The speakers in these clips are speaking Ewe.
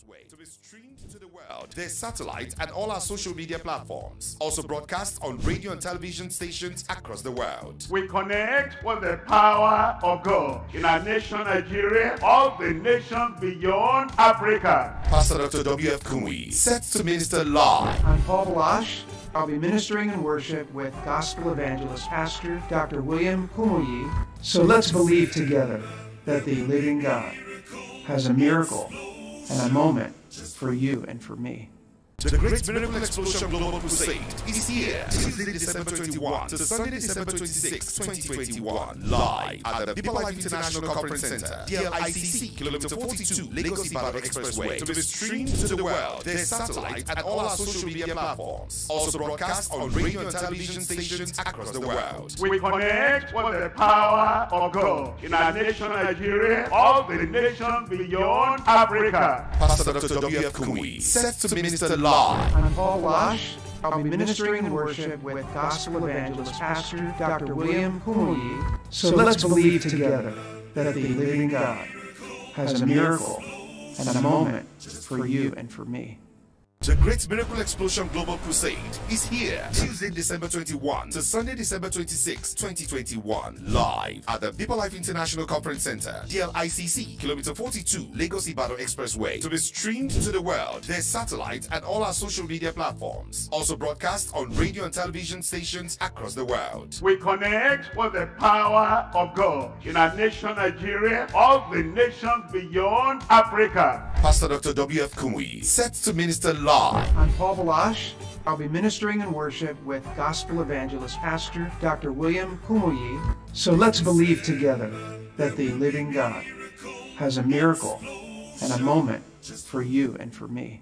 Expressway. To be streamed to the world, their satellite and all our social media platforms. Also broadcast on radio and television stations across the world. We connect with the power of God in our nation, Nigeria, all the nations beyond Africa. Pastor Dr. W.F. Kumuyi, set to minister live. I'm Paul Baloche. I'll be ministering in worship with gospel evangelist Pastor Dr. William Kumuyi. So let's believe together that the living God has a miracle and a moment for you and for me. The Great Miracle Explosion Global Crusade is here, Tuesday, December 21 to Sunday, December 26, 2021, live at the Deeper Life International Conference Center, DLICC, Kilometer 42, Lagos Ibadan Expressway, to be streamed to the world, their satellite, and all our social media platforms. Also broadcast on radio and television stations across the world. We connect with the power of God in our nation, Nigeria, all the nations beyond Africa. Pastor Dr. W.F. Kumuyi, set to minister live. I'm Paul Baloche. I'll be ministering in worship with gospel evangelist Pastor Dr. William Kumuyi. So let's believe together that the living God has a miracle and a moment for you and for me. The Great Miracle Explosion Global Crusade is here, Tuesday, December 21 to Sunday, December 26, 2021, live at the Deeper Life International Conference Center, DLICC, Kilometer 42, Lagos Ibadan Expressway, to be streamed to the world, their satellite, and all our social media platforms. Also broadcast on radio and television stations across the world. We connect with the power of God in our nation, Nigeria, all the nations beyond Africa. Pastor Dr. W.F. Kumuyi, set to minister live. I'm Paul Baloche. I'll be ministering in worship with gospel evangelist Pastor Dr. William Kumuyi. So let's believe together that the living God has a miracle and a moment for you and for me.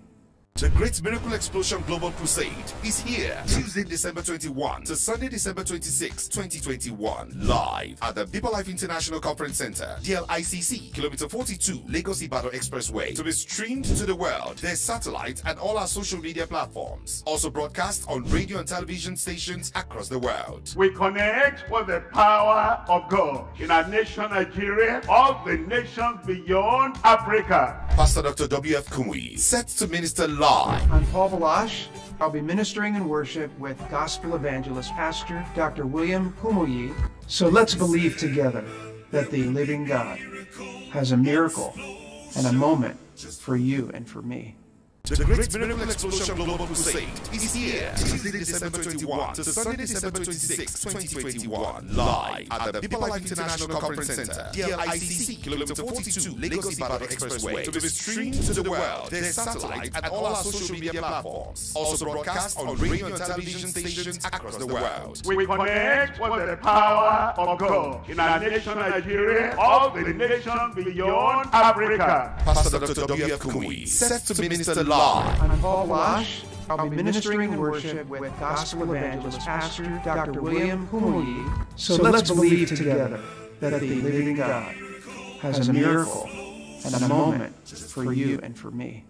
The Great Miracle Explosion Global Crusade is here, Tuesday, December 21 to Sunday, December 26, 2021, live at the Deeper Life International Conference Center, DLICC, Kilometer 42, Lagos Ibadan Expressway, to be streamed to the world, their satellite, and all our social media platforms. Also broadcast on radio and television stations across the world. We connect with the power of God in our nation, Nigeria, all the nations beyond Africa. Pastor Dr. W.F. Kumuyi, set to minister live. I'm Paul Baloche. I'll be ministering in worship with gospel evangelist Pastor Dr. William Kumuyi. So let's believe together that the living God has a miracle and a moment for you and for me. The Great Miracle Explosion Global Crusade is here, Tuesday, December 21 to Sunday, December 26, 2021, live at the Deeper Life International Conference Center, DLICC, Kilometer 42, Lagos Ibadan Expressway, to be streamed to the world, their satellite, and all our social media platforms. Also broadcast on radio and television stations across the world. We connect with the power of God in our nation, Nigeria, all the nations beyond Africa. Pastor Dr. W.F. Kumuyi, set to minister live. I'm Paul Baloche. I'll be ministering in worship with gospel evangelist Pastor Dr. William Kumuyi. So let's believe together that the living God has a miracle and a moment for you and for me.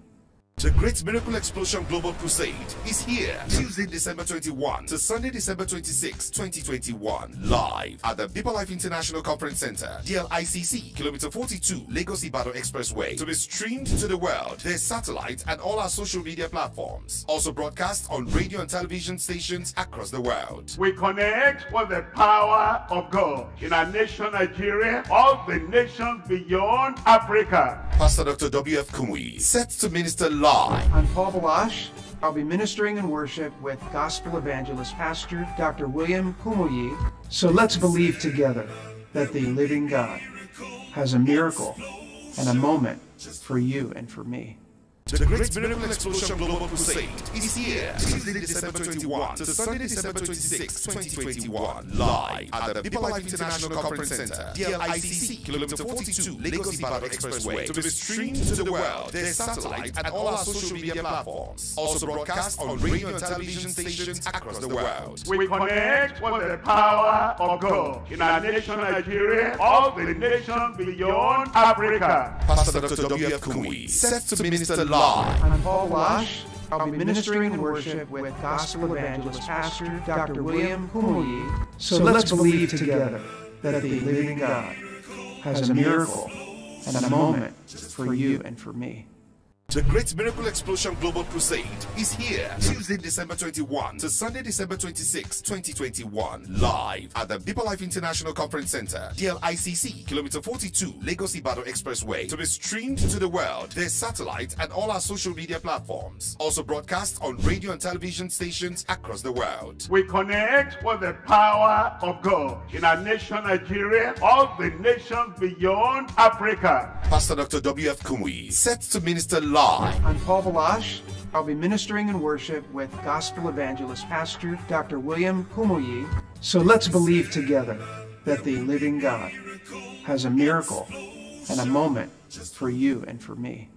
The Great Miracle Explosion Global Crusade is here, Tuesday, December 21 to Sunday, December 26, 2021, live at the Deeper Life International Conference Center, DLICC, Kilometer 42, Lagos Ibadan Expressway, to be streamed to the world, their satellite, and all our social media platforms. Also broadcast on radio and television stations across the world. We connect with the power of God in our nation, Nigeria, all the nations beyond Africa. Pastor Dr. W.F. Kumuyi, set to minister live. I'm Paul Baloche. I'll be ministering in worship with gospel evangelist Pastor Dr. William Kumuyi. So let's believe together that the living God has a miracle and a moment for you and for me. The Great Miracle Explosion Global Crusade is here, Tuesday, December 21 to Sunday, December 26, 2021, live at the Deeper Life International Conference Center, DLICC, Kilometer 42, Lagos Ibadan Expressway, to be streamed to the world, their satellite, and all our social media platforms. Also broadcast on radio and television stations across the world. We connect with the power of God in our nation, Nigeria, all the nations beyond Africa. Pastor Dr. W.F. Kumuyi, set to minister live. I'm Paul Baloche. I'll be ministering in worship with gospel evangelist Pastor Dr. William Kumuyi. So let's believe together that the living God has a miracle and a moment for you and for me. The Great Miracle Explosion Global Crusade is here Tuesday, December 21 to Sunday, December 26, 2021. Live at the Deeper Life International Conference Center, DLICC, Kilometer 42, Lagos Ibadan Expressway. To be streamed to the world, their satellite and all our social media platforms. Also broadcast on radio and television stations across the world. We connect with the power of God in our nation, Nigeria, all the nations beyond Africa. Pastor Dr. W.F. Kumuyi, set to minister live. I'm Paul Baloche. I'll be ministering in worship with gospel evangelist pastor Dr. William Kumuyi. So let's believe together that the living God has a miracle and a moment for you and for me.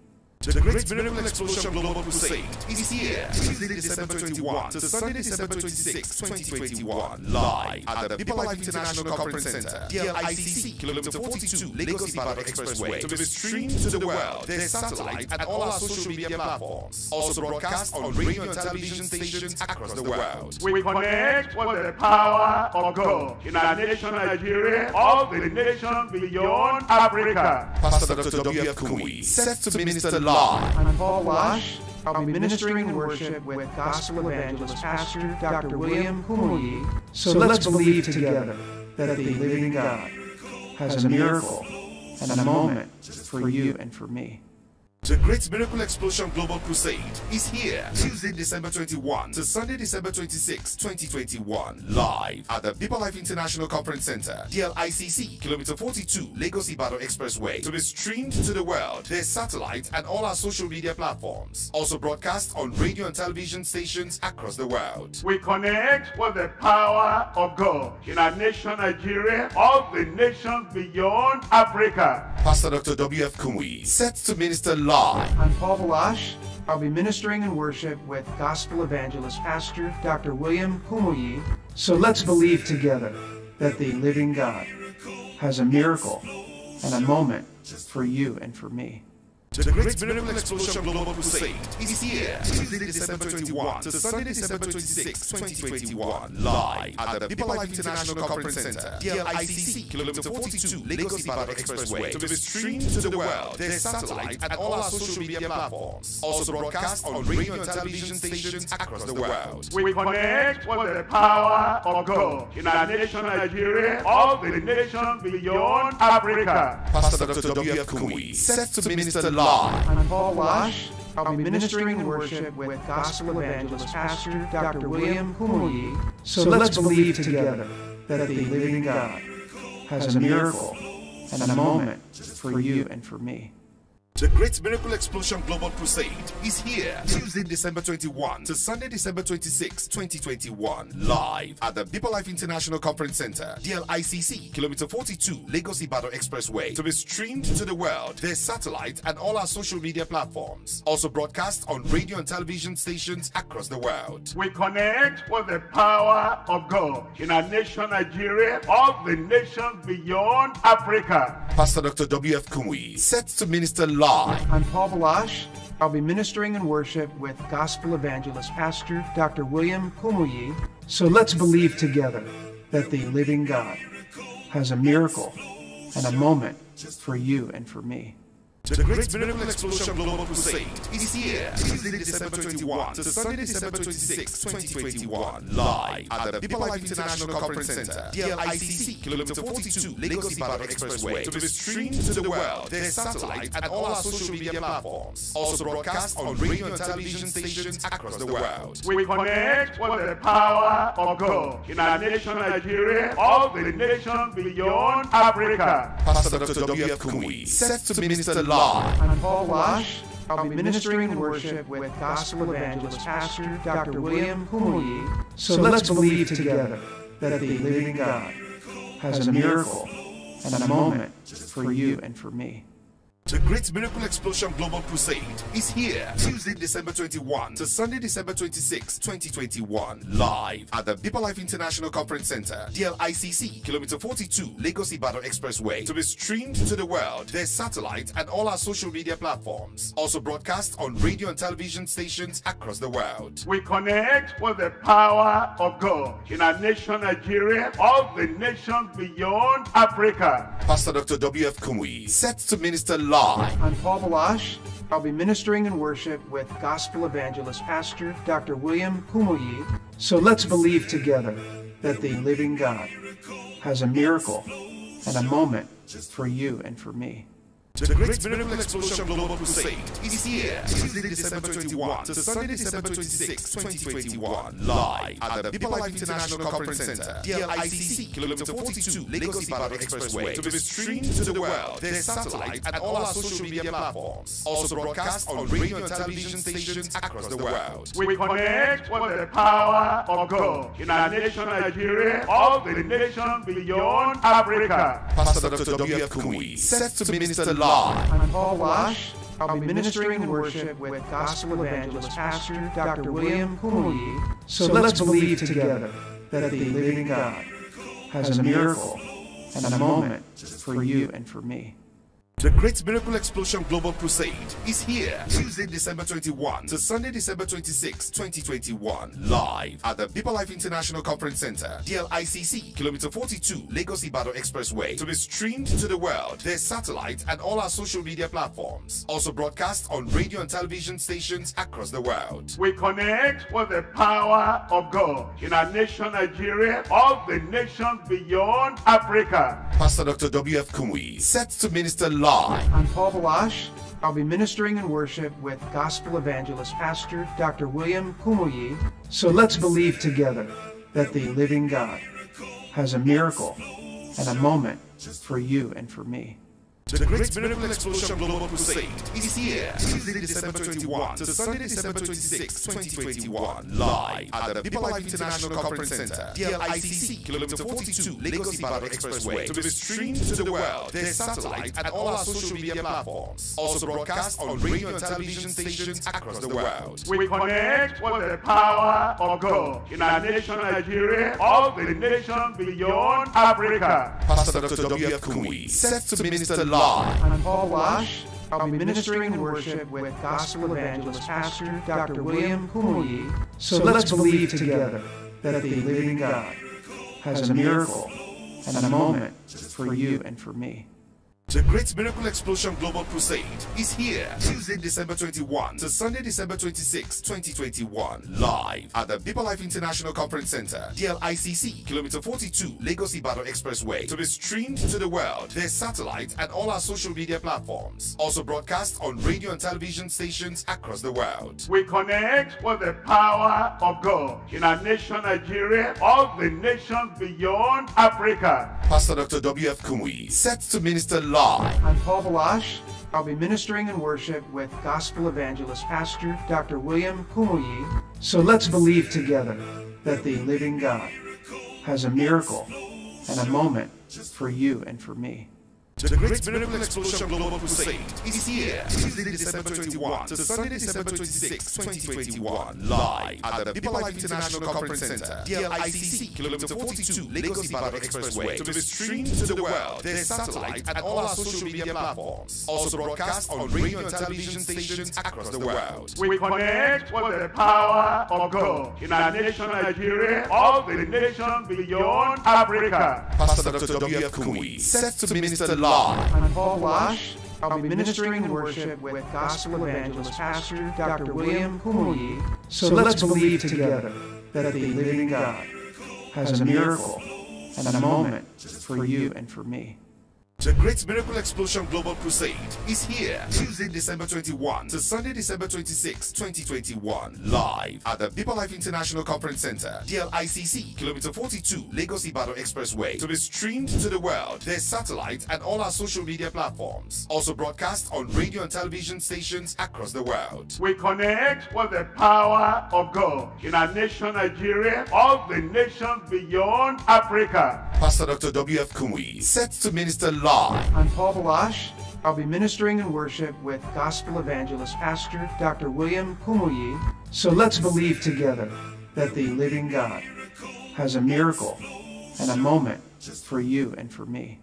The Great Miracle Explosion Global Crusade is here Tuesday, December 21 to Sunday, December 26, 2021. Live at the Deeper Life International Conference Center, DLICC, Kilometer 42, Lagos Ibadan Expressway. To be streamed to the world, their satellite and all our social media platforms. Also broadcast on radio and television stations across the world. We connect with the power of God in our nation, Nigeria, all the nations beyond Africa. Pastor Dr. W.F. Kumuyi, set to minister live. I'm Paul Wash. I'll be ministering in worship with gospel evangelist pastor Dr. William Kumuyi. So let's believe together that the living God has a miracle and a moment for you and for me. The Great Miracle Explosion Global Crusade is here Tuesday, December 21 to Sunday, December 26, 2021. Live at the Deeper Life International Conference Center, DLICC, Kilometer 42, Lagos Ibadan Expressway. To be streamed to the world, their satellite and all our social media platforms. Also broadcast on radio and television stations across the world. We connect with the power of God in our nation, Nigeria, all the nations beyond Africa. Pastor Dr. W.F. Kumuyi, set to minister live. I'm Paul Baloche. I'll be ministering in worship with gospel evangelist pastor Dr. William Kumuyi. So let's believe together that the living God has a miracle and a moment for you and for me. The Great Miracle Explosion Global Crusade is here Tuesday, December 21 to Sunday, December 26, 2021. Live at the Deeper Life International Conference Center, DLICC, Kilometer 42, Lagos Ibadan Expressway. To be streamed to the world, their satellite and all our social media platforms. Also broadcast on radio and television stations across the world. We connect with the power of God in our nation, Nigeria, all the nations beyond Africa. Pastor Dr. W.F. Kumuyi, set to minister live. I'm Paul Wash. I'll be ministering in worship with gospel evangelist pastor Dr. William Kumuyi. So let's believe together that the living God has a miracle and a moment for you and for me. The Great Miracle Explosion Global Crusade is here Tuesday, December 21 to Sunday, December 26, 2021. Live at the Deeper Life International Conference Center, DLICC, Kilometer 42, Lagos Ibadan Expressway. To be streamed to the world, their satellite and all our social media platforms. Also broadcast on radio and television stations across the world. We connect with the power of God in our nation, Nigeria, all the nations beyond Africa. Pastor Dr. W.F. Kumuyi, set to minister live. I'm Paul Baloche. I'll be ministering in worship with gospel evangelist pastor Dr. William Kumuyi. So let's believe together that the living God has a miracle and a moment for you and for me. The Great Miracle Explosion Global Crusade is here Tuesday, December 21 to Sunday, December 26, 2021. Live at the Deeper Life International Conference Center, DLICC, Kilometer 42, Lagos Ibadan Expressway. To be streamed to the world, their satellite and all our social media platforms. Also broadcast on radio and television stations across the world. We connect with the power of God in our nation, Nigeria, all the nations beyond Africa. Pastor Dr. W.F. Kumuyi, set to minister live. I'm Paul Wash. I'll be ministering in worship with gospel evangelist pastor Dr. William Kumuyi. So let's believe together that the living God has a miracle and a moment for you and for me. The Great Miracle Explosion Global Crusade is here Tuesday, December 21 to Sunday, December 26, 2021. Live at the Deeper Life International Conference Center, DLICC, Kilometer 42, Lagos Ibadan Expressway. To be streamed to the world, their satellite and all our social media platforms. Also broadcast on radio and television stations across the world. We connect with the power of God in our nation, Nigeria, all the nations beyond Africa. Pastor Dr. W.F. Kumuyi, set to minister live. I'm Paul Baloche. I'll be ministering in worship with gospel evangelist Pastor Dr. William Kumuyi. So let's believe together that the living God has a miracle and a moment for you and for me. The Great Miracle Explosion Global Crusade is here. Tuesday, December 21 to Sunday, December 26, 2021. Live at the Deeper Life International Conference Center, DLICC, Kilometer 42, Lagos Ibadan Expressway. To be streamed to the world via satellite and all our social media platforms. Also broadcast on radio and television stations across the world. We connect with the power of God in our nation, Nigeria, all the nations beyond Africa. Pastor Dr. W.F. Kumuyi, set to minister live. I'm Paul Wash. I'll be ministering in worship with gospel evangelist Pastor Dr. William Kumuyi. So let's believe together that the living God has a miracle and a moment for you and for me. The Great Miracle Explosion Global Crusade is here. Tuesday, December 21 to Sunday, December 26, 2021. Live at the Deeper Life International Conference Center, DLICC, Kilometer 42, Lagos Ibadan Expressway. To be streamed to the world via satellite and all our social media platforms. Also broadcast on radio and television stations across the world. We connect with the power of God in our nation, Nigeria, all the nations beyond Africa. Pastor Dr. W.F. Kumuyi, set to minister live. I'm Paul Balash. I'll be ministering in worship with gospel evangelist Pastor Dr. William Kumuyi. So let's believe together that the living God has a miracle and a moment for you and for me. The Great Miracle Explosion Global Crusade is here. Tuesday, December 21 to Sunday, December 26, 2021. Live at the Deeper Life International Conference Center, DLICC, Kilometer 42, Lagos Ibadan Expressway. To be streamed to the world via satellite and all our social media platforms. Also broadcast on radio and television stations across the world. We connect with the power of God in our nation, Nigeria, all the nations beyond Africa. Pastor Dr. W.F. Kumuyi, set to minister live. I'm Paul Wash. I'll be ministering in worship with gospel evangelist Pastor Dr. William Kumuyi. So let's believe together that the living God has a miracle and a moment for you and for me. The Great Miracle Explosion Global Crusade is here. Tuesday, December 21 to Sunday, December 26, 2021. Live at the Deeper Life International Conference Center, DLICC, Kilometer 42, Lagos Ibadan Expressway. To be streamed to the world via satellite and all our social media platforms. Also broadcast on radio and television stations across the world. We connect with the power of God in our nation, Nigeria, all the nations beyond Africa. Pastor Dr. W.F. Kumuyi, set to minister live. I'm Paul Balash. I'll be ministering in worship with gospel evangelist Pastor Dr. William Kumuyi. So let's believe together that the living God has a miracle and a moment for you and for me. The Great Miracle Explosion Global Crusade is here. Tuesday, December 21 to Sunday, December 26, 2021. Live at the Deeper Life International Conference Center, DLICC, Kilometer 42, Lagos Ibadan Expressway. To be streamed to the world via satellite and all our social media platforms. Also broadcast on radio and television stations across the world. We connect with the power of God in our nation, Nigeria, all the nations beyond Africa. Pastor Dr. W.F. Kumuyi, set to minister live. I'm Paul Wash. I'll be ministering in worship with gospel evangelist Pastor Dr. William Kumuyi. So let's believe together that the living God has a miracle and a moment for you and for me. The Great Miracle Explosion Global Crusade is here. Tuesday, December 21 to Sunday, December 26, 2021. Live at the Deeper Life International Conference Center, DLICC, Kilometer 42, Lagos Ibadan Expressway. To be streamed to the world via satellite and all our social media platforms. Also broadcast on radio and television stations across the world. We connect with the power of God in our nation, Nigeria, all the nations beyond Africa. Pastor Dr. W.F. Kumuyi, set to minister live. I'm Paul Balash. I'll be ministering in worship with gospel evangelist Pastor Dr. William Kumuyi. So let's believe together that the living God has a miracle and a moment for you and for me.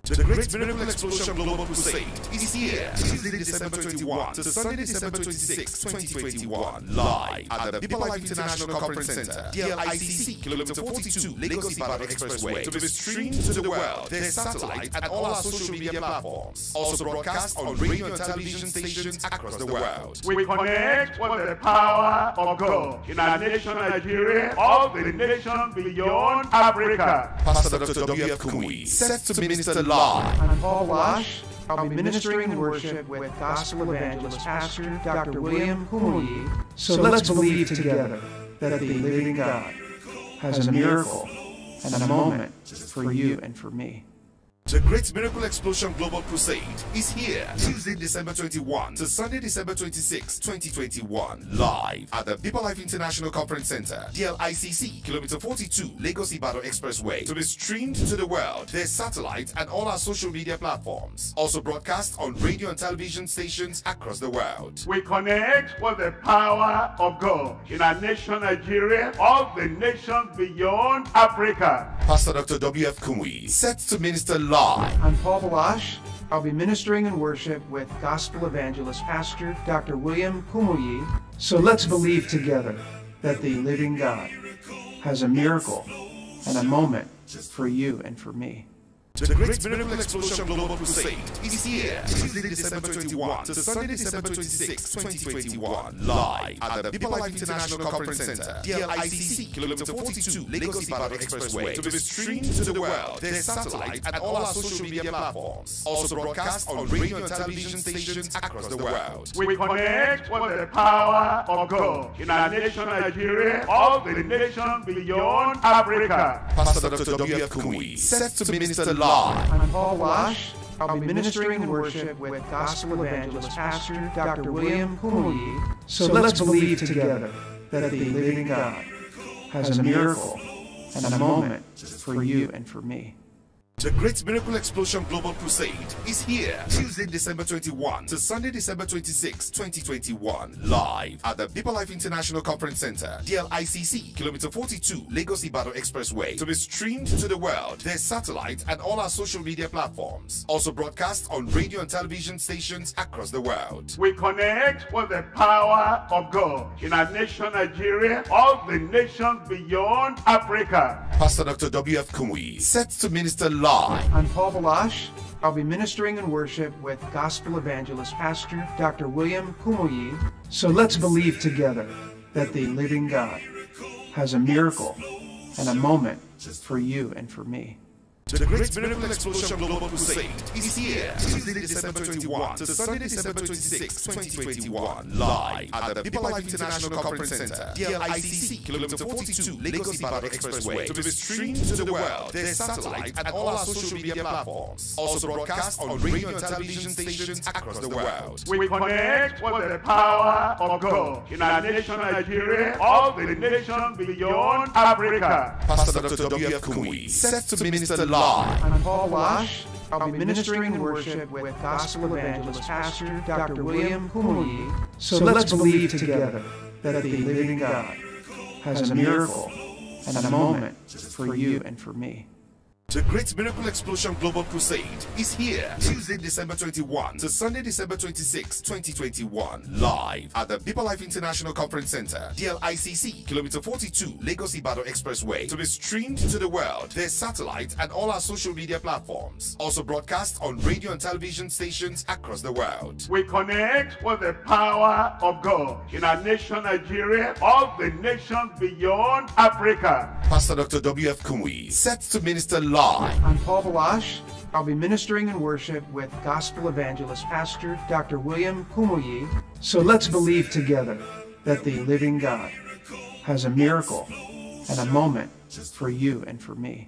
The Great Miracle Explosion Global Crusade is here. Tuesday, December 21 to Sunday, December 26, 2021. Live at the Deeper Life International Conference Center, DLICC, Kilometer 42, Lagos Ibadan Expressway. To be streamed to the world, their satellite, and all our social media platforms. Also broadcast on radio and television stations across the world. We connect with the power of God in our nation, Nigeria, all the nations beyond Africa. Pastor Dr. W.F. Kumuyi, set to minister live. I'm Paul Wash. I'll be ministering in worship with gospel evangelist Pastor Dr. William Kumuyi. So let's believe together that the living God has a miracle and a moment for you and for me. The Great Miracle Explosion Global Crusade is here. Tuesday, December 21 to Sunday, December 26, 2021. Live at the Deeper Life International Conference Center, DLICC, Kilometer 42, Lagos Ibadan Expressway. To be streamed to the world, their satellite, and all our social media platforms. Also broadcast on radio and television stations across the world. We connect with the power of God in our nation, Nigeria, all the nations beyond Africa. Pastor Dr. W.F. Kumuyi, set to minister live. I'm Paul Balash. I'll be ministering in worship with gospel evangelist Pastor Dr. William Kumuyi. So let's believe together that the living God has a miracle and a moment for you and for me. The Great Miracle Explosion Global Crusade is here. Tuesday, December 21 to Sunday, December 26, 2021. Live at the Deeper Life International Conference Center, DLICC, Kilometer 42, Lagos Ibadan Expressway. To be streamed to the world, their satellite, and all our social media platforms. Also broadcast on radio and television stations across the world. We connect with the power of God in our nation, Nigeria, all the nations beyond Africa. Pastor Dr. W.F. Kumuyi, set to minister live. I'm Paul Wash. I'll be ministering in worship with gospel evangelist Pastor Dr. William Kumuyi. So let's believe together that the living God has a miracle and a moment for you and for me. The Great Miracle Explosion Global Crusade is here. Tuesday, December 21 to Sunday, December 26, 2021. Live at the Deeper Life International Conference Center, DLICC, Kilometer 42, Lagos Ibadan Expressway. To be streamed to the world, their satellite, and all our social media platforms. Also broadcast on radio and television stations across the world. We connect with the power of God in our nation, Nigeria, all the nations beyond Africa. Pastor Dr. W.F. Kumuyi, set to minister live. I'm Paul Balash. I'll be ministering in worship with gospel evangelist Pastor Dr. William Kumuyi. So let's believe together that the living God has a miracle and a moment for you and for me. The Great Miracle Explosion Global Crusade is here. Tuesday, December 21 to Sunday, December 26, 2021. Live at the Deeper Life International Conference Center, DLICC, Kilometer 42, Lagos Ibadan Expressway. To be streamed to the world, their satellite, and all our social media platforms. Also broadcast on radio and television stations across the world. We connect with the power of God in our nation, Nigeria, all the nations beyond Africa. Pastor Dr. W.F. Kumuyi, set to minister live. I'm Paul Wash. I'll be ministering in worship with gospel evangelist Pastor Dr. William Kumuyi. So let's believe together that the living God has a miracle and a moment for you and for me. The Great Miracle Explosion Global Crusade is here. Tuesday, December 21 to Sunday, December 26, 2021. Live at the Deeper Life International Conference Center, DLICC, Kilometer 42, Lagos Ibadan Expressway. To be streamed to the world, their satellite, and all our social media platforms. Also broadcast on radio and television stations across the world. We connect with the power of God in our nation, Nigeria, all the nations beyond Africa. Pastor Dr. W.F. Kumuyi, set to minister live. I'm Paul Balash. I'll be ministering in worship with gospel evangelist Pastor Dr. William Kumuyi. So let's believe together that the living God has a miracle and a moment for you and for me.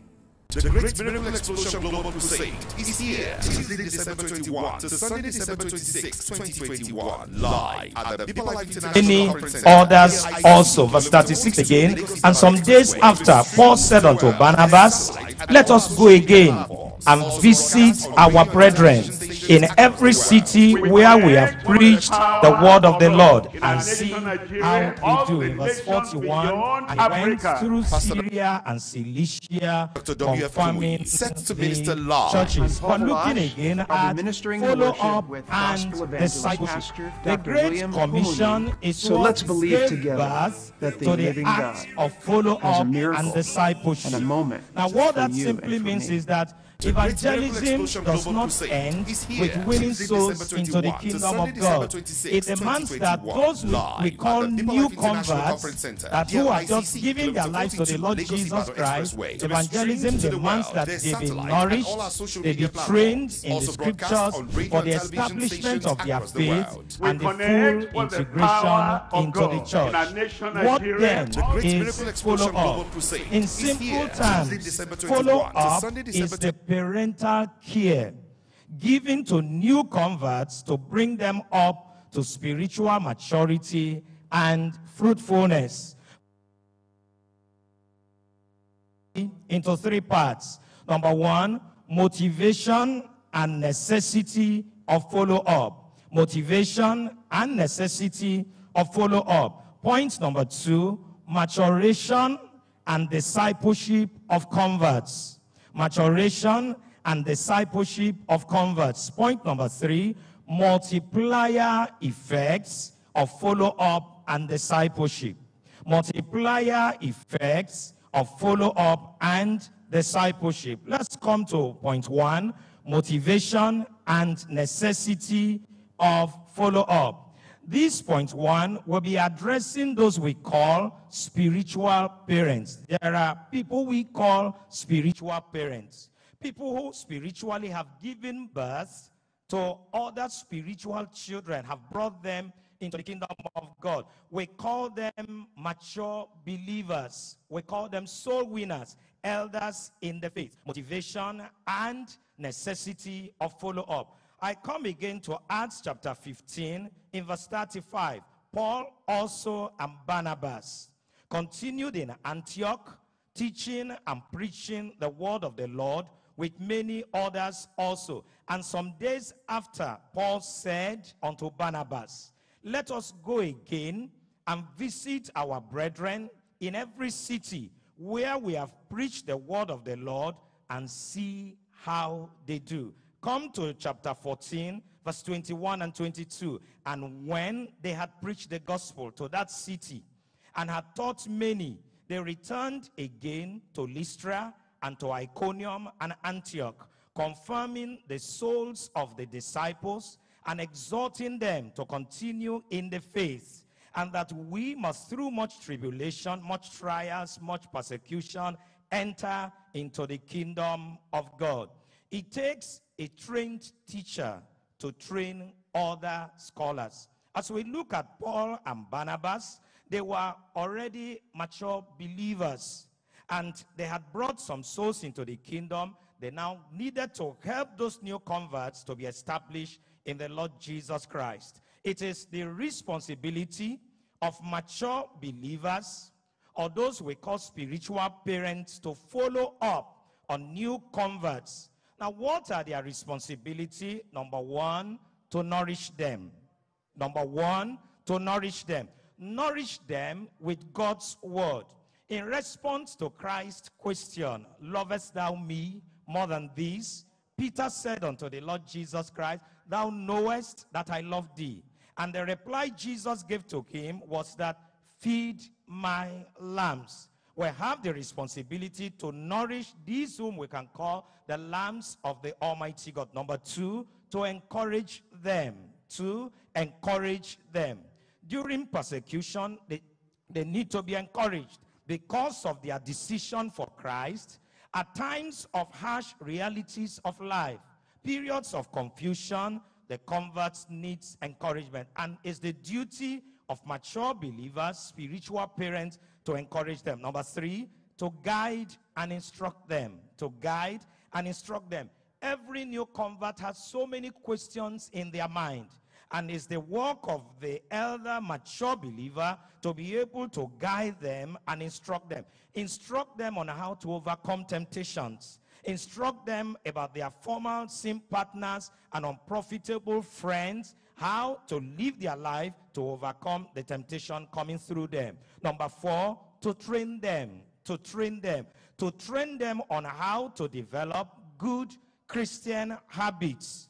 The Great Miracle Explosion Global Crusade is here. Tuesday, December 21 to Sunday, December 26, 2021. Live at the Deeper Life International Many Conference Center, others DLICC, also. Verse 36 again. And some days after, Paul said unto Barnabas, Let us go again and visit our brethren in every city where we have preached the word of the Lord and see how they do. In verse 41, and went through Syria and Cilicia, confirming the churches. But looking again at follow-up and discipleship, the Great Commission is so let's believe together that the to the living act God of follow-up has a miracle and discipleship. and a moment Now, what for that you simply and for means me. is that The Great Miracle evangelism Explosion does Global not Crusade end is here, with winning Tuesday, souls December into the 21 to kingdom Sunday, of December God. 26, It demands that 2021, those live we at call the Deeper new Life International converts, Conference Center, that who are just DLICC, giving their Kilometer lives to the 42, Lord Lagos Jesus Ibadan Christ, Expressway, to be streamed evangelism to the demands world, that their they be satellite and nourished, all our social they be media trained platforms. in the Also broadcast scriptures on radio for and the television establishment stations of their across the faith world. We and the full connect with the integration power of into the God church. in our nation, What Nigeria. then The Great is Miracle Explosion follow Global up? Crusade In is simple here, Tuesday, terms, December 21 follow to up Sunday, is December the parental care given to new converts to bring them up to spiritual maturity and fruitfulness. Into three parts. Number one, motivation and necessity of follow-up. Motivation and necessity of follow-up. Point number two, maturation and discipleship of converts. Maturation and discipleship of converts. Point number three, multiplier effects of follow-up and discipleship. Multiplier effects of follow-up and discipleship. Let's come to point one, motivation and necessity of follow-up. This point one will be addressing those we call spiritual parents. There are people we call spiritual parents. People who spiritually have given birth to other spiritual children, have brought them into the kingdom of God. We call them mature believers. We call them soul winners, elders in the faith. Motivation and necessity of follow-up. I come again to Acts chapter 15 in verse 35. Paul also and Barnabas continued in Antioch, teaching and preaching the word of the Lord with many others also. And some days after, Paul said unto Barnabas, let us go again and visit our brethren in every city where we have preached the word of the Lord and see how they do. Come to chapter 14, verse 21 and 22. And when they had preached the gospel to that city and had taught many, they returned again to Lystra and to Iconium and Antioch, confirming the souls of the disciples and exhorting them to continue in the faith, and that we must through much tribulation, much trials, much persecution, enter into the kingdom of God. It takes a trained teacher to train other scholars. As we look at Paul and Barnabas, they were already mature believers, and they had brought some souls into the kingdom. They now needed to help those new converts to be established in the Lord Jesus Christ. It is the responsibility of mature believers, or those we call spiritual parents, to follow up on new converts. Now, what are their responsibility? Number one, to nourish them. Number one, to nourish them. Nourish them with God's word. In response to Christ's question, lovest thou me more than these? Peter said unto the Lord Jesus Christ, thou knowest that I love thee. And the reply Jesus gave to him was that, feed my lambs. We have the responsibility to nourish these whom we can call the lambs of the Almighty God. Number two, to encourage them. To encourage them. During persecution, they need to be encouraged because of their decision for Christ. At times of harsh realities of life, periods of confusion, the converts needs encouragement. And it's the duty of mature believers, spiritual parents, to encourage them. Number three, to guide and instruct them. To guide and instruct them. Every new convert has so many questions in their mind. And it's the work of the elder mature believer to be able to guide them and instruct them. Instruct them on how to overcome temptations. Instruct them about their former sin partners and unprofitable friends, how to live their life to overcome the temptation coming through them. Number 4, to train them, to train them, to train them on how to develop good Christian habits,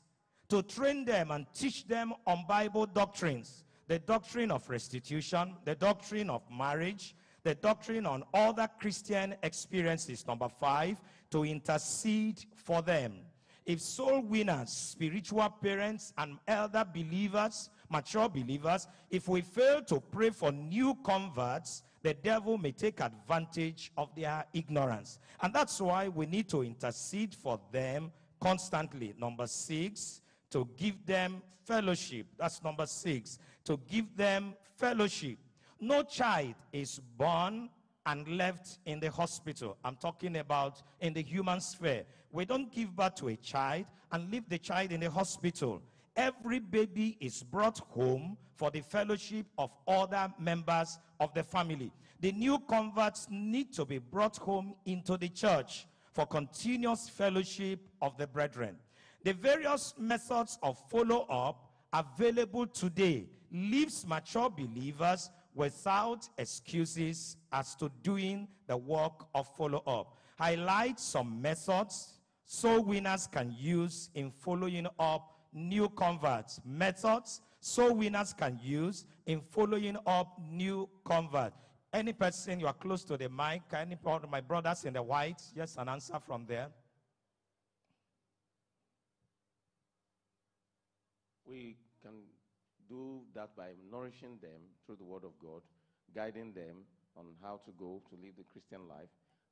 to train them and teach them on Bible doctrines, the doctrine of restitution, the doctrine of marriage, the doctrine on other Christian experiences. Number 5, to intercede for them. If soul winners, spiritual parents, and elder believers, mature believers, if we fail to pray for new converts, the devil may take advantage of their ignorance. And that's why we need to intercede for them constantly. Number 6, to give them fellowship. That's number 6, to give them fellowship. No child is born and left in the hospital. I'm talking about in the human sphere. We don't give birth to a child and leave the child in the hospital. Every baby is brought home for the fellowship of other members of the family. The new converts need to be brought home into the church for continuous fellowship of the brethren. The various methods of follow-up available today leaves mature believers without excuses as to doing the work of follow-up. Highlight some methods soul winners can use in following up new converts. Methods soul winners can use in following up new converts. Any person, you are close to the mic, any part of my brothers in the white, yes, an answer from there. We can do that by nourishing them through the word of God, guiding them on how to go to live the Christian life,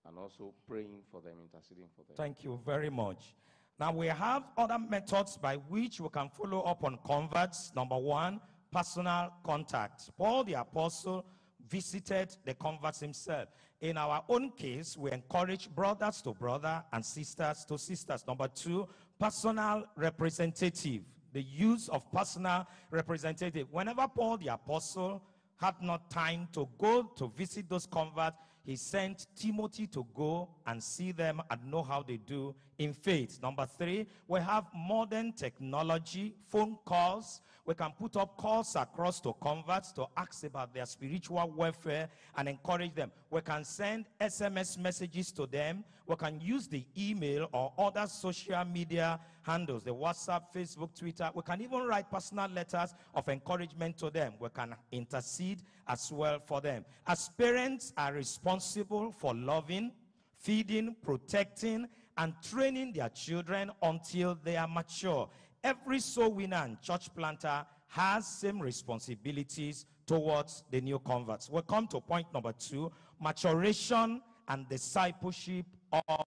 and also praying for them, interceding for them. Thank you very much. Now we have other methods by which we can follow up on converts. Number 1, personal contact. Paul the Apostle visited the converts himself. In our own case, we encourage brothers to brother and sisters to sisters. Number 2, personal representative. The use of personal representative. Whenever Paul the Apostle had not time to go to visit those converts, he sent Timothy to go and see them and know how they do in faith. Number 3, we have modern technology, phone calls. We can put up calls across to converts to ask about their spiritual welfare and encourage them. We can send SMS messages to them. We can use the email or other social media handles, the WhatsApp, Facebook, Twitter. We can even write personal letters of encouragement to them. We can intercede as well for them. As parents are responsible for loving, feeding, protecting, and training their children until they are mature. Every soul winner and church planter has same responsibilities towards the new converts. We'll come to point number 2, maturation and discipleship of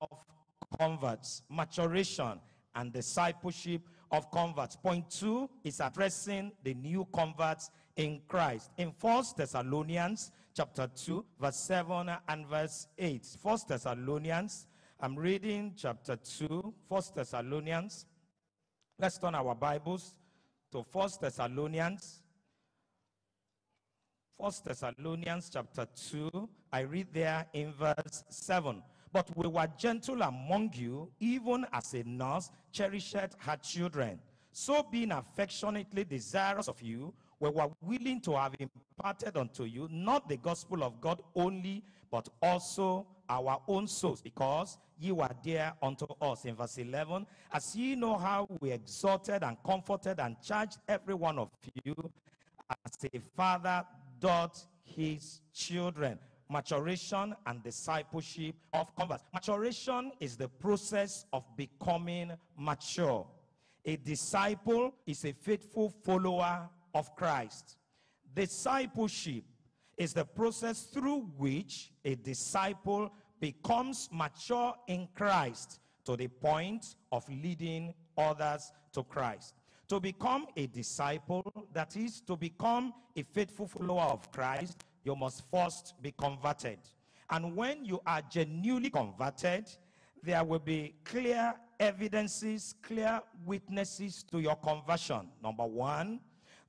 converts. Maturation and discipleship of converts. Point 2 is addressing the new converts in Christ. In 1 Thessalonians chapter 2, verse 7 and verse 8. 1 Thessalonians, I'm reading chapter 2, 1 Thessalonians. Let's turn our Bibles to 1 Thessalonians. 1 Thessalonians chapter 2, I read there in verse 7. But we were gentle among you, even as a nurse cherisheth her children. So being affectionately desirous of you, we were willing to have imparted unto you not the gospel of God only, but also our own souls, because ye were dear unto us. In verse 11, as ye know how we exhorted and comforted and charged every one of you, as a father doth his children. Maturation and discipleship of converts. Maturation is the process of becoming mature. A disciple is a faithful follower of Christ. Discipleship is the process through which a disciple becomes mature in Christ to the point of leading others to Christ. To become a disciple, that is, to become a faithful follower of Christ, you must first be converted. And when you are genuinely converted, there will be clear evidences, clear witnesses to your conversion. Number 1,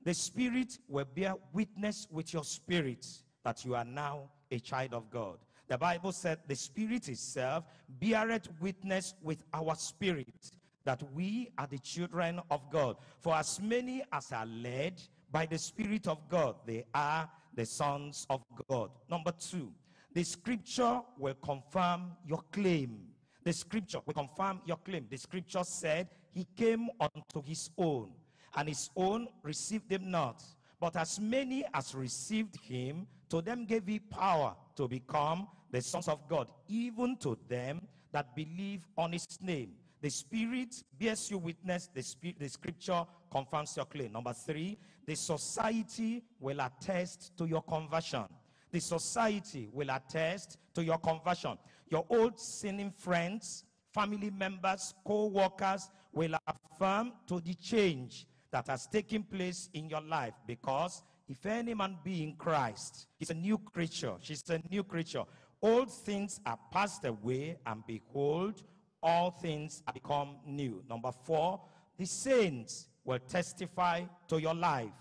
the Spirit will bear witness with your spirit that you are now a child of God. The Bible said the Spirit itself beareth witness with our spirit that we are the children of God. For as many as are led by the Spirit of God, they are the sons of God. Number 2, the scripture will confirm your claim. The scripture will confirm your claim. The scripture said, he came unto his own, and his own received him not. But as many as received him, to them gave he power to become the sons of God, even to them that believe on his name. The Spirit bears you witness. The scripture confirms your claim. Number 3, the society will attest to your conversion. The society will attest to your conversion. Your old sinning friends, family members, co-workers will affirm to the change that has taken place in your life, because if any man be in Christ, he's a new creature. She's a new creature. Old things are passed away, and behold, all things are become new. Number 4, the saints will testify to your life.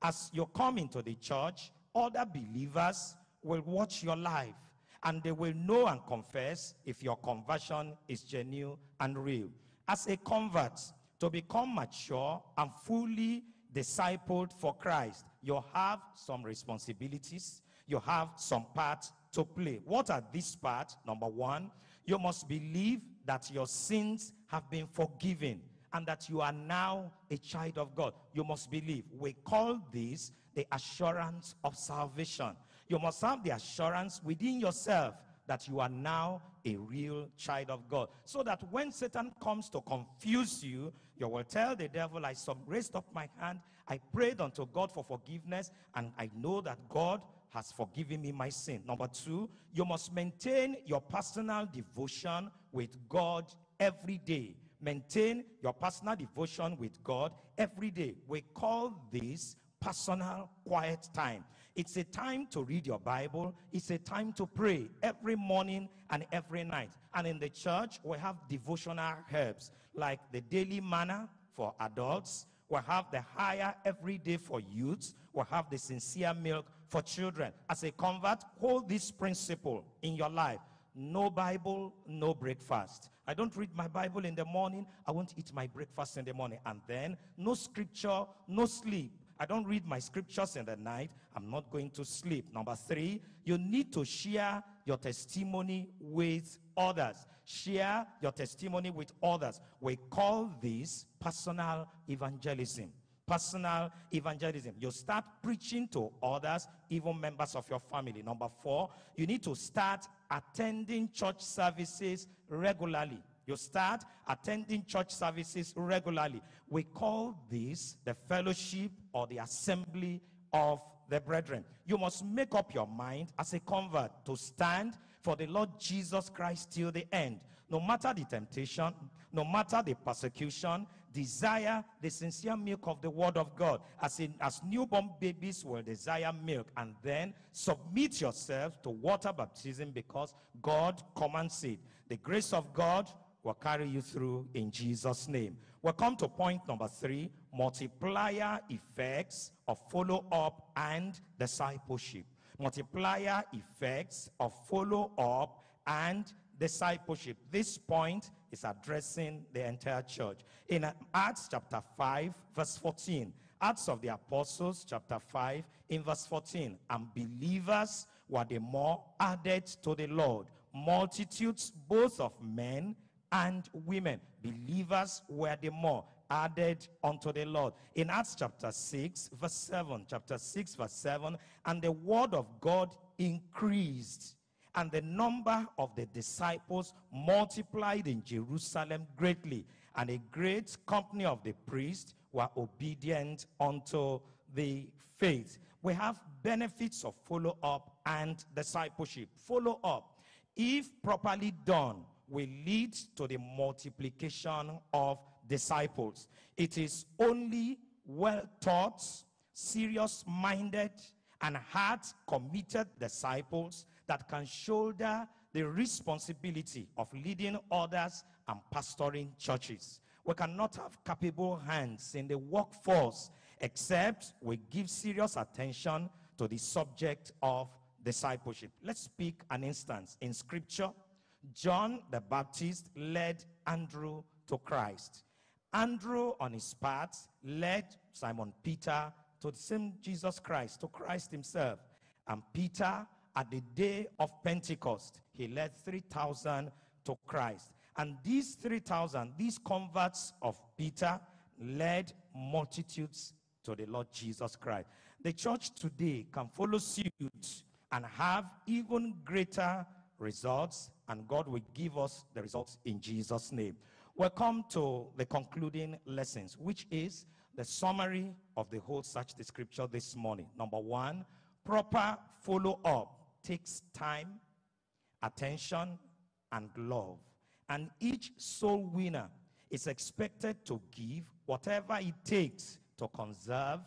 As you come into the church, other believers will watch your life, and they will know and confess if your conversion is genuine and real. As a convert, to become mature and fully discipled for Christ, you have some responsibilities, you have some part to play. What are these parts? Number 1, you must believe that your sins have been forgiven and that you are now a child of God. You must believe. We call this the assurance of salvation. You must have the assurance within yourself that you are now a real child of God, so that when Satan comes to confuse you, you will tell the devil, I raised up my hand, I prayed unto God for forgiveness, and I know that God has forgiven me my sin. Number 2, you must maintain your personal devotion with God every day. Maintain your personal devotion with God every day. We call this personal quiet time. It's a time to read your Bible. It's a time to pray every morning and every night. And in the church, we have devotional herbs like the daily manna for adults. We have the higher every day for youths. We have the sincere milk for children. As a convert, hold this principle in your life. No Bible, no breakfast. I don't read my Bible in the morning. I won't eat my breakfast in the morning. And then, no scripture, no sleep. I don't read my scriptures in the night. I'm not going to sleep. Number 3, you need to share your testimony with others. Share your testimony with others. We call this personal evangelism. Personal evangelism. You start preaching to others, even members of your family. Number 4, you need to start attending church services regularly. You start attending church services regularly. We call this the fellowship or the assembly of the brethren. You must make up your mind as a convert to stand for the Lord Jesus Christ till the end. No matter the temptation, no matter the persecution, desire the sincere milk of the word of God. As newborn babies will desire milk, and then submit yourself to water baptism because God commands it. The grace of God will carry you through in Jesus' name. We'll come to point number 3, multiplier effects of follow-up and discipleship. Multiplier effects of follow-up and discipleship. This point is addressing the entire church. In Acts chapter 5, verse 14, Acts of the Apostles chapter 5, in verse 14, and believers were the more added to the Lord, multitudes both of men and women. Believers were the more added unto the Lord. In Acts chapter 6, verse 7, chapter 6, verse 7, and the word of God increased, and the number of the disciples multiplied in Jerusalem greatly, and a great company of the priests were obedient unto the faith. We have benefits of follow-up and discipleship. Follow-up, if properly done, will lead to the multiplication of disciples. It is only well-taught, serious-minded, and heart-committed disciples that can shoulder the responsibility of leading others and pastoring churches. We cannot have capable hands in the workforce except we give serious attention to the subject of discipleship. Let's pick an instance. In Scripture, John the Baptist led Andrew to Christ. Andrew, on his part, led Simon Peter to the same Jesus Christ, to Christ himself. And Peter, at the day of Pentecost, he led 3,000 to Christ. And these 3,000, these converts of Peter, led multitudes to the Lord Jesus Christ. The church today can follow suit and have even greater results, and God will give us the results in Jesus' name. Welcome to the concluding lessons, which is the summary of the whole Search the Scripture this morning. Number one, proper follow-up takes time, attention, and love. And each soul winner is expected to give whatever it takes to conserve,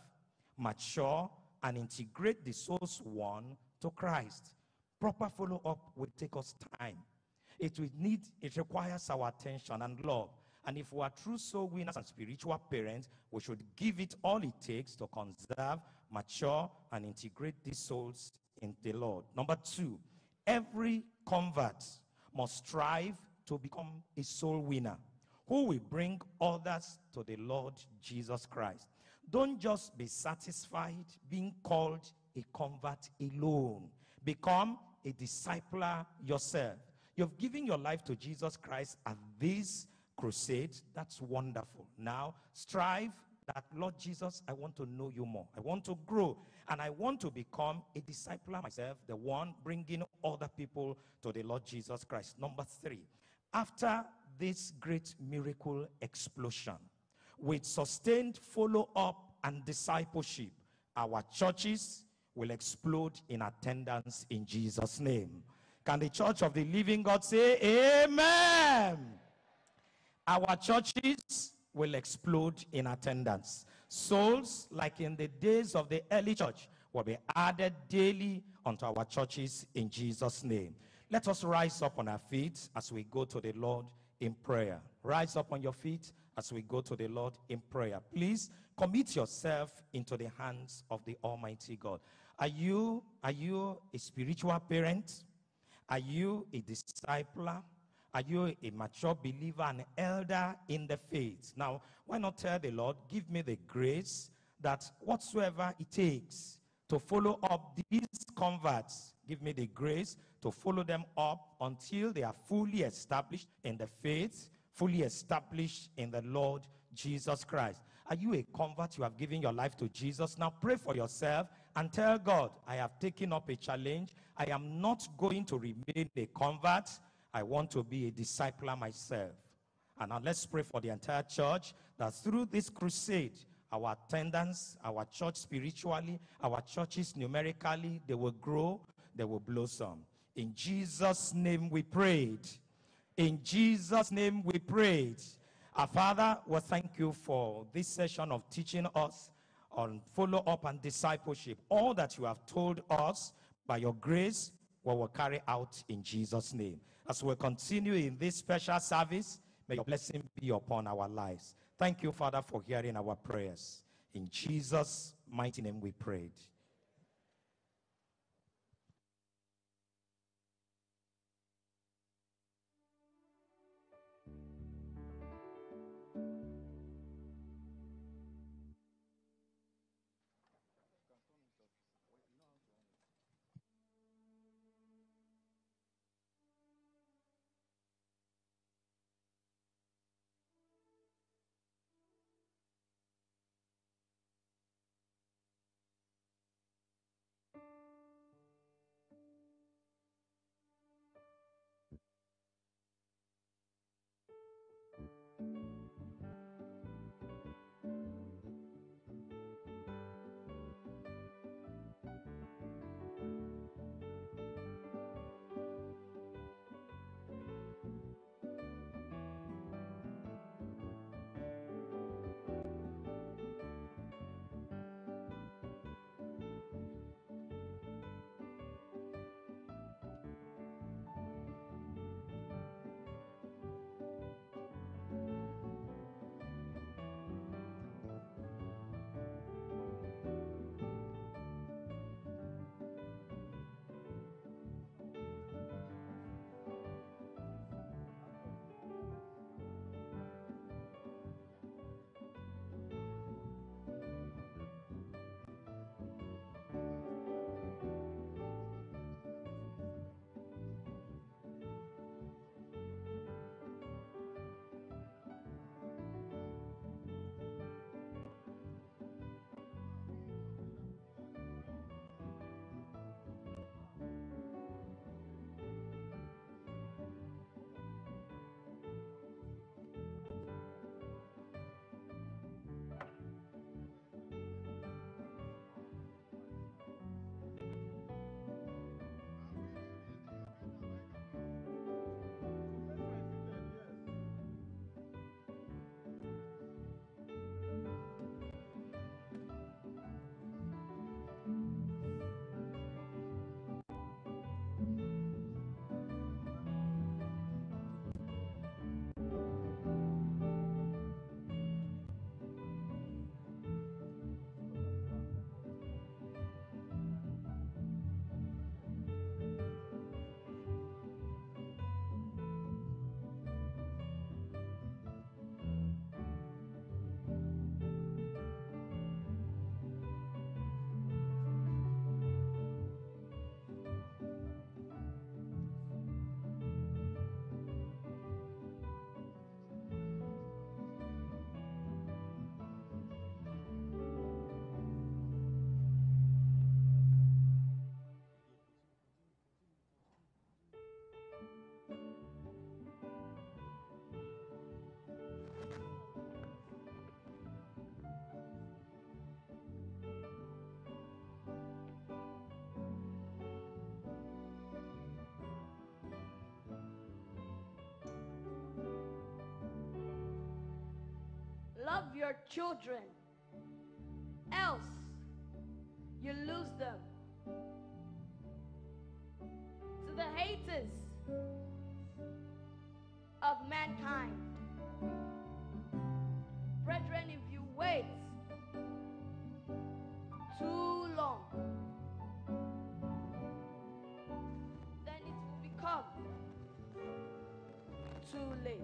mature, and integrate the souls won to Christ. Proper follow-up will take us time. It requires our attention and love. And if we are true soul winners and spiritual parents, we should give it all it takes to conserve, mature, and integrate these souls in the Lord. Number two, every convert must strive to become a soul winner who will bring others to the Lord Jesus Christ. Don't just be satisfied being called a convert alone. Become a discipler yourself. You've given your life to Jesus Christ at this crusade. That's wonderful. Now, strive that, Lord Jesus, I want to know you more. I want to grow. And I want to become a discipler myself, the one bringing other people to the Lord Jesus Christ. Number three, after this great miracle explosion, with sustained follow-up and discipleship, our churches will explode in attendance in Jesus' name. Can the church of the living God say amen? Our churches will explode in attendance. Souls, like in the days of the early church, will be added daily unto our churches in Jesus' name. Let us rise up on our feet as we go to the Lord in prayer. Rise up on your feet as we go to the Lord in prayer. Please commit yourself into the hands of the Almighty God. Are you a spiritual parent? Are you a discipler? Are you a mature believer, an elder in the faith? Now, why not tell the Lord, give me the grace that whatsoever it takes to follow up these converts, give me the grace to follow them up until they are fully established in the faith, fully established in the Lord Jesus Christ. Are you a convert? You have given your life to Jesus. Now pray for yourself and tell God, I have taken up a challenge. I am not going to remain a convert. I want to be a discipler myself. And now let's pray for the entire church that through this crusade, our attendance, our church spiritually, our churches numerically, they will grow, they will blossom. In Jesus' name we prayed. In Jesus' name we prayed. Our Father, we thank you for this session of teaching us on follow-up and discipleship. All that you have told us, by your grace, we will carry out in Jesus' name. As we continue in this special service, may your blessing be upon our lives. Thank you, Father, for hearing our prayers. In Jesus' mighty name we prayed. your children, else you lose them to the haters of mankind. Brethren, if you wait too long, then it will become too late.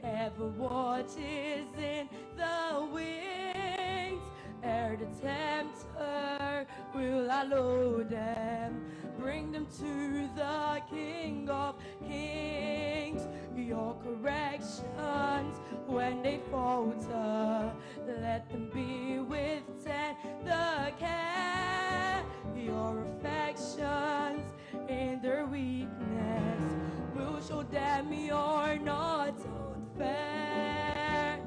Ever watches in the wings, ere the tempter will allow them, bring them to the King of Kings. Your corrections when they falter, let them be with tender care. Your affections in their weakness will show them you're not unfair.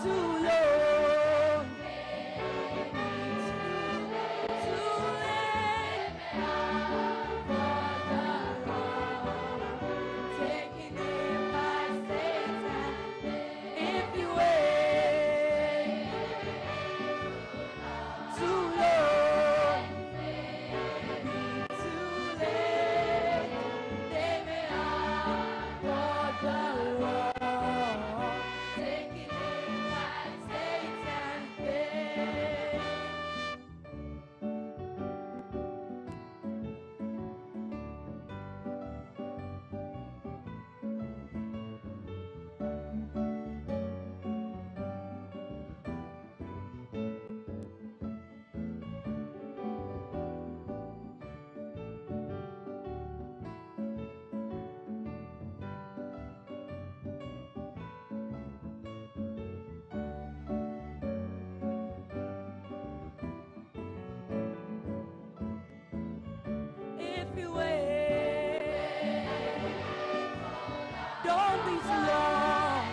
Too long, too late, taking it by Satan. If you wait too long, too late, they may have the wrong. Taking it by Satan's bait. If you wait, don't be too long.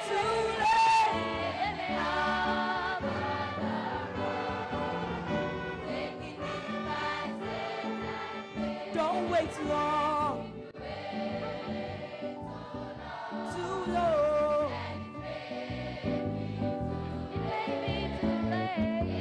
Too late. Don't wait too long. Too long. It may be too late.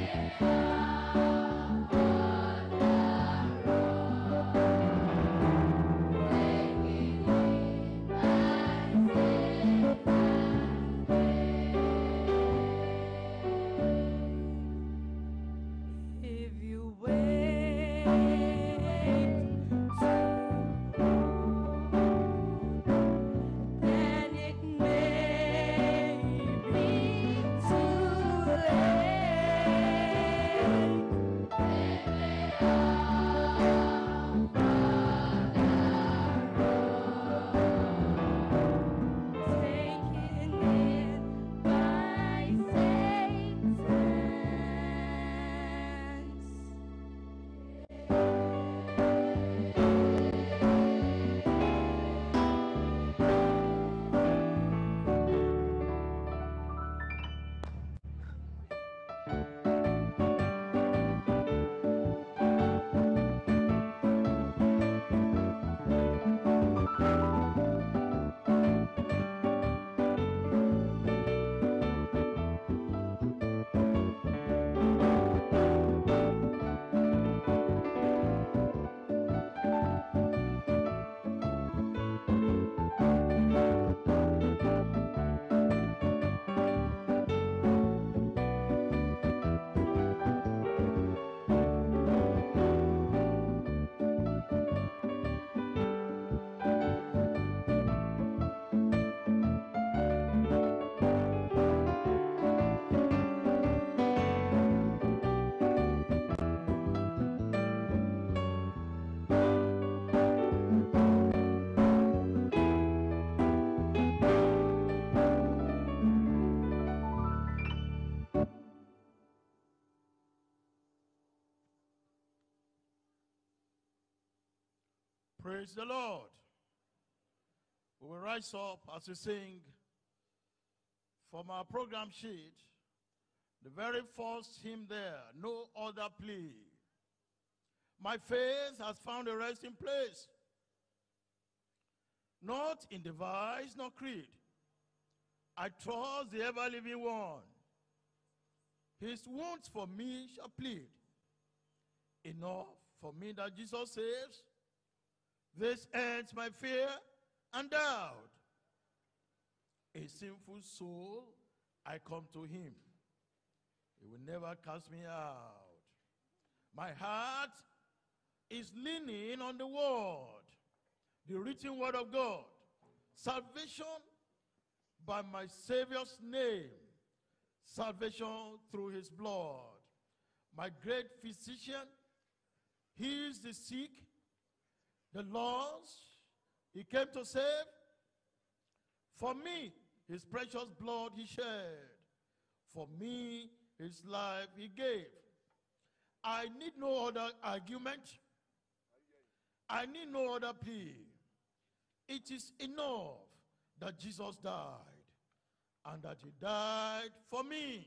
Praise the Lord. We will rise up as we sing from our program sheet, the very first hymn there, No Other Plea. My faith has found a resting place, not in device nor creed. I trust the ever living one. His wounds for me shall plead. Enough for me that Jesus saves. This ends my fear and doubt. A sinful soul, I come to him. He will never cast me out. My heart is leaning on the word, the written word of God. Salvation by my Savior's name, salvation through his blood. My great physician heals the sick, the lost. He came to save. For me, his precious blood he shed. For me, his life he gave. I need no other argument. I need no other plea. It is enough that Jesus died and that he died for me.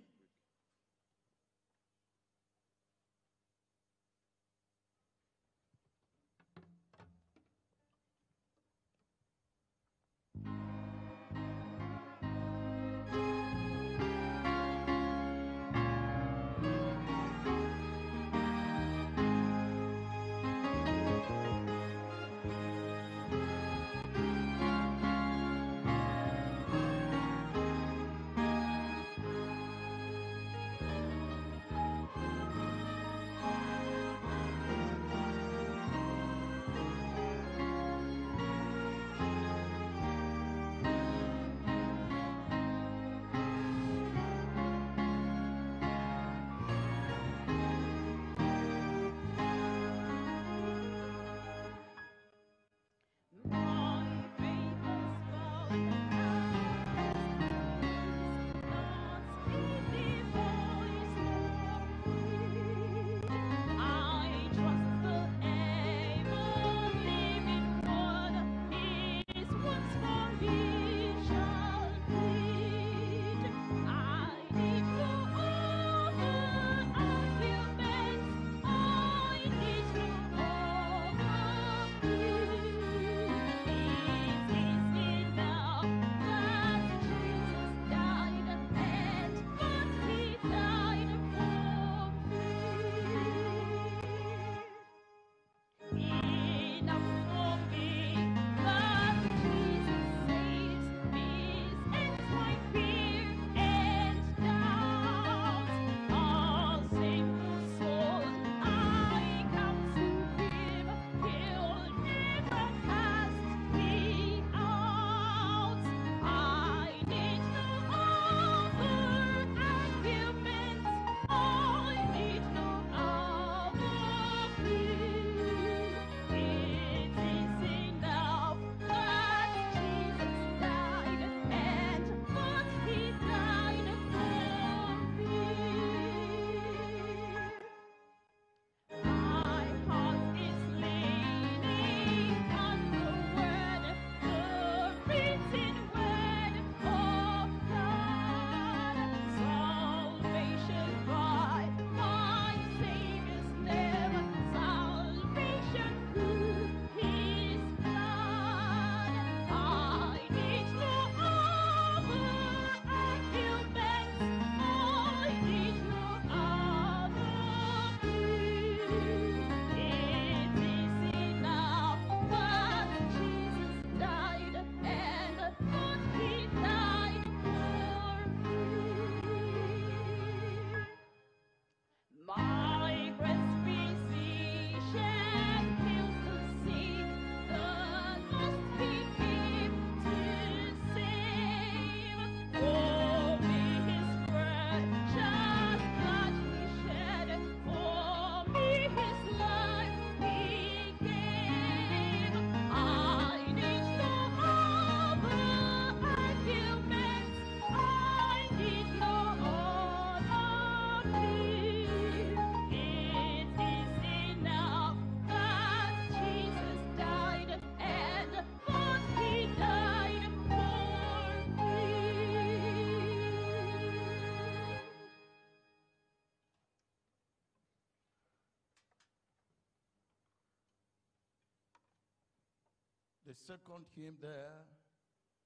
The second hymn there,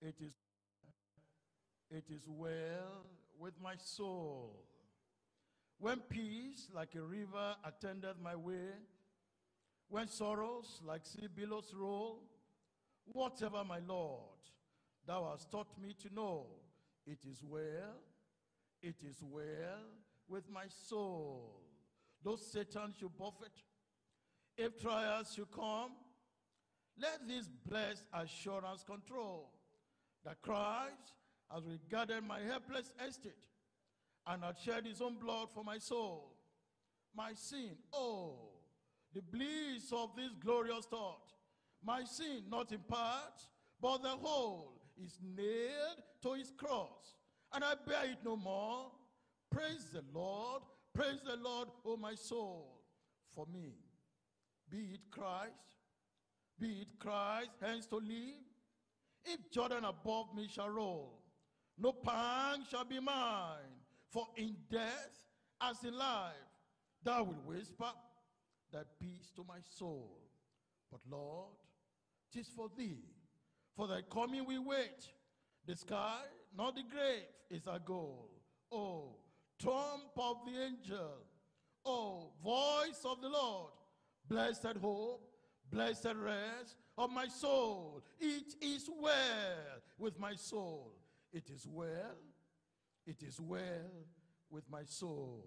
it is well with my soul. When peace like a river attended my way, when sorrows like sea billows roll, whatever, my Lord, thou hast taught me to know, it is well with my soul. Though Satan should buffet, if trials should come, let this blessed assurance control that Christ has regarded my helpless estate and had shed his own blood for my soul. My sin, oh, the bliss of this glorious thought. My sin, not in part, but the whole, is nailed to his cross, and I bear it no more. Praise the Lord, O my soul. For me, be it Christ, hence to live. If Jordan above me shall roll, no pang shall be mine. For in death, as in life, thou wilt whisper thy peace to my soul. But Lord, 'tis for thee, for thy coming we wait. The sky, not the grave, is our goal. Oh, trump of the angel, oh, voice of the Lord, blessed hope, blessed rest of my soul. It is well with my soul. It is well with my soul.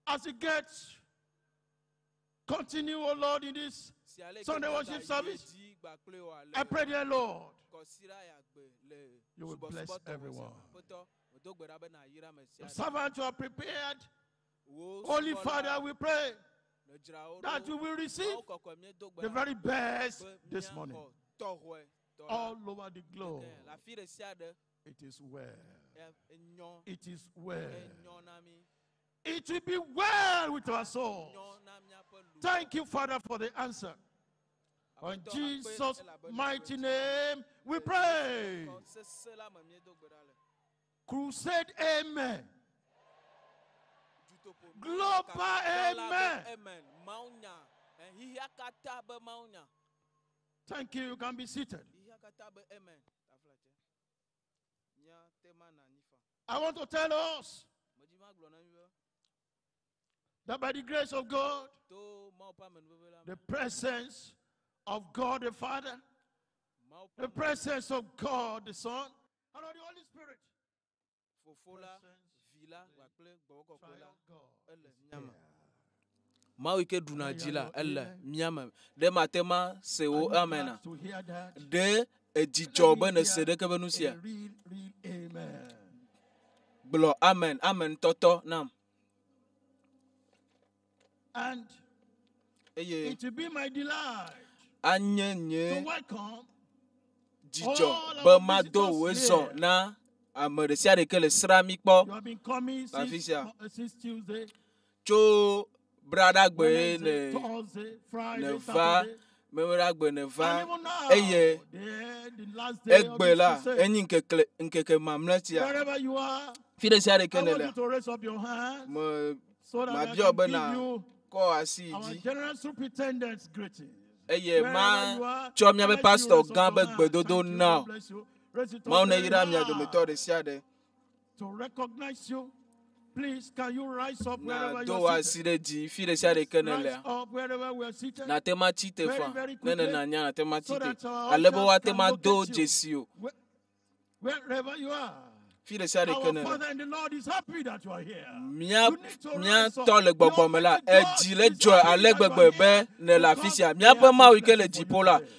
As it gets, continue, O Lord, in this Sunday worship service. I pray, dear Lord, you will bless everyone. Your servants you are prepared. Holy Father, we pray that you will receive the very best this morning. All over the globe. It is well. It is well. It will be well with our souls. Thank you, Father, for the answer. In Jesus' mighty name, we pray. Crusade, amen. Global, amen. Thank you. You can be seated. I want to tell us that by the grace of God, the presence of God the Father, the presence of God the Son, and of the Holy Spirit. Mawu yi ke ɖuna dzi la ele mía me. Ɖe mate ma se wo amena. To hear that, Ɖe edzidzɔ be nèse ɖeke be nu sia. a real, real amen. Gblɔ amen, amen tɔtɔ nam. And Eye it will be my delight anye to nye welcome dzidzɔ all be our mado wòe visitors zɔ here. na ame ɖe sia ɖe ke le sra mi kpɔ You have been coming Afi sia. since Tuesday, tso braɖagbe Wednesday, ne Thursday, Friday, ne va Saturday, memeɖagbe ne va and even now, eye the last day of egbe this la crusade. enyi ŋkeke ŋkeke mamlɛ sia. Wherever you are, Fi ɖe sia ɖe ke I ne want le you to raise up your hand me so that I mabiɔ can bena give you kɔ asi yi our dzi general superintendent's greetings. eye Wherever ma you are, tsɔ I míaƒe like you pastor raise up gã your be hand. gbedodo Thank you. na God bless you. Raise it up Mawu ne very yra mia high. dometɔ ɖe sia ɖe. To recognize you, please can you rise up wherever Na you do wò are asi seated? ɖe dzi fi ɖe sia ɖe ke ne Rise lea. up wherever we are seated. Nate ma tsi te Very, fa. very Ne quickly, nena nya nate ma tsi so te. that our Ale be ushers woate can ma do locate you. dzesi o. Wherever you are. Fi ɖe sia ɖe ke Our ne le. Father in the Lord is happy that you are here. Mía You need to mía rise up. tɔ le The gbɔgbɔ me la, Almighty God edzi le is dzɔe happy ale that you are gbegbe here be ne le afi because sia. he Míaƒe has a Mawu yi ke le blessing for you dziƒo la, today.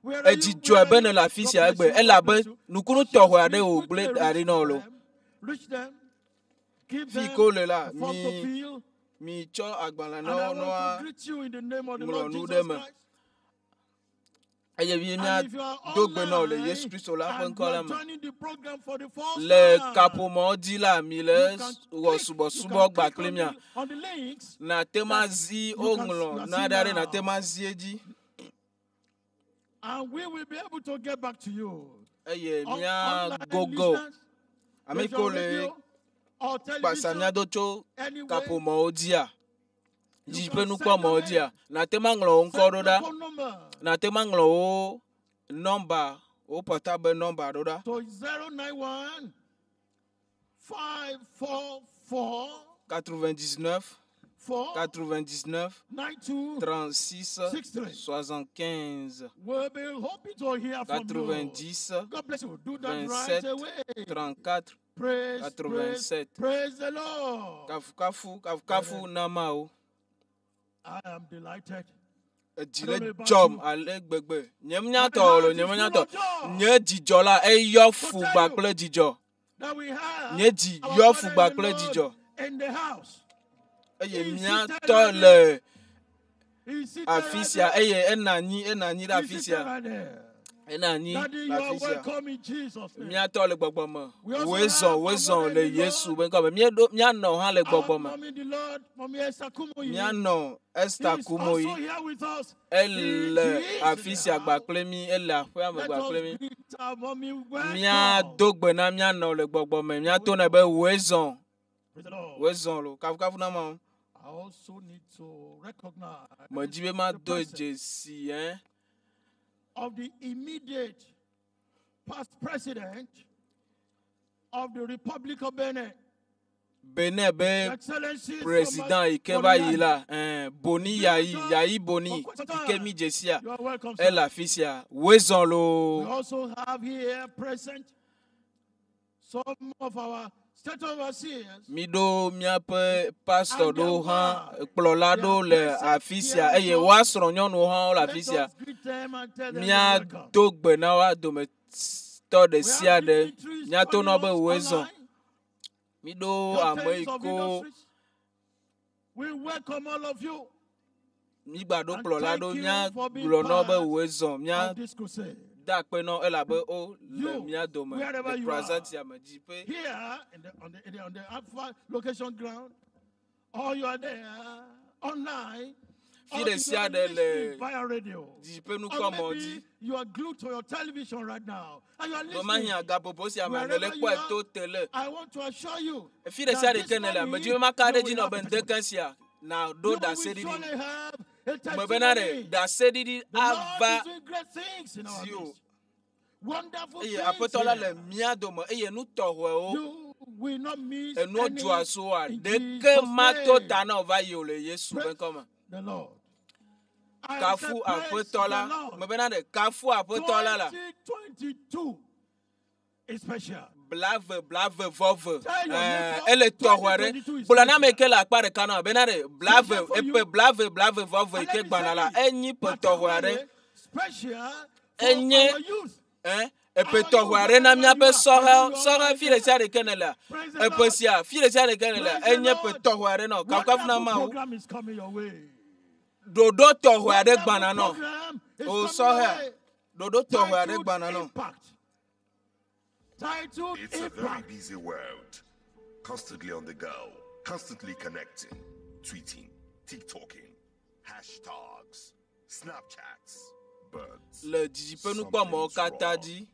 Where are edzi you? dzɔe Where be are ne you? le afi God sia bless egbe you. God elabe bless you. nukunu Ushers, tɔxɛ aɖe please wògblẽ quickly da ɖi reach na wò lo. them. Reach them. Give Fi them ke wole la, a form to mi fill. mi tsɔ agbalẽ And na I wo ne want to greet you in the name of the woaŋlɔ Lord nu ɖe Jesus me. Christ. Eye mi And mía if you are do gbe na wò le online Yesu Kristo la ƒe and ŋkɔ you la are me. joining the program for the first Le time, kaƒomɔwo dzi la, mi le you can wɔ click, you subɔsubɔ can gba click kple on mía. the, on the links Nate ma that zi you can you woŋlɔ are na seeing ɖa ɖe nate now. ma zi edzi. And we will be able to get back to you. Eye On, mía online gogo. listeners, Ame raise kewo your le radio or kpasa television, mía do tso anyway, kaƒomɔwo dzia, you dzi ƒe can send your nukpɔmɔwo name, dzia, nate ma ŋlɔ wò ŋkɔ send ɖo your ɖa. phone number Nate ma ŋlɔ wò nɔmba, wò portable nɔmba ɖo ɖa. to 091 544 99 4 99 92 36 63. 75 We'll be hoping to hear from you. 90 God bless you. Do that right 27 away. 34 Praise, praise, 87. praise the Lord. Kafukafu, kafukafu na Mawu. I am delighted. Edzi I le don't know about dzɔm you. ale gbegbe. Nye My míatɔ lo, heart nye is full míatɔ. of joy Nye dzidzɔ la eyɔ to fugba tell you kple dzidzɔ. that we have Nye dzi our yɔ Father fugba in the kple Lord dzidzɔ. in the house. Eye He is seated míatɔ right there. le He is seated afi right sia there. eye ena anyi ena anyi ɖe He is afi seated sia. right there. Ena anyi Daddy, le you are afi sia. welcome in Jesus' name. Míatɔ le gbɔgbɔ me. We also Wòe have zɔ, our wòe zɔ mother in le the Yesu Lord, be ŋkɔ me. Míeɖo míanɔ hã le our gbɔgbɔ me. mommy in the Lord, Mommy Esther Kumuyi. Míanɔ He Esther is Kumoyi. also here with us. He, Ele she is in afi the sia gba house. kple mí. Ele aƒea me Let gba us kple mí. greet our mommy. Welcome. Míado gbe na míanɔ le gbɔgbɔ me. Míato nɛ be wòe zɔ, Praise the Lord. wòe zɔ lo. Kafukafu na Mawu. I also need to recognize Medzi be the mado presence dzesi ɛ of the immediate past president of the Republic of Benin, Benin be Excellency Thomas président yi ke va yi Boni Yayi. la ɛn Boni He's been Yayi with us Yayi for Boni quite some yi ke time. mi dzesia You are welcome, ele sir. afi sia. Wòe zɔ We loo. also have here present some of our State overseers, Miɖo míaƒe pastor And their ɖewo hã, wives, kplɔla their ɖewo le present afi sia here eye with woa us. srɔ̃ nyɔnuwo hã wole Let afi sia. us greet them and tell them you're welcome. Míado gbe na woa dometɔ ɖe We sia have ɖe. dignitaries Míato joining na wo be us woe zɔ. online, Miɖo ame yi captains of ko industries. We welcome all of you mígba ɖo and kplɔla thank ɖo you for being míagblɔ na wo be part woe zɔ. Mía of this crusade. da akpe na wo elabe wo le You, mía dome wherever le you are, crusade sia me dzi ƒe. here in the, on, the, in the, on the Alpha location ground, or you are there online, Fi or ɖe you sia are ɖe le listening via radio, dzi ƒe or nukpɔmɔ dzi. maybe you are glued to your television right now and you are Be listening. mahiã gaƒoƒo sia me ne le Wherever you kpɔe to are, tele. I want to assure you Fi ɖe sia that ɖe this ke ne le morning me dzi be maka you ɖe dzi will na have be a ŋdeke testimony. sia na ɖo You will ɖaseɖiɖi. surely have a Me bena ɖe testimony. ɖaseɖiɖi The Lord ava is doing great things in our dzi o. midst. Wonderful Eye things aƒetɔ la le here. mía dome eye nu tɔxɔewo You will not miss enuwo any dzɔa soa in ɖeke Jesus' mato name. ta na wo va yi o le Yesu ƒe Praise ŋkɔme. the Lord. I said, Kafu praise aƒetɔ the la. Lord. Me bena ɖe kafu aƒetɔ la la. 2022 is special. Blave blave vɔ ve. Tell your Ɛɛ neighbor, ele tɔxɔe ɖe. 2022 is Gblɔ na ame yi special. ke le akpa ɖeka na wo bena ɖe blave Special for eƒe you. blave blave vɔ ve yi And ke let me gbana say la this, enyi ƒe tɔxɔe aɖe. particularly special for Enye our youth. ɛ Our eƒe youth, tɔxɔe aɖe na wherever you míaƒe are, I know sɔhɛwo. you are Sɔhɛ online fi ɖe there. sia ɖe ke ne lea. Praise the Eƒe Lord. sia fi ɖe sia ɖe ke ne lea Praise the enye ƒe Lord. tɔxɔe aɖe na wo. Kafukafu na Wonderful Mawu. program is coming your way. Ɖoɖo tɔxɔe aɖe Wonderful gbana nɔ. program is O coming your sɔhɛa way. ɖoɖo tɔxɔe aɖe Titled gbana nɔ. Impact. Titled It's a very Impact. busy world. Constantly on the go, constantly connecting, tweeting, TikToking, hashtags, Snapchats. But Le didiƒe nukpɔmɔwo something's katã wrong. dzi.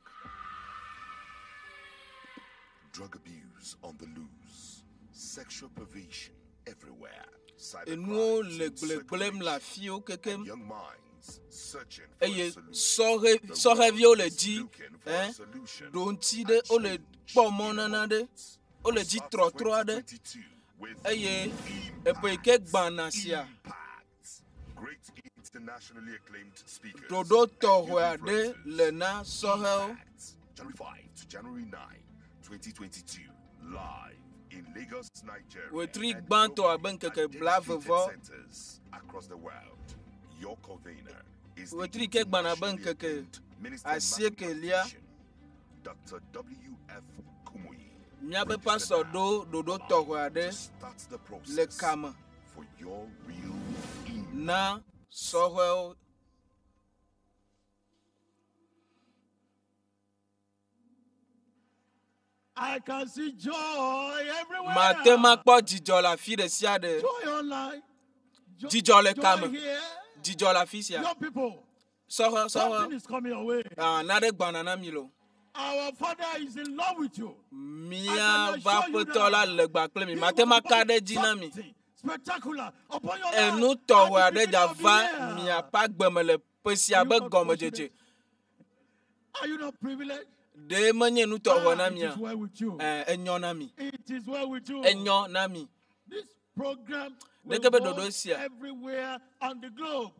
Drug abuse on the loose, sexual perversion everywhere, Enuwo cybercrimes le in gblegblem le circulation, afiwo and kekem. young minds searching for a Eye solution. sɔhe The sɔheviwo world le is dzi looking for a ɛ solution ɖo ŋuti and ɖe wole change kpɔ mɔ in a nana ɖe moment. wole We dzi start trɔtrɔ aɖe 2022 with eye eƒe yi ke Impact. gbana sia Impact. Great internationally acclaimed speakers ɖoɖo and youth tɔxɔe aɖe influencers. le na sɔhewo. Impact. January 5 to January 9, 2022. Live in Lagos, Nigeria. Wetri and gbãtɔ abe globally ŋkeke at blave dedicated vɔ. centers across the world. Your convener is the Wetri ke gbana abe internationally ŋkeke acclaimed minister and asiekelia. mathematician, Dr. W.F. Kumuyi. Míaƒe Register pastor now ɖo ɖoɖo online tɔxɔe to aɖe start the le process kame for your real impact. na sɔhɛwo. I can see joy everywhere. Mate makpɔ dzidzɔ le afi ɖe sia ɖe. Joy online. Dzidzɔ le Joy kame. here. Dzidzɔ le afi sia. Young people, Sɔhɛ something sɔhɛ. is coming your way. Ah, naɖe gbana na mi lo. Our Father is in love with you. Míaƒe I can assure you aƒetɔ la that le gba kple mi. He Mate will maka put ɖe dzi na mi. something spectacular upon your life Enu at tɔxɔe the aɖe beginning dza of the va year. miaƒe agbeme le ƒe sia Are you be not gɔmedzedze. fortunate? Are you not privileged? Ɖe menye nu tɔxɔe Ah, na it mia? is well with you. Ɛ, enyo na mi. It is well with you. Enyo na mi. This program will Ɖeke be go ɖoɖo sia everywhere on the globe.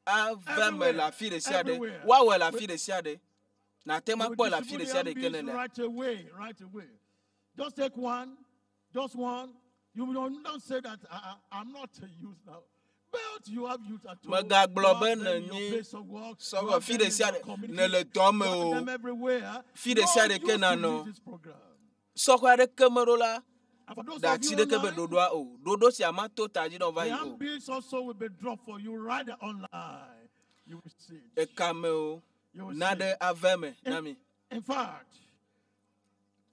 ava me le afi ɖe sia ɖe. Everywhere. Woawɔe le afi ɖe sia ɖe. Nate We ma will kpɔe le afi distribute ɖe sia the ɖe ke ne handbills lea. right away, right away. Just take one, just one. You don't say that I'm not a youth now. But you have youth at home. Mègagblɔ You have be them in your nenye place of work. You sɔhɛ have fi them ɖe in sia your ɖe community. nele dɔ me You have o. them everywhere. Fi ɖe sia No ɖe ke youth will nanɔ. miss this program. Sɔhɛ aɖeke meɖo la And for those ɖe of ati you ɖeke be online, ɖoɖoa o. Ɖoɖo sia mato ta dzi na wo va the yi o. handbills also will be dropped for you right online. You will see it. Ekame o. You will see Naɖe it. ave me na In, mi. in fact,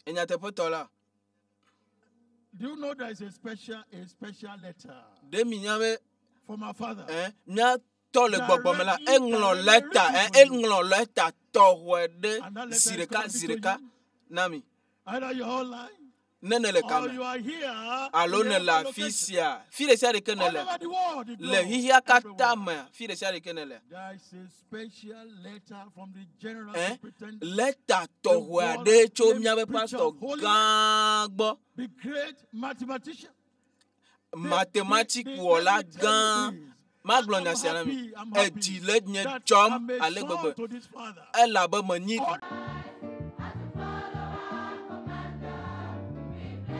Enyateƒetɔ la. do you know there is a special letter Ɖe mi nya be from our father? ɛ míatɔ le gbɔgbɔme la Directly, eŋlɔ directly lɛta written ɛ for you. eŋlɔ lɛta tɔxɔe ɖe And that letter zi is ɖeka coming zi to ɖeka you. na mi. Either you're online Ne ne le or kame you are here alo in ne the le other afi location. sia fi ɖe sia ɖe ke ne All le over the world, the le globe, xixia katã everywhere. mea fi ɖe sia ɖe ke ne le. There is a special letter from the general Ɛ superintendent, lɛta the tɔxɔe world aɖe tso acclaimed míaƒe preacher pastor of holiness, gã gbɔ. the great mathematician. The, the, Mathematic the, let wɔla me tell you gã this. magblɔ I'm nya sia na mi. happy, I'm Edzi happy le nye that dzɔm I'm a ale son gbegbe to this father. elabe menyi All As a follower, commander, we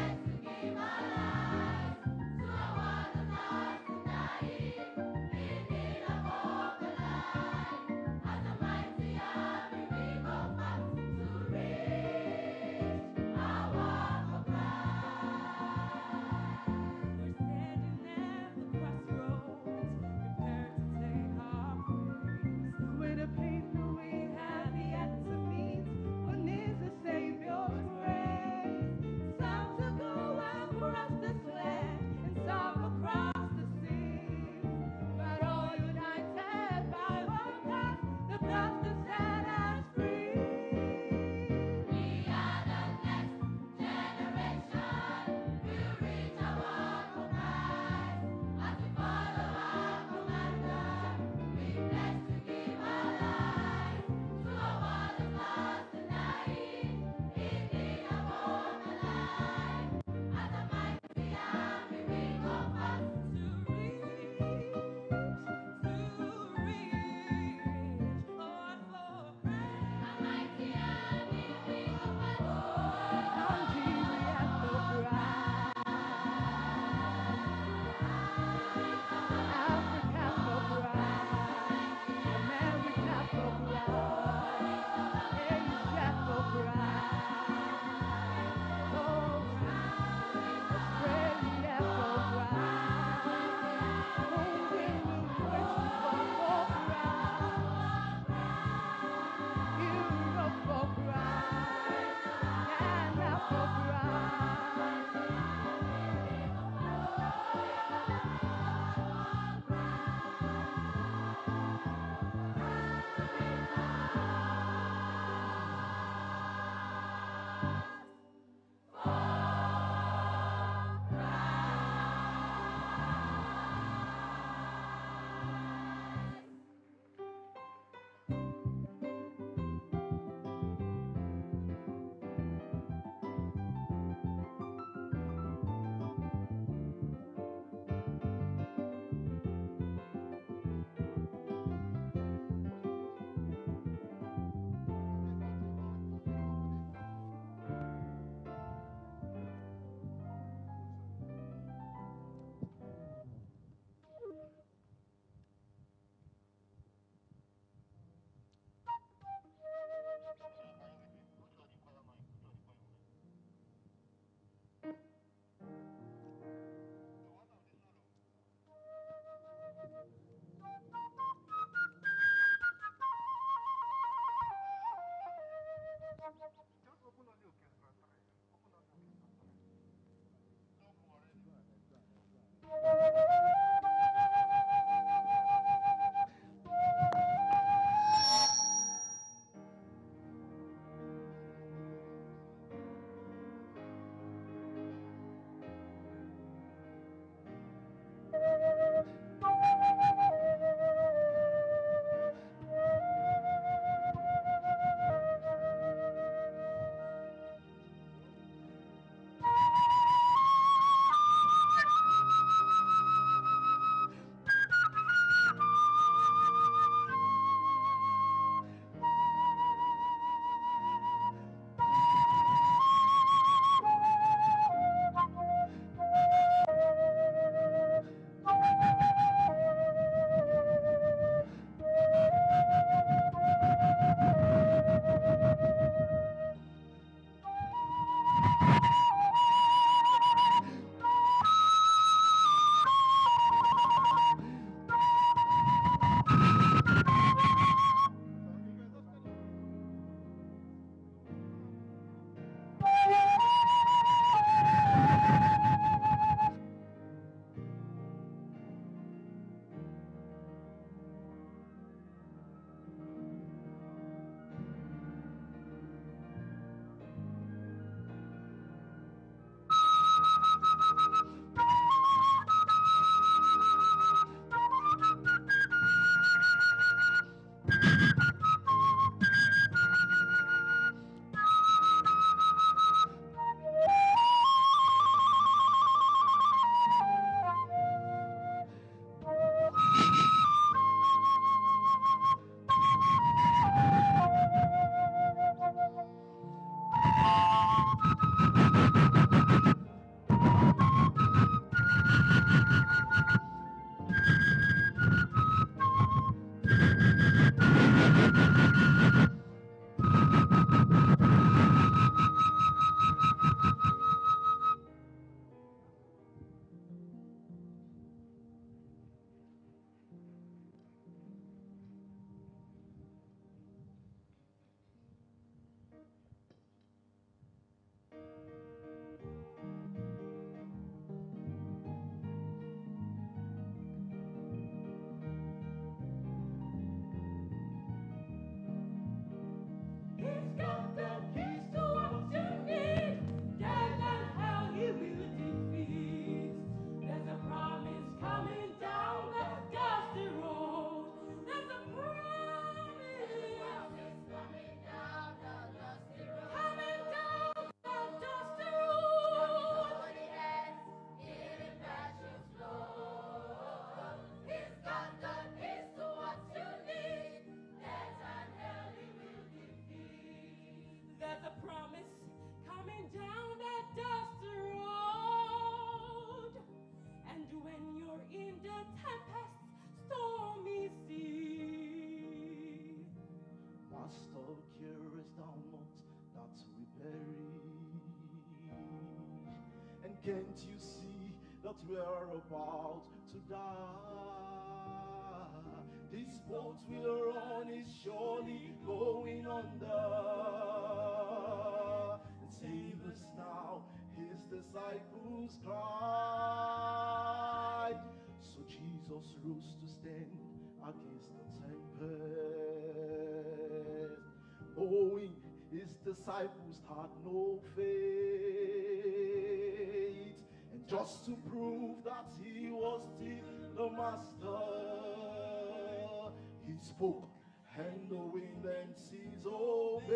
in the tempest, stormy sea. Master, carest thou not that we perish? And can't you see that we are about to die? This boat we are on is surely going under. And save us now, his disciples cried. So Jesus rose to stand against the tempest, knowing his disciples had no faith. And just to prove that he was still the master, he spoke, and the wind and seas obeyed.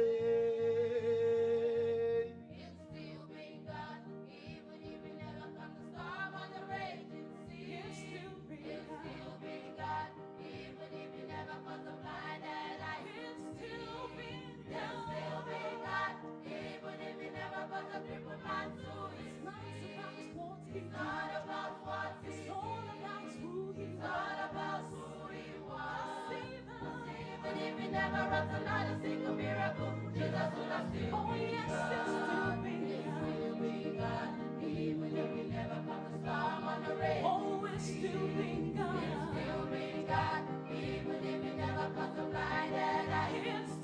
It's still been God, even if it never comes the storm on the raging sea. It's still been It's God. still been God, even if it never caused the blinded eyes to It's still see. been It's still been God. God, even if it never caused the crippled man to his It's not feet. about what he It's not did. about what he It's all did. about who he It's all about was. who he was. Even, Even if he never wrought another single miracle, Jesus would have still oh been yes, it's still God. been It's God. still been God, even if he never caused the storm on the raging Oh, it's sea. still been It's God. still been God, even if he never caused the blinded eyes to It's still see.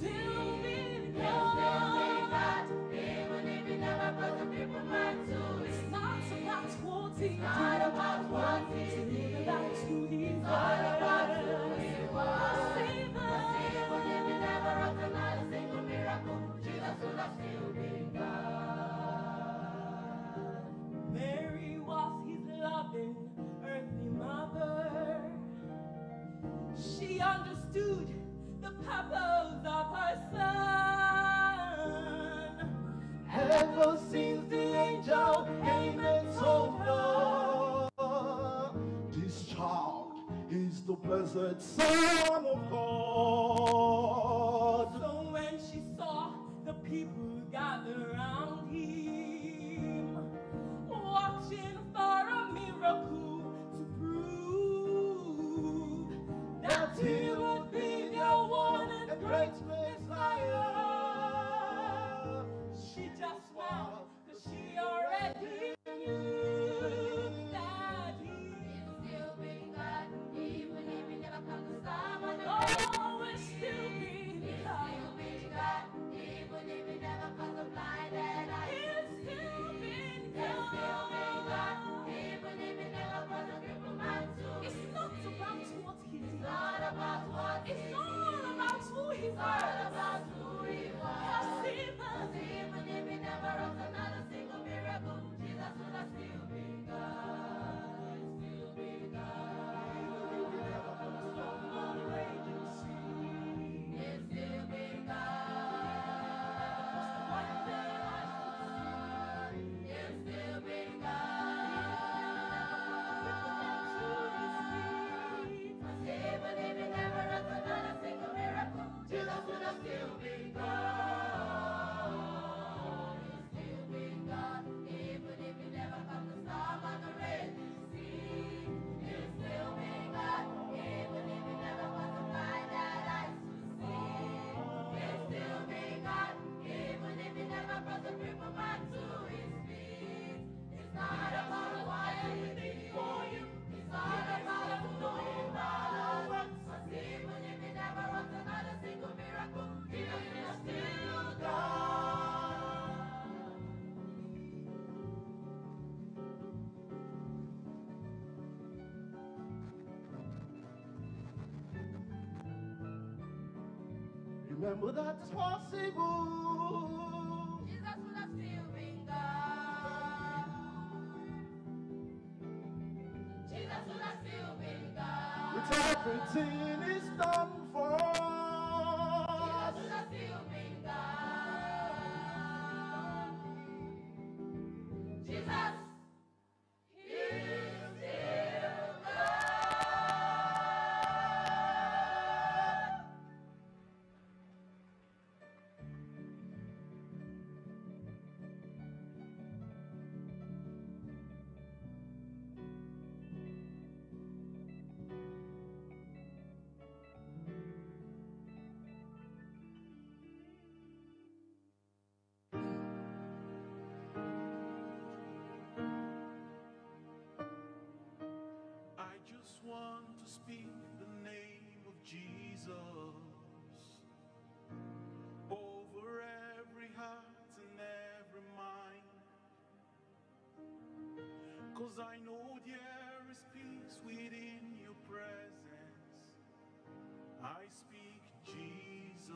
been It's still been God. God, even if he never caused the crippled man to his It's not feet. about what he It's not did. about what he It's all did. about who he It's all about who was. he Cause was. even, Cause even if he never wrought another single miracle, Jesus would have still been God. Mary was his loving earthly mother. She understood the purpose of her son. Ever since the angel came and told her, this child is the blessed Son of God. So when she saw the people gather round him, watching for a miracle to prove that That he he would would be be their their one one and and great great Messiah, Messiah. she just smiled 'cause she already knew that he It's still been God, even if he never comes the storm on the raging oh, it's still sea. been It's God. still been God, even if he never caused the blinded eyes to It's still see. been It's still been God, God. even if he never caused the crippled man to It's his not feet. about what he It's did. not about what It's he all did. about who he It's all was. about who he Cause was. even, Cause even if he never wrought another single miracle, Jesus would have still been God. Still been Even if he never comes storm on the raging sea. It's still been God. It's still been God. Cause even if he never wrought another single miracle, Jesus would have still been God. It's still been God. Even if he never comes the storm on the raging sea. It's still been God. Even if he never caused the blinded eyes to see. It's still been God. Even if he never brought the crippled man to his feet. It's not about what he did for you. It's all about who he was. 'Cause even if he never wrought another single miracle, Jesus is still God. Remember that it's possible. Jesus would have still been God. Jesus would have still been God. With everything is done for Jesus us. would have still been God. Jesus is still God. Remember speak the name of Jesus over every heart and every mind. 'Cause I know there is peace within your presence. I speak Jesus.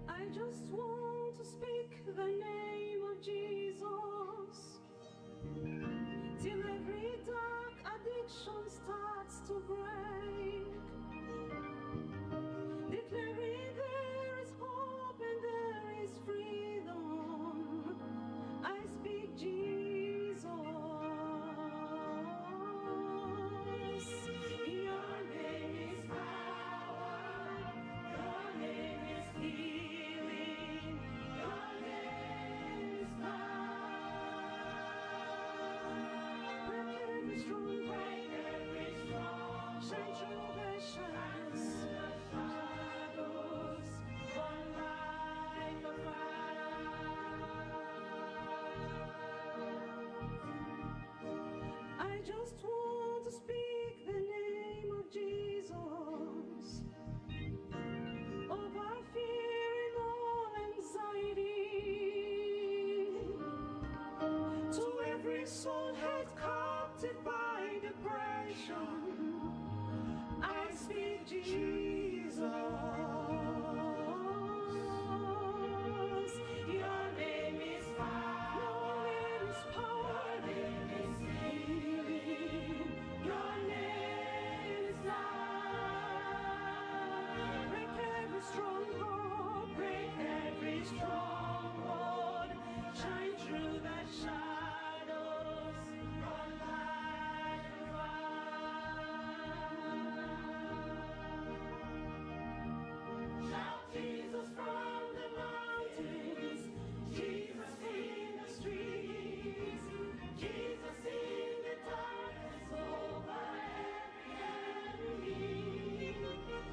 I just want to speak the name of Jesus till every dark addiction starts to break, declaring there is hope and there is freedom. I speak Jesus. Your name is power. Your name is healing. Your name is life. Break every strong, break every strong, shine through the shadows, burn like a fire. I just want to speak the name of Jesus over fear and all anxiety. To every soul held captive by depression, I speak Jesus. Your name is power. Your name is power. Your name is healing. Your name is life. Break every stronghold. Break every stronghold. Shine through the shadows. Run like a fire. Shout Jesus from the mountains, Jesus in the streets, Jesus in the darkness over every enemy.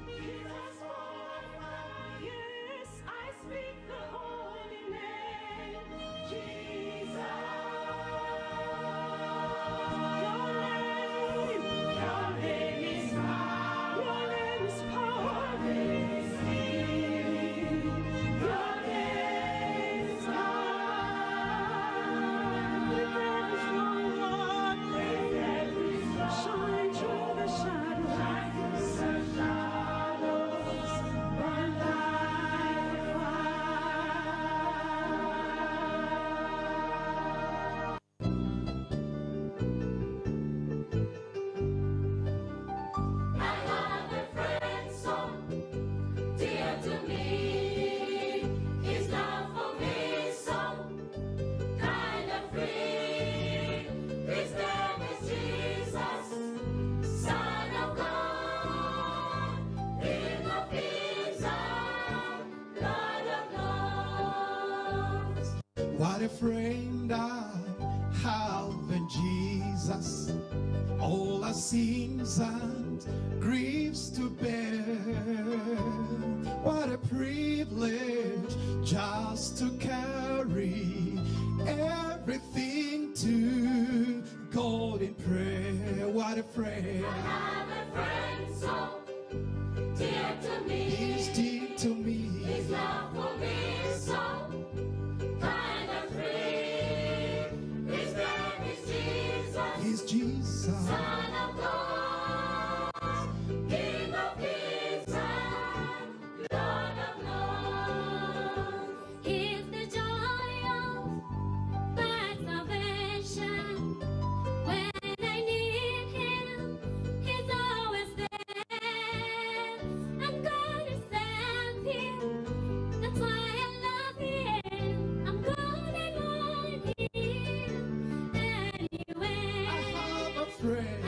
Jesus for life, yes, I speak the holy name, Jesus. Your name is power. Your name is power. Your name is healing. Your name is life. Break every stronghold. Break every stronghold. Shine through the shadows. Shine through the shadows. Burn like a fire. I have a friend so dear to me. His love for me so kind and free. His name is Jesus, Son of God, King of Kings and Lord of Lords. What a friend I have in Jesus. All our sins and griefs to bear. What a privilege just to carry everything to God in prayer. What a friend. I have a friend so dear to me. He's dear to me. His love for me so kind and free. His name is Jesus, He's Jesus. Son of God, King of Kings and Lord of Lords. He's the joy of my salvation. When I need him, he's always there. I'm gonna serve him. That's why I love him. I'm gonna love him anyway. I have a friend.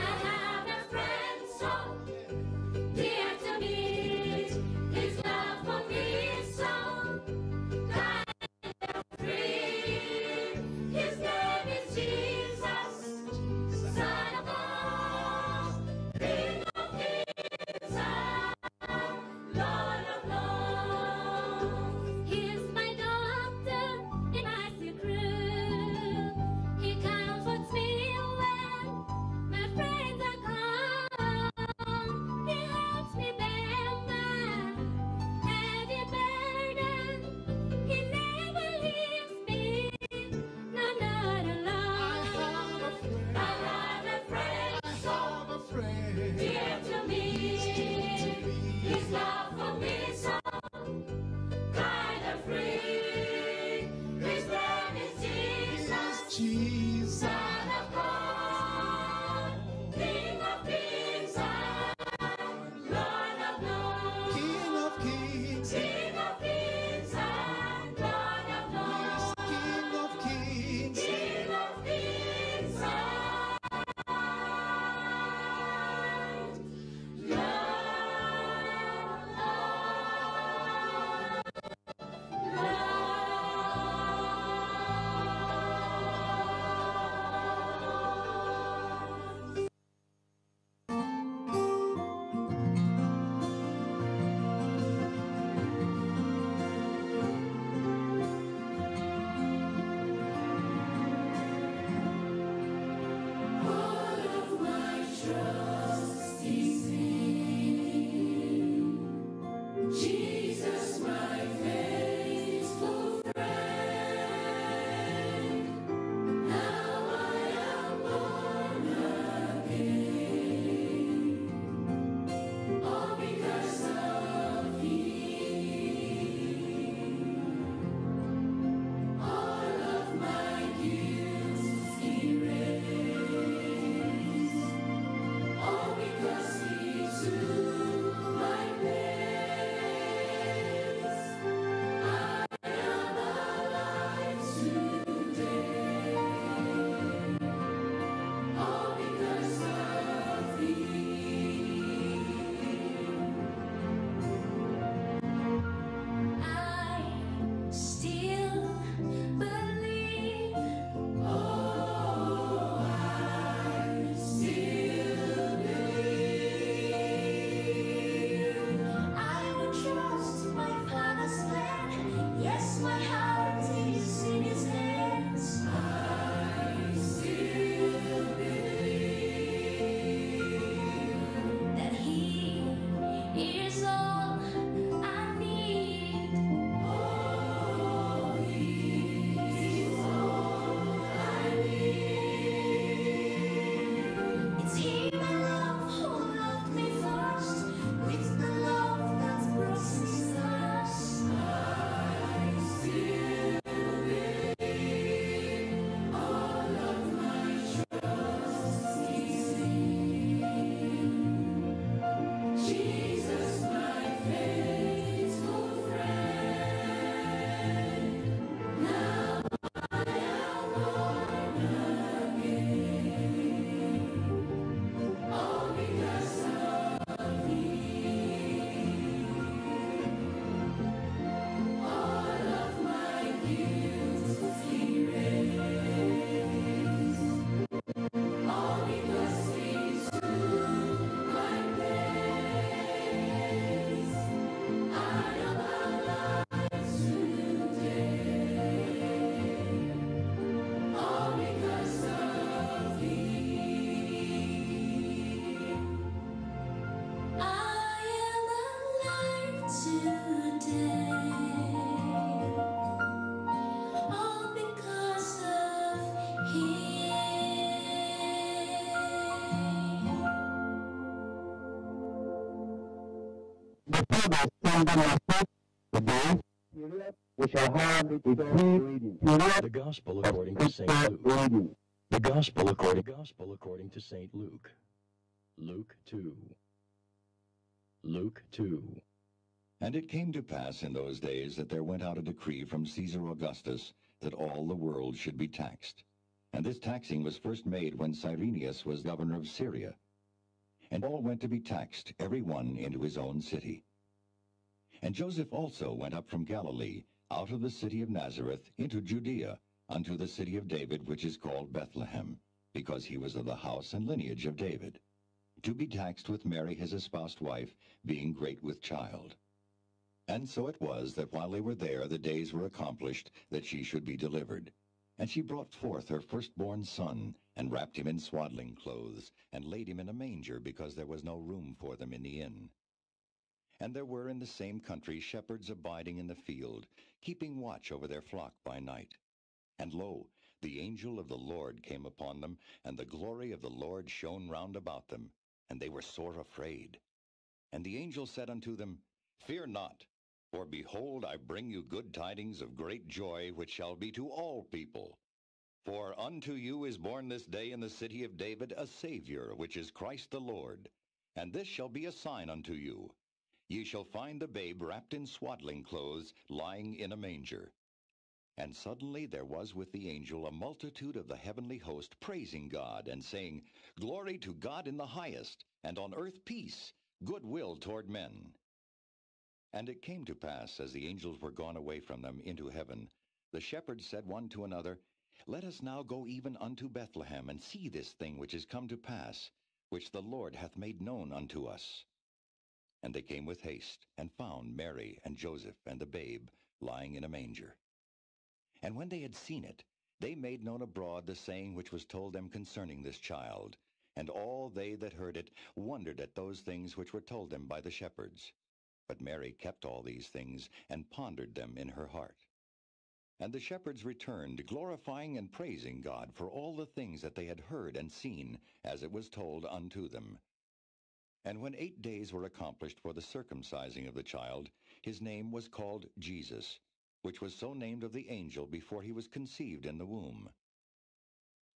Jesus. Son of God, King of kings and Lord of lords. King of kings. King of kings and Lord of lords. King of kings. King of kings and Lord of lords. All of my trust is in Jesus, my faithful friend. Now I am born again, all because of Him. All of my guilt erased, all because He took my place. I am alive today, all because of Him. I still believe. Oh, I still believe. I will trust my Father's plan. Yes, my heart is in His hands. I still believe that He is all I need. Oh, He is all I need. It's Him I love who loved me first, with the love that crosses us. I still believe. All of my trust is in Jesus, my faithful friend. Now I am born again, all because of Him. All of my guilt erased, all because He took my place. I am alive today, all because of Him. I am alive today, all because of Him. Before the Sunday message today, we shall have a brief period The Gospel according to St. of Luke. reading. The Gospel according to St. Luke. Luke 2. Luke 2. And it came to pass in those days that there went out a decree from Caesar Augustus that all the world should be taxed. And this taxing was first made when Cyrenius was governor of Syria. And all went to be taxed, every one into his own city. And Joseph also went up from Galilee, out of the city of Nazareth, into Judea, unto the city of David, which is called Bethlehem, because he was of the house and lineage of David, to be taxed with Mary his espoused wife, being great with child. And so it was that while they were there, the days were accomplished that she should be delivered. And she brought forth her firstborn son, and wrapped him in swaddling clothes, and laid him in a manger, because there was no room for them in the inn. And there were in the same country shepherds abiding in the field, keeping watch over their flock by night. And lo, the angel of the Lord came upon them, and the glory of the Lord shone round about them, and they were sore afraid. And the angel said unto them, Fear not, for behold, I bring you good tidings of great joy, which shall be to all people. For unto you is born this day in the city of David a Savior, which is Christ the Lord. And this shall be a sign unto you. Ye shall find the babe wrapped in swaddling clothes, lying in a manger. And suddenly there was with the angel a multitude of the heavenly host praising God and saying, Glory to God in the highest, and on earth peace, good will toward men. And it came to pass, as the angels were gone away from them into heaven, the shepherds said one to another, Let us now go even unto Bethlehem, and see this thing which is come to pass, which the Lord hath made known unto us. And they came with haste, and found Mary and Joseph and the babe lying in a manger. And when they had seen it, they made known abroad the saying which was told them concerning this child. And all they that heard it wondered at those things which were told them by the shepherds. But Mary kept all these things, and pondered them in her heart. And the shepherds returned, glorifying and praising God for all the things that they had heard and seen, as it was told unto them. And when 8 days were accomplished for the circumcising of the child, his name was called Jesus, which was so named of the angel before he was conceived in the womb.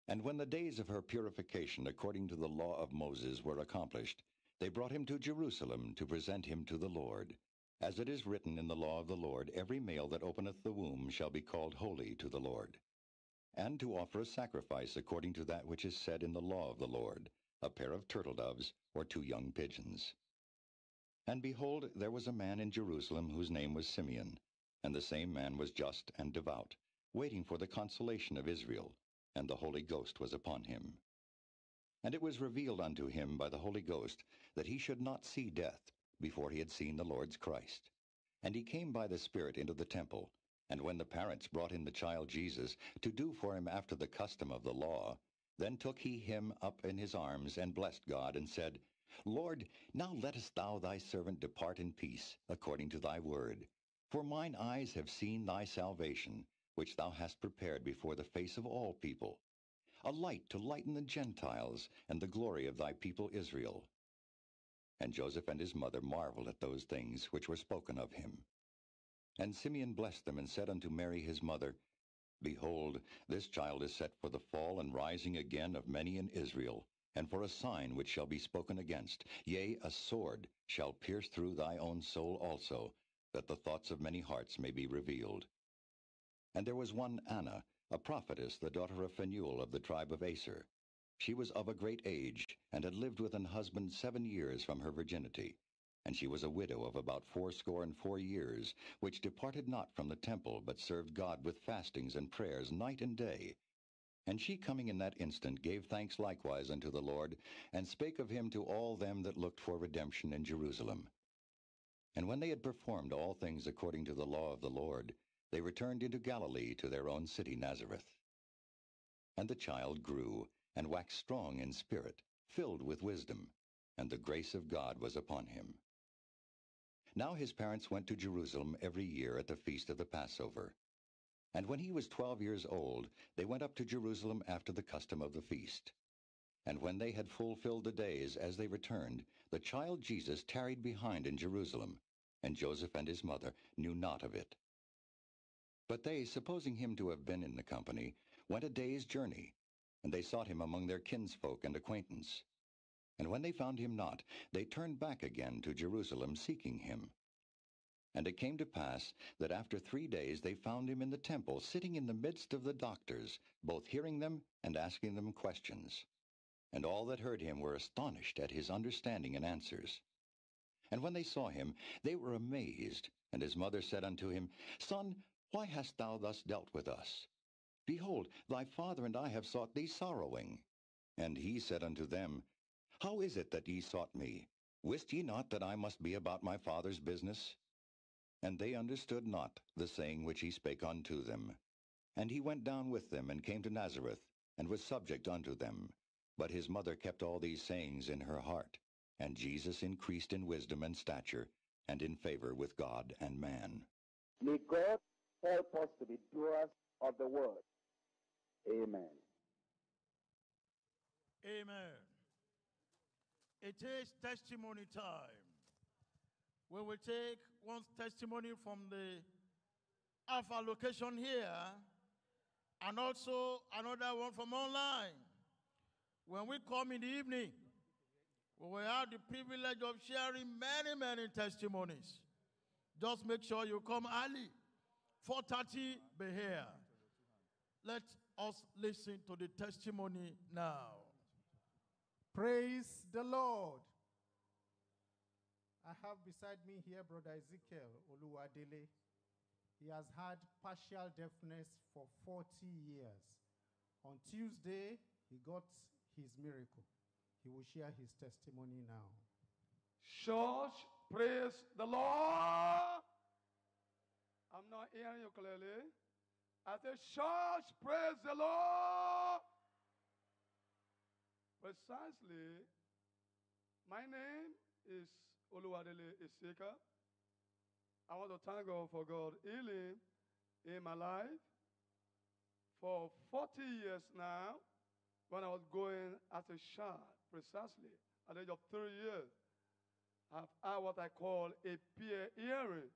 And when the days of her purification according to the law of Moses were accomplished, they brought him to Jerusalem to present him to the Lord. As it is written in the law of the Lord, every male that openeth the womb shall be called holy to the Lord. And to offer a sacrifice according to that which is said in the law of the Lord, a pair of turtle doves or 2 young pigeons. And behold, there was a man in Jerusalem whose name was Simeon, and the same man was just and devout, waiting for the consolation of Israel, and the Holy Ghost was upon him. And it was revealed unto him by the Holy Ghost that he should not see death before he had seen the Lord's Christ. And he came by the Spirit into the temple, and when the parents brought in the child Jesus to do for him after the custom of the law, then took he him up in his arms, and blessed God, and said, Lord, now lettest thou thy servant depart in peace, according to thy word. For mine eyes have seen thy salvation, which thou hast prepared before the face of all people, a light to lighten the Gentiles, and the glory of thy people Israel. And Joseph and his mother marveled at those things which were spoken of him. And Simeon blessed them, and said unto Mary his mother, Behold, this child is set for the fall and rising again of many in Israel, and for a sign which shall be spoken against. Yea, a sword shall pierce through thy own soul also, that the thoughts of many hearts may be revealed. And there was one Anna, a prophetess, the daughter of Phanuel of the tribe of Aser. She was of a great age, and had lived with an husband 7 years from her virginity. And she was a widow of about 84 years, which departed not from the temple, but served God with fastings and prayers night and day. And she coming in that instant gave thanks likewise unto the Lord, and spake of him to all them that looked for redemption in Jerusalem. And when they had performed all things according to the law of the Lord, they returned into Galilee to their own city Nazareth. And the child grew, and waxed strong in spirit, filled with wisdom, and the grace of God was upon him. Now his parents went to Jerusalem every year at the feast of the Passover. And when he was 12 years old, they went up to Jerusalem after the custom of the feast. And when they had fulfilled the days, as they returned, the child Jesus tarried behind in Jerusalem, and Joseph and his mother knew not of it. But they, supposing him to have been in the company, went a day's journey, and they sought him among their kinsfolk and acquaintance. And when they found him not, they turned back again to Jerusalem, seeking him. And it came to pass that after 3 days they found him in the temple, sitting in the midst of the doctors, both hearing them and asking them questions. And all that heard him were astonished at his understanding and answers. And when they saw him, they were amazed. And his mother said unto him, Son, why hast thou thus dealt with us? Behold, thy father and I have sought thee sorrowing. And he said unto them, How is it that ye sought me? Wist ye not that I must be about my father's business? And they understood not the saying which he spake unto them. And he went down with them, and came to Nazareth, and was subject unto them. But his mother kept all these sayings in her heart. And Jesus increased in wisdom and stature, and in favor with God and man. May God help us to be doers of the word. Amen. Amen. It is testimony time. We will take one testimony from the Alpha location here, And also another one from online. When we come in the evening, we will have the privilege of sharing many, many testimonies. Just make sure you come early. 4:30, be here. Let us listen to the testimony now. Praise the Lord. I have beside me here Brother Ezekiel Oluwadele. He has had partial deafness for 40 years. On Tuesday, he got his miracle. He will share his testimony now. Church, praise the Lord. I'm not hearing you clearly. I say, church, praise the Lord. Precisely, my name is Oluwadele Isika. I want to thank God for God healing in my life. For 40 years now, when I was going as a child, precisely at the age of 3 years, I've had what I call a peer hearing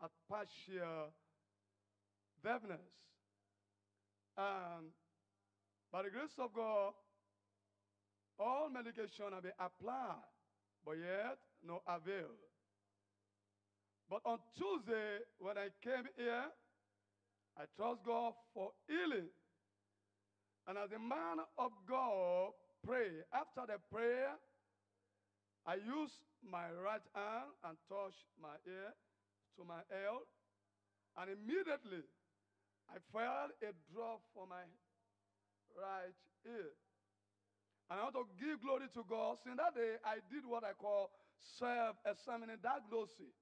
at partial deafness. And by the grace of God, all medication have been applied, but yet no avail. But on Tuesday, when I came here, I trust God for healing. And as a man of God prayed, after the prayer, I used my right hand and touched my ear to my ear, and immediately I felt a drop from my right ear. And I want to give glory to God. Since that day, I did what I call self-examining diagnosis.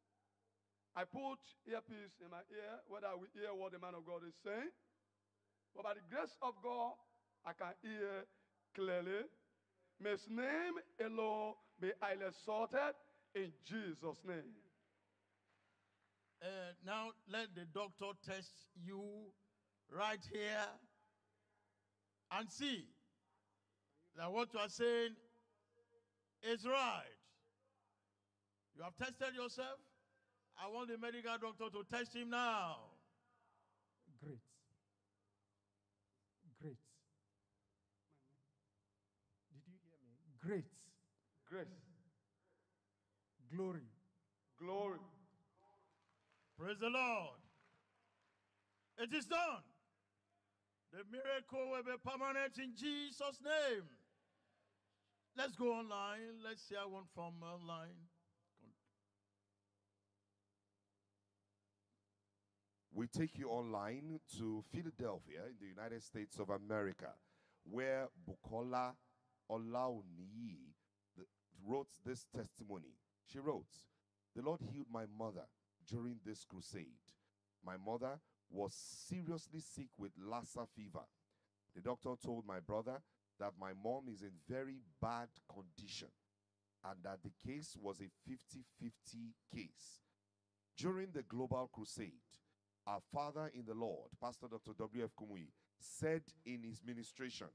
I put earpiece in my ear, whether I will hear what the man of God is saying. But by the grace of God, I can hear clearly. May his name alone be highly exalted in Jesus' name. Now let the doctor test you right here and see that what you are saying is right. You have tested yourself. I want the medical doctor to test him now. Great. Great. Did you hear me? Great. Grace. Glory. Glory. Praise the Lord. It is done. The miracle will be permanent in Jesus' name. Let's go online. Let's hear one from online. We take you online to Philadelphia in the United States of America, where Bukola Olauniyi wrote this testimony. She wrote, The Lord healed my mother during this crusade. My mother was seriously sick with Lassa fever. The doctor told my brother that my mom is in very bad condition and that the case was a 50-50 case. During the global crusade, our father in the Lord, Pastor Dr. W.F. Kumuyi, said in his ministration,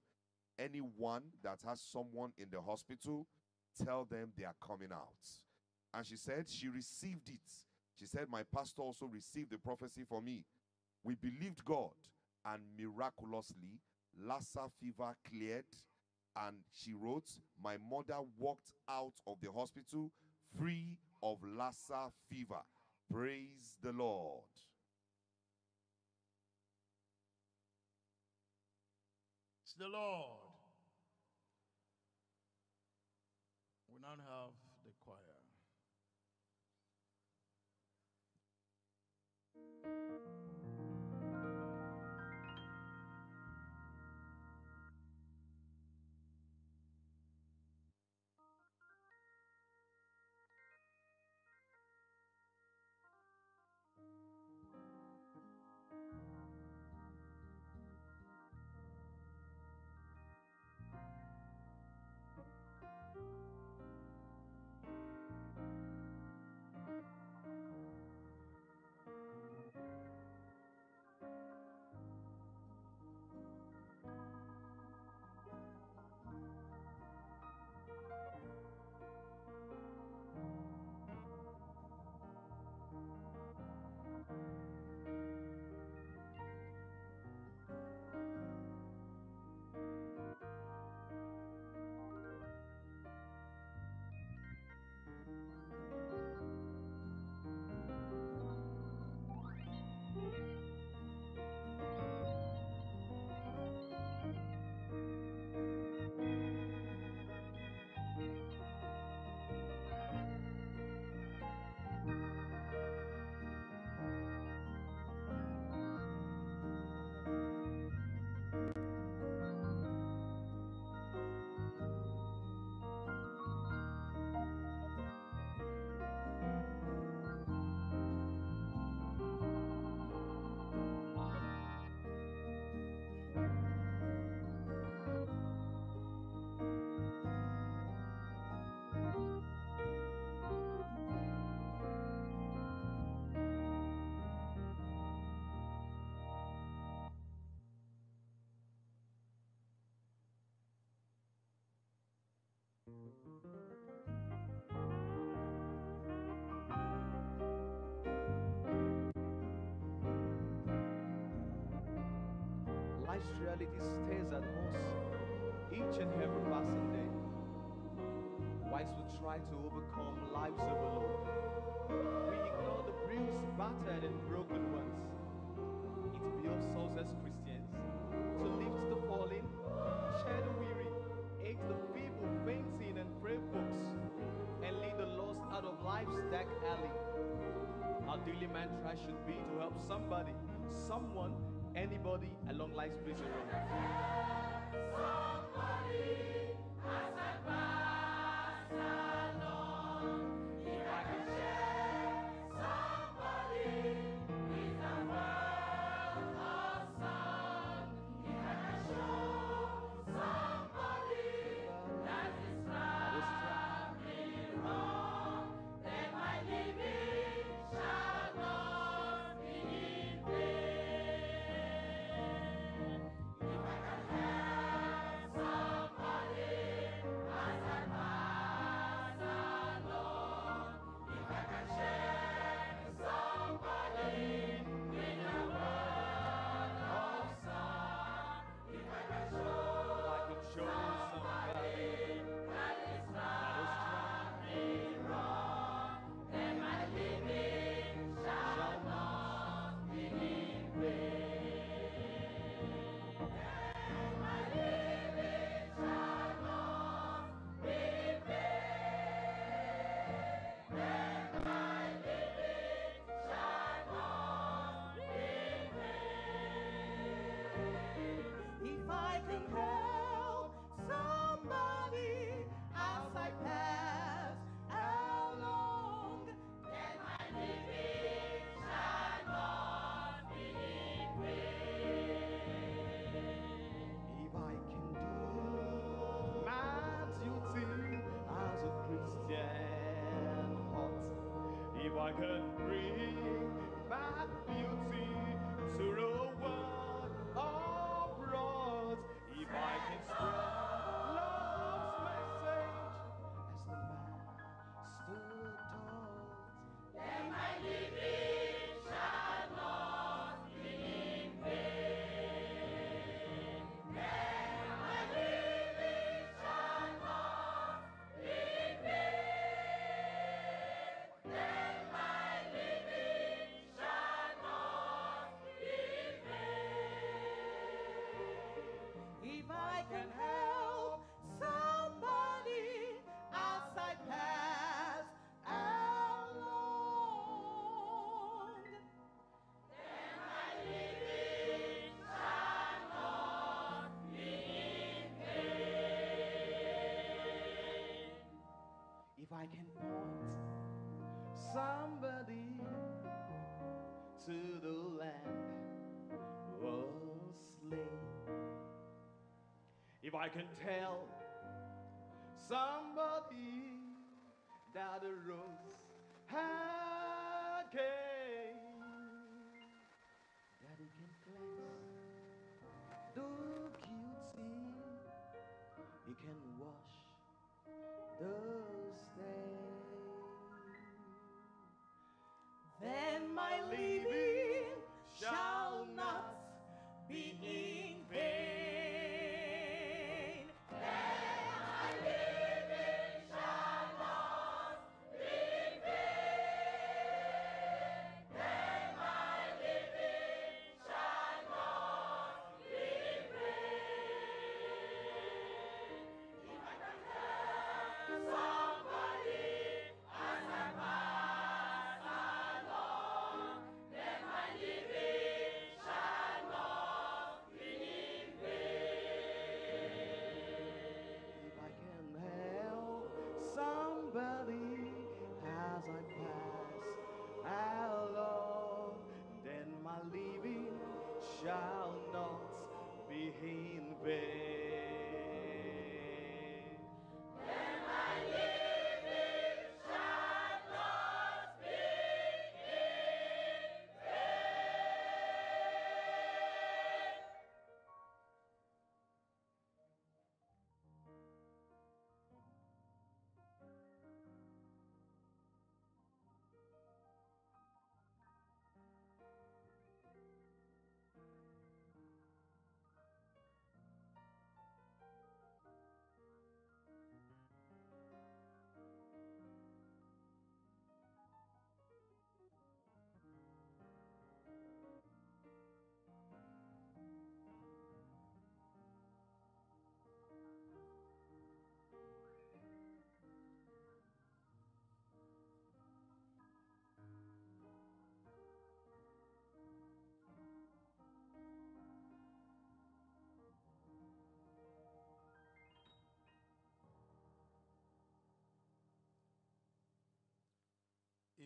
anyone that has someone in the hospital, tell them they are coming out. And she said she received it. She said, my pastor also received the prophecy for me. We believed God, and miraculously, Lassa fever cleared. And she wrote, my mother walked out of the hospital free of Lassa fever. Praise the Lord. It's the Lord. We now have the choir. reality stares at us each and every passing day. Whilst we try to overcome life's overload, we ignore the bruised, battered, and broken ones. It behoves us as Christians to lift the fallen, cheer the weary, aid the feeble, fainting, and frail folks, and lead the lost out of life's dark alley. Our daily mantra should be to help somebody, someone, anybody along life's busy road. Somebody as I pass along, if I can share somebody with the world of song, if I can show somebody that is traveling wrong, then my living shall not be in vain. If I can help somebody as I pass along, if I can share somebody with the world of song, if I can show somebody that is traveling wrong, then my living shall not be in vain. Then my living shall not be in vain. Then my living shall not be in vain. If I can help somebody as I pass along, then my living shall not be in vain. If I can do my duty as a Christian heart, if I can bring back beauty to the world abroad, if I can spread love's message as the Master taught, then my living shall not be in vain. Then my living shall not be in vain. Then my living shall not be in vain. If I can help somebody as I pass along, then my living shall not be in vain. If I can point somebody to the Lamb was slain, if I can tell somebody that the rose had came, that he can cleanse the guilty, he can wash the stain. Then my living shall not be in vain. Then my living shall not be in vain. Then my living shall not be in vain. If I can help somebody as I pass along, then my living shall not be in vain. If I can help somebody as I pass along, then my living shall not be in vain. Then my living shall not be in vain.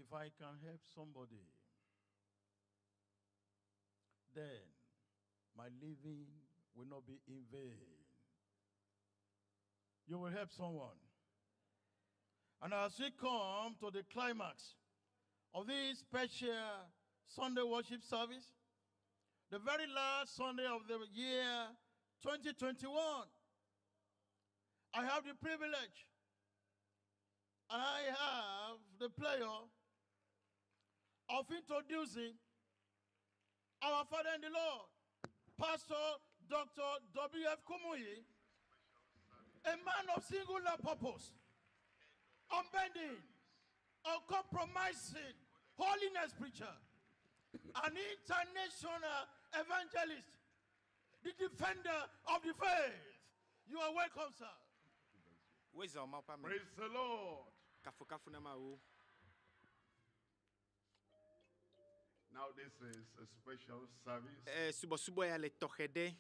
If I can help somebody, then my living will not be in vain. You will help someone. And as we come to the climax of this special Sunday worship service, the very last Sunday of the year 2021, I have the privilege and I have the pleasure of introducing our Father in the Lord, Pastor Dr. W.F. Kumuyi, a man of singular purpose, unbending, uncompromising, holiness preacher, an international evangelist, the defender of the faith. You are welcome, sir. Wezɔ Mawu ƒe ame. Praise the Lord. Kafukafu na Mawu. Now this is a special service, Eh, subɔsubɔ ya le tɔxɛ ɖe.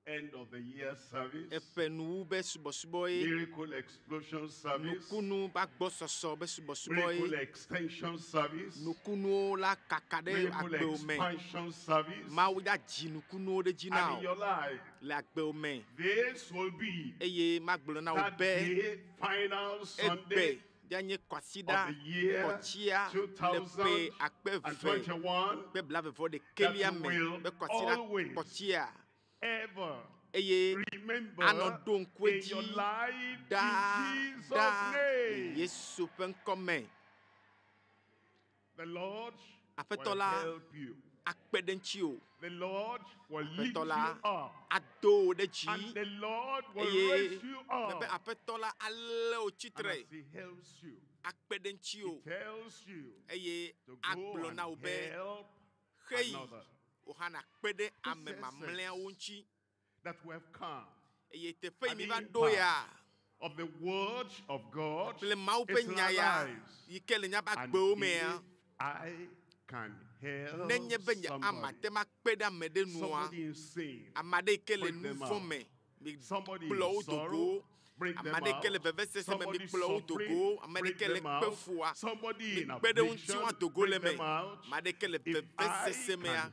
end of the year service, Eƒe nuwu be subɔsubɔ ye. miracle explosion service, Nukunu be agbɔsɔsɔ be subɔsubɔ miracle ye. extension service, Nukunuwo la kaka ɖe miracle agbewo me. expansion service, Mawu ya dzi nukunuwo ɖe dzi na and in your wò life. le agbewo me. This will be Eye magblɔ na wò that be day, final Sunday egbe ya nye kwasiɖa of the year kɔtsia le ƒe akpe eve 2021 kple blaeve-vɔ ɖekɛlia that me will be kwasiɖa always kɔtsia ever eye remember anɔ ɖo ŋku in edzi your life in ɖaa Jesus' ɖaa le name. Yesu ƒe ŋkɔ me. The Lord Aƒetɔ will la help you. akpe ɖe ŋutiwò. The Lord will lift Aƒetɔ you la up. ado wò ɖe dzi And the Lord will eye raise you up. mebe aƒetɔ la alé wò And tsitre as he helps you, akpe ɖe ŋutiwò tells you eye to go agblɔ na and wò be help xeyi another. wò hã nakpe ɖe ame This mamlɛawo ŋuti that we have come. eye teƒe yi And mi the va ɖo ya impact of the word of God kple Mawu ƒe is in nya our ya lives. yi ke le míaƒe And agbewo mea if I can help nenye be nye ama somebody, te ma kpe ɖe ame ɖe nua somebody in sin, ame aɖe yi ke le bring nu them vɔ̃ out. me mi Somebody kplɔ in wo do sorrow, go bring ame them aɖe yi ke le out. vevesese me mi Somebody kplɔ wo do suffering, go ame aɖe bring yi ke le them kpe out. fua Somebody mi in kpe ɖe wo ŋuti affliction, woado go le bring me them out. ame aɖe yi ke le If I vevesese mea can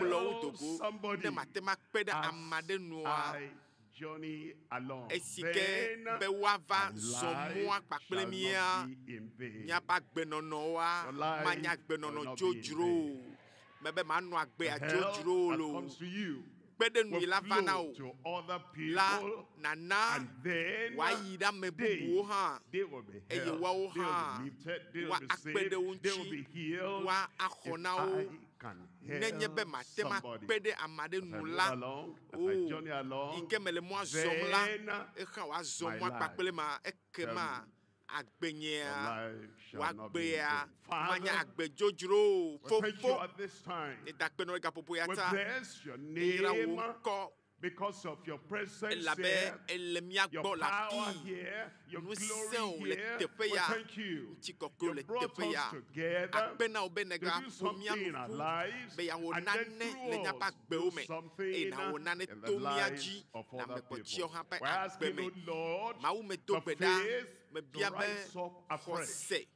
kplɔ wo do help go somebody ne mate ma kpe ɖe as ame aɖe nua I journey along, esi ke then be woava my zɔ life mɔa kpakple shall mía not be in vain. míaƒe agbenɔnɔwoa Your life manye will agbenɔnɔ not be in dzodzro o mebe manɔ agbea The help dzodzro that loo comes to you kpe ɖe nu will yi la va na flow wò to other la people, nana and then wòayi ɖe ame they, bubuwo hã they will be eye helped, woawo they will hã be lifted, they woa will be akpe saved, ɖe wo they will ŋuti be healed. woa axɔ If na wo I can nenye be help mate ma somebody, kpe ɖe ame aɖe as I nu move la along, as o I journey yi along, ke mele mɔa zɔm la then exa wòazɔ my mɔa life kpakple ma tell ekema me, agbenyea your life shall not be in wòagbea vain. manye Father, agbe dzodzro o we thank you fofo at this time. eda kpe na wo le gaƒoƒo ya We ta bless your eyra wò name ŋkɔ because of your presence elabe here, ele mía your gbɔ le power afii here, your glory ŋusẽwo le here. teƒe We ya thank you. ŋutikɔkɔewo You le brought teƒe us ya together akpe na wo be to nègaƒo do mía something nu in our ƒu lives be yeawɔ and then nane through le míaƒe us agbewo do me eye something nàwɔ nane in the to mía lives dzi of le other amegbɔtiwo people. hã ƒe We're agbe asking, me O Lord, Mawu medo for gbe ɖa faith to mebia be rise up afresh, xɔse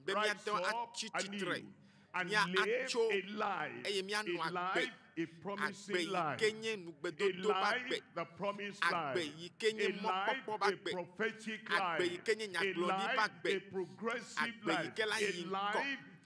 be rise míate ŋu up atsi tsitre anew and mía live atso a life, eye míanɔ a agbe life, a agbe promising yi life, ke nye a nugbedodo ƒe agbe life, the promised agbe life, yi ke nye a life, mɔkpɔkpɔ ƒe a agbe prophetic agbe yi life, ke nye a nyagblɔɖi ƒe life, agbe a progressive agbe yi life, ke la a yi ŋgɔ life,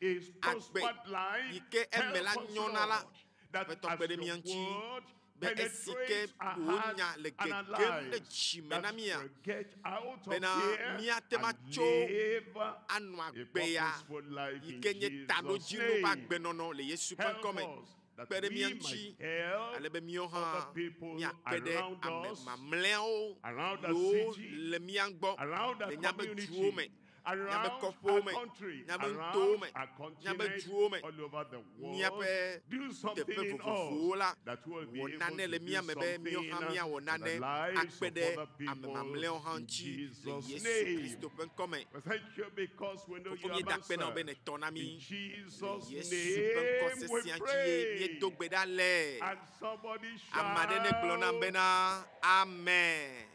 a agbe prospered life. yi ke eme la Help us, nyɔna la Lord, that Aƒetɔ as kpe ɖe your mía ŋuti word be esi ke penetrates our wò hearts nya le and our gegem ɖe lives, dzime na that mía we'll get out of bena here míate and ma tso live anɔ a agbe ya purposeful life yi in ke nye Jesus' taɖodzinu ƒe name. agbenɔnɔ le Yesu ƒe Help ŋkɔ me us that kpe ɖe we mía might ŋuti help ale be míawo hã other people míakpe ɖe around ame us, mamlɛawo around our yiwo city, le mía gbɔ around our le míaƒe community, duwo me míaƒe around our kɔƒewo me country, míaƒe nutowo around me our míaƒe continent, duwo me all over the world. míaƒe Do something teƒe in vovovowo us la that will be wɔ able nane to le do mía me be míawo hã something míawɔ in the nane lives akpe of ɖe other ame people mamlɛawo hã in ŋuti le Jesus' Yesu name. Kristo ƒe ŋkɔ me We thank you because we know fofo you have míeda akpe na wò be answered. nètɔ na In mí le Jesus' Yesu ƒe ŋkɔ name we sesẽa dzi ye pray. míedo gbe ɖa le And somebody ame aɖe negblɔ nam shout, bena amen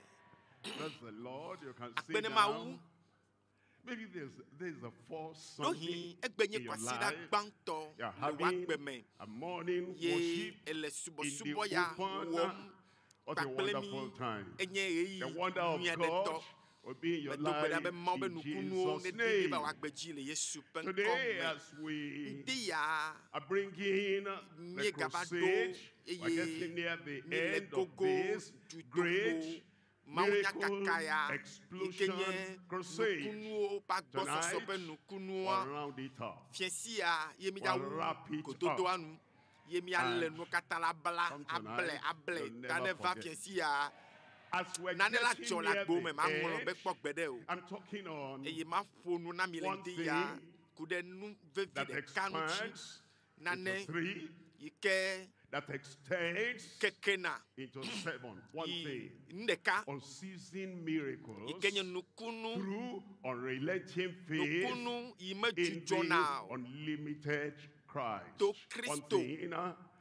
Bless the Lord. You can akpe sit ne Mawu down. Maybe this is the first Ɖohi Sunday egbe nye in your kwasiɖa life. gbãtɔ You're le having wò agbe me a morning ye worship ele in the subɔsubɔ ya open. wɔm What a kpakple wonderful mi time. enye ɣeyiɣi The wonder of nyui aɖe ŋutɔ. God will be in your Medo gbe ɖa be life Mawu be in nukunuwo Jesus' neɖi va name. wò agbe dzi le Yesu ƒe ŋkɔ Today, me. as we Ŋdi ya are bringing the míegava ɖo crusade, we're eye getting near the míele end of gogo this great dutoƒo miracle mawunyakaka ya yi ke explosion nye crusade. nukunuwo ƒe agbɔsɔsɔ ƒe Tonight, nukunua we'll round it up. fiẽ sia ye We'll míawu wrap it gododoa up. nu ye míalé And nuwo katã la bla come able tonight, able you'll ta never ne va forget. fiẽ sia As we're nane la getting dzɔ le near agbo me the maŋlɔ end, be kpɔ gbe ɖe o I'm talking on eye maƒo nu na mi le one ŋdi ya thing ku ɖe nu vevi that ɖeka ŋuti expands nane into three, yi ke that extends kekena into seven. One yi thing. nu ɖeka Unceasing miracles yi ke nye nukunu through unrelenting faith nukunu yi in medzudzɔna the o unlimited Christ. to One Kristo thing,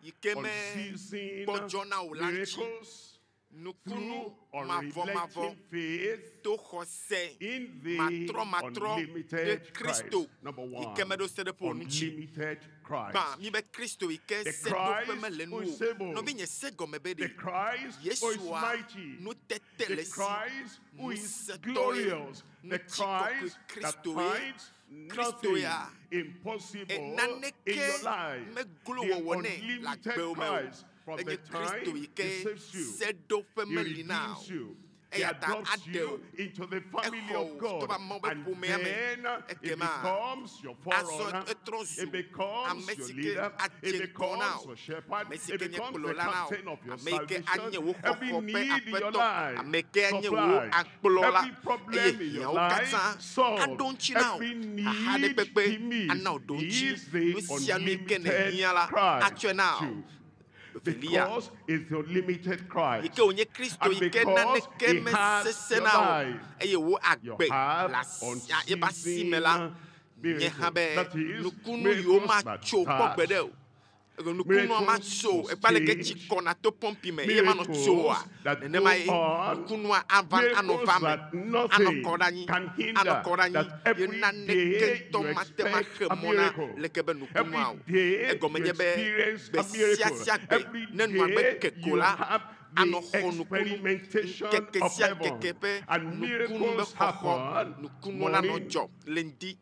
yi ke me unceasing gbɔdzɔna o la ŋuti miracles nukunu through mavɔmavɔ unrelenting faith to xɔse in the matrɔmatrɔ ɖe unlimited Christ. Kristo Number yi one, ke meɖo se ɖe ƒe ŋuti. unlimited Christ. Gbã mi be Kristo yi ke The seɖoƒe Christ mele who nu is o. able. Nɔvinye se gɔme be The ɖe Christ who is Yesua mighty. nutete The le si Christ who is ŋusẽtɔe glorious. The ŋutikɔkɔe Christ that Kristoe finds Kristo nothing ya impossible e in naneke your life. meglo The wɔwɔ nɛ le unlimited agbewo me o. Christ from Enye the Kristo time yi he ke saves you, seɖoƒe he meli na redeems o. you. He Eya ta adopts aɖe you o. into the family Exɔ of wò God. to va Mawu ƒe And ƒomea me. then it Ekema becomes your azɔ forerunner. etrɔ zu It becomes ame your si ke leader. It adze ŋgɔ na becomes wò. your shepherd. Ame si It ke nye becomes the kplɔla na wò. captain of your Ame yi ke salvation. anye wò Every xɔxɔ ƒe need in your aƒetɔ. life Ame ke anye wò supplied. akplɔla. Every Eye problem in your hiãwo life katã aɖo solved. ŋuti na wò. Every Xaxa ɖe need kpekpe he meets. ana wò ɖo He ŋuti. is the Nu sia nu yi ke unlimited nèhiã la Christ atsɔe na wò. too. Velia Because it's the unlimited Christ. yi ke wònye Kristo And yi ke because naneke he has mesesẽ your na o life, eye wò you agbe have le asi yeƒe asi me la unceasing nye hã miracles. be That is, nukunu yiwo miracles that matso kpɔ gbe start, ɖe o Eye nukunua miracles matso ekpe aleke tsi sustained, kɔna to pɔmpi me eye manɔ tsoa miracles that nenema go ye on, nukunua ava anɔ miracles va me that anɔ nothing kɔ ɖe anyi can anɔ hinder, kɔ ɖe anyi that ye every naneke day ŋutɔ you mate ma expect xe a mɔ na miracle. leke be Every nukunua o day egɔme you nye be experience gbe a sia miracle. sia gbe Every ne nua gbe day ke ko you la have anɔ the xɔ nukunu experimentation ŋkeke of sia heaven. ŋkeke ƒe And nukunu be miracles xɔxɔ happen nukunu la nɔ morning, dzɔ le ŋdi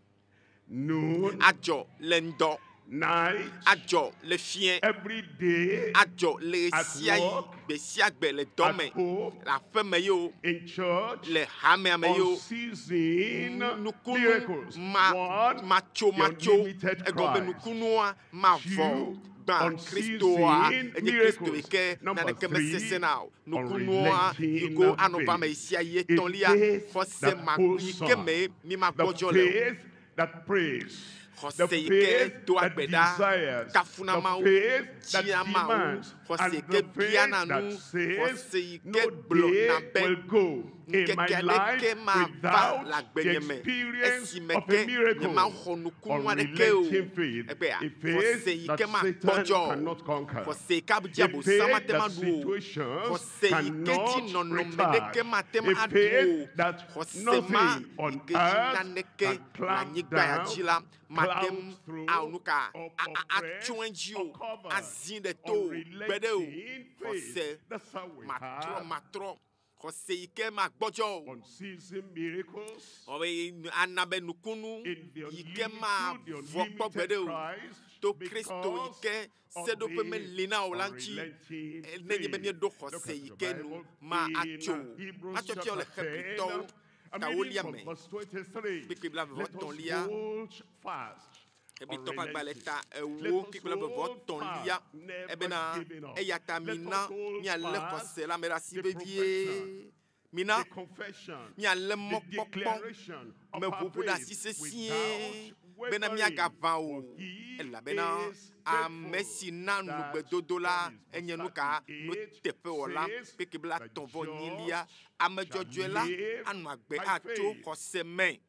noon, adzɔ le ŋdɔ night, adzɔ le fiẽ every day, adzɔ le at ɣesia ɣi work, gbe sia gbe le dɔ at me home, le aƒeme ye o in church, le hamea me ye o unceasing nukunu miracles. ma One, the matsomatso unlimited egɔme be Christ. nukunua mavɔ Two, gbã Kristoa unceasing enye Kristo yi miracles. ke Number naneke three, mesesẽ na o nukunua yi unrelenting ko anɔ va me faith. ɣesia ɣi A etɔ̃lia faith xɔse that ma holds yi ke on. me mi The magbɔdzɔ le o faith that prays. The xɔse yi ke faith doa that gbe ɖa desires. kafuna The Mawu faith that dzia Mawu demands. xɔse And yi the ke biana faith that nu says, xɔse yi ke no gblɔna day be will go in my ŋkeke life aɖeke mava without le the agbenye me experience esime of ke a miracle. nyemaxɔ nukunu aɖeke o Unrelenting faith. egbea A xɔse faith yi that ke Satan magbɔdzɔ o cannot conquer. xɔse yi ke dzi A abosam faith ate that ma ɖu o situations xɔse yi ke dzi cannot nɔnɔme retard. ɖeke mate ma A aɖu o faith that xɔse ma nothing on yi ke dzi earth naneke can le clamp anyigba ya down, dzi la mate cloud ŋu through, awɔ nu ka or atsyɔ oppress, edzi or o cover. azi ɖe to o gbe ɖe o Unrelenting faith. xɔse That's how we matrɔ have matrɔ xɔse yi ke magbɔdzɔ o unceasing miracles ɔbe ana be nukunu in the yi ke ma through the vɔ kpɔ gbe unlimited ɖe o Christ to Kristo yi because ke of seɖoƒe the meli na o la ŋuti unrelenting nenye be faith. míeɖo Look xɔse at yi your ke nu Bible ma in atso o Hebrews matsɔ fia wo le chapter 10. Hebritɔwo I'm tawolia reading from me verse 23. kpekpe blaeve Let us etɔ̃lia hold fast Hebritɔ ƒe agbalẽ unrelenting. ta Let ewo us kpekpe blaeve hold etɔ̃lia fast, never ebena giving up. eya ta Let mina us hold míalé fast xɔse la me ɖe asi the vevie profession, mina the confession, míalé the mɔkpɔkpɔ declaration of me our ʋuʋu ɖe asi faith sesĩe without bena wavering. míagaʋã o For he elabena is ame faithful si na that nugbedodo la promised. enye Verse nu ka 38 nuteƒewɔla says, kpekpe bla the tɔ̃ vɔ nyilia just ame shall dzɔdzɔe la live anɔ agbe by atso faith. xɔse me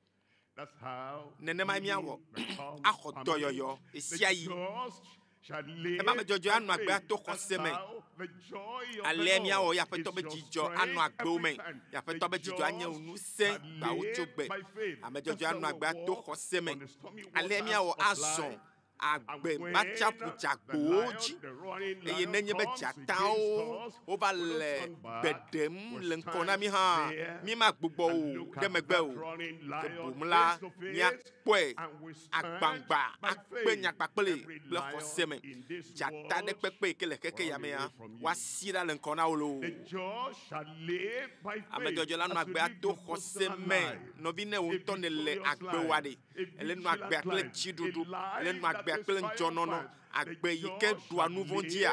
That's how nenema healing míawɔ becomes axɔ permanent. dɔyɔyɔ The ɣesiaɣi just Ebe ame dzɔdzɔe anɔ agbe ato xɔse me. Alea míawɔ ye Aƒetɔ be dzidzɔ anɔ agbewo me. Ye Aƒetɔ be dzidzɔ anye wò ŋusẽ gbawo tso gbe. Ame dzɔdzɔe anɔ agbe ato xɔse me. Alea míawɔ azɔ agbe matsaƒu dzagbowo dzi eye nenye be dzatawo wova le gbe ɖem le ŋkɔ na mí hã, mímagbugbɔ o ɖe megbe o. Ke boŋ la, míakpɔe agbangba akpe nyakpakple kple xɔse me. Dzata ɖe kpekpe yi ke le xexe ya mea, woasi ɖa le ŋkɔ na wo loo. Ame dzɔdzɔe la nɔ agbe ato xɔse me. Nɔvi ne wò ŋutɔ nèle agbe wa ɖe, ele nɔ agbea kple dziɖuɖu, ele nɔ agbea kple ŋdzɔnɔnɔ, agbe yi ke ɖua nu vɔ̃ dzia,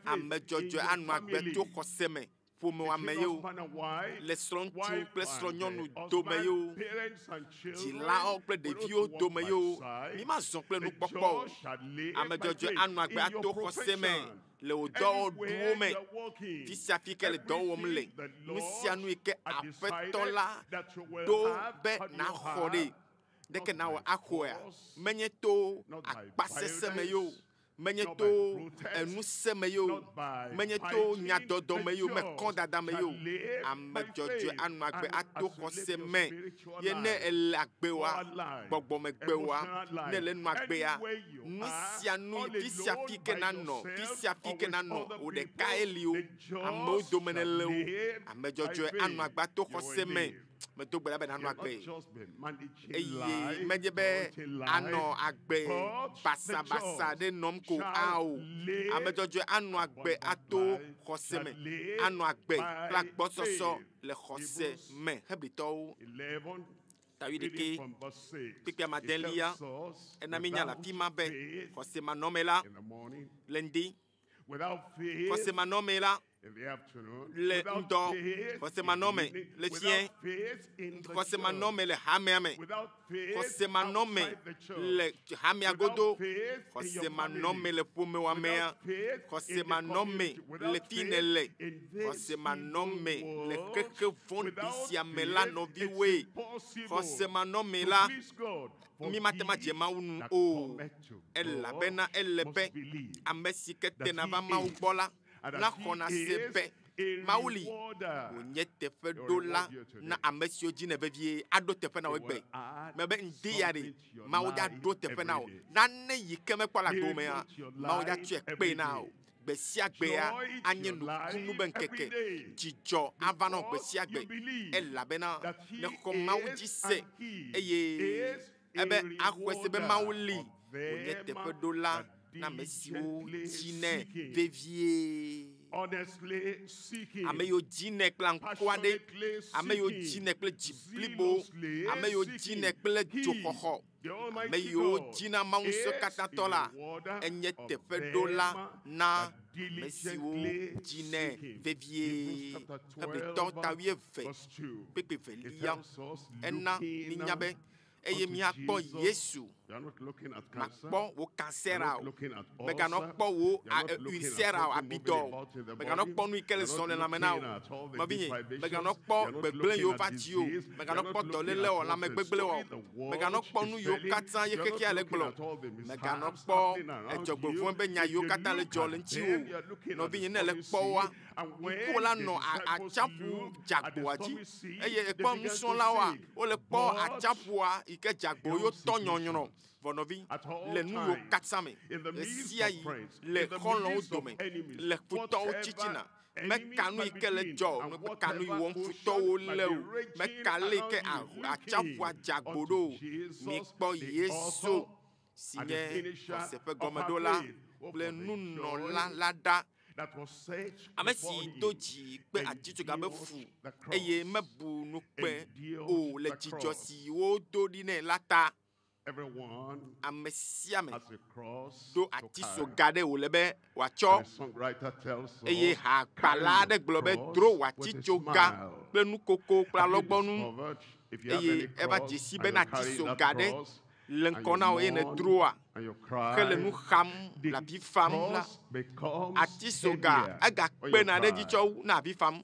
ame dzɔdzɔe anɔ agbe to xɔse me. Ƒomewɔame ye o, le srɔ̃ŋutsu kple srɔ̃nyɔnu dome ye o, dzilawo kple ɖeviwo dome ye o, mímazɔ kple nukpɔkpɔ o. Ame dzɔdzɔe anɔ agbe ato xɔse me le wò dɔwɔɖuwo me. Fi sia fi ke le dɔ wɔm le, nu sia nu yi ke Aƒetɔ la ɖo be nàxɔ ɖe, ɖeke nawɔ axɔea? Menye to akpasesẽ me ye o, menye to enusẽ me ye o, menye to nyadɔdɔ me ye o, mekɔdada me ye o. Ame dzɔdzɔe anɔ agbe ato xɔse me. Ye ne ele agbe wa, gbɔgbɔmegbe wa, ne ele nɔ agbea, nu sia nu, fi sia fi ke nanɔ, fi sia fi ke nanɔ, wò ɖekae li o, amewo dome nèle o. Ame dzɔdzɔe anɔ agbe ato xɔse me. Medo gbe ɖa be nanɔ agbe eye menye be anɔ agbe basabasa ɖe nɔm ko ao. Ame dzɔdzɔe anɔ agbe ato xɔse me, anɔ agbe kple agbɔsɔsɔ le xɔse me. Hebritɔwo ta wuiɖekɛ kpekpe amadelia ena mínya le afi ma be xɔse manɔme la le ŋdi, xɔse manɔme la le ŋdɔ, xɔse manɔme le fiẽ, xɔse manɔme le hamea me, xɔse manɔme le hamea godo, xɔse manɔme le ƒomewɔamea, xɔse manɔme le fi nèle, xɔse manɔme le xexe vɔ̃ɖi sia me la nɔviwoe. Xɔse manɔme la, mímate ŋu adze Mawu nu o, elabena ele be ame si ke tena va Mawu gbɔ la naxɔna se be Mawu li, wònye teƒeɖola na ame siwo dzinɛ vevie. Aɖo teƒe na wò egbe. Mebe ŋdi ya ɖe, Mawu dza ɖo teƒe na wò. Nane yi ke mekpɔ le agbewò mea, Mawu dza tsɔe kpee na wò. Gbe sia gbea anye nukunu be ŋkeke. Dzidzɔ ava na wò gbe sia gbe elabena nèxɔ Mawu dzi se eye ebe axɔe se be Mawu li wònye teƒeɖola na ame siwo dzinɛ vevie. Ame yiwo dzinɛ kple aŋku aɖe, ame yiwo dzinɛ kple dzi blibo, ame yiwo dzinɛ kple dzoxɔxɔ, ame yiwo dzina Mawu Ŋusẽkatãtɔ la, enye teƒeɖola na ame siwo dzinɛ vevie. Hebritɔ ta wuieve kpekpe velia ena mínya be eye míakpɔ Yesu. Makpɔ wò kansera o, mèganɔ kpɔ wò ulcera o, abidɔ o, mèganɔ kpɔ nu yi ke le zɔm le lãme na o. Nɔvinye, mèganɔ kpɔ gbegblẽ yiwo va dzi o, mèganɔ kpɔ dɔléle o, lãmegbegblẽ o, mèganɔ kpɔ nu yiwo katã ye xexea le gblɔ, mèganɔ kpɔ edzɔgbevɔ̃e be nya yiwo katã le dzɔ le ŋutiwò o. Nɔvinye, ne èle kpɔ woa, ŋkuwò la nɔ atsiaƒu dzeagboa dzi eye èkpɔ nusrɔ̃lawoa, wole kpɔ atsiaƒua yi ke dzeagbo ye wotɔ nyɔnyrɔ. Vɔ nɔvi, le nu yiwo katã me, ɣesiaɣi, le xɔlɔ̃wo dome, le futɔwo tsitsina, meka nu yi ke le dzɔ o, meka nu yi wɔm futɔwo le o, meka le yi ke atsiaƒua dzeagbo ɖo o. Mikpɔ Yesu si nye xɔse ƒe gɔmeɖola kple nunɔla la ɖa. Ame si do dzi kpe atitsoga be fu eye mebu ŋukpe o le dzidzɔ si wodo ɖi nɛ la ta. Ame sia ame ɖo atisoga ɖe wòle be wòatsɔ eye hakpala aɖe gblɔ be dro wò atitsoga kple nukoko kple alɔgbɔnu eye eva dze si bena atisoga ɖe le ŋkɔ na wò eye nèdroa hele nu xam le avi fam la, atisoga egakpena ɖe edzi tsɔ wu ne avi fam.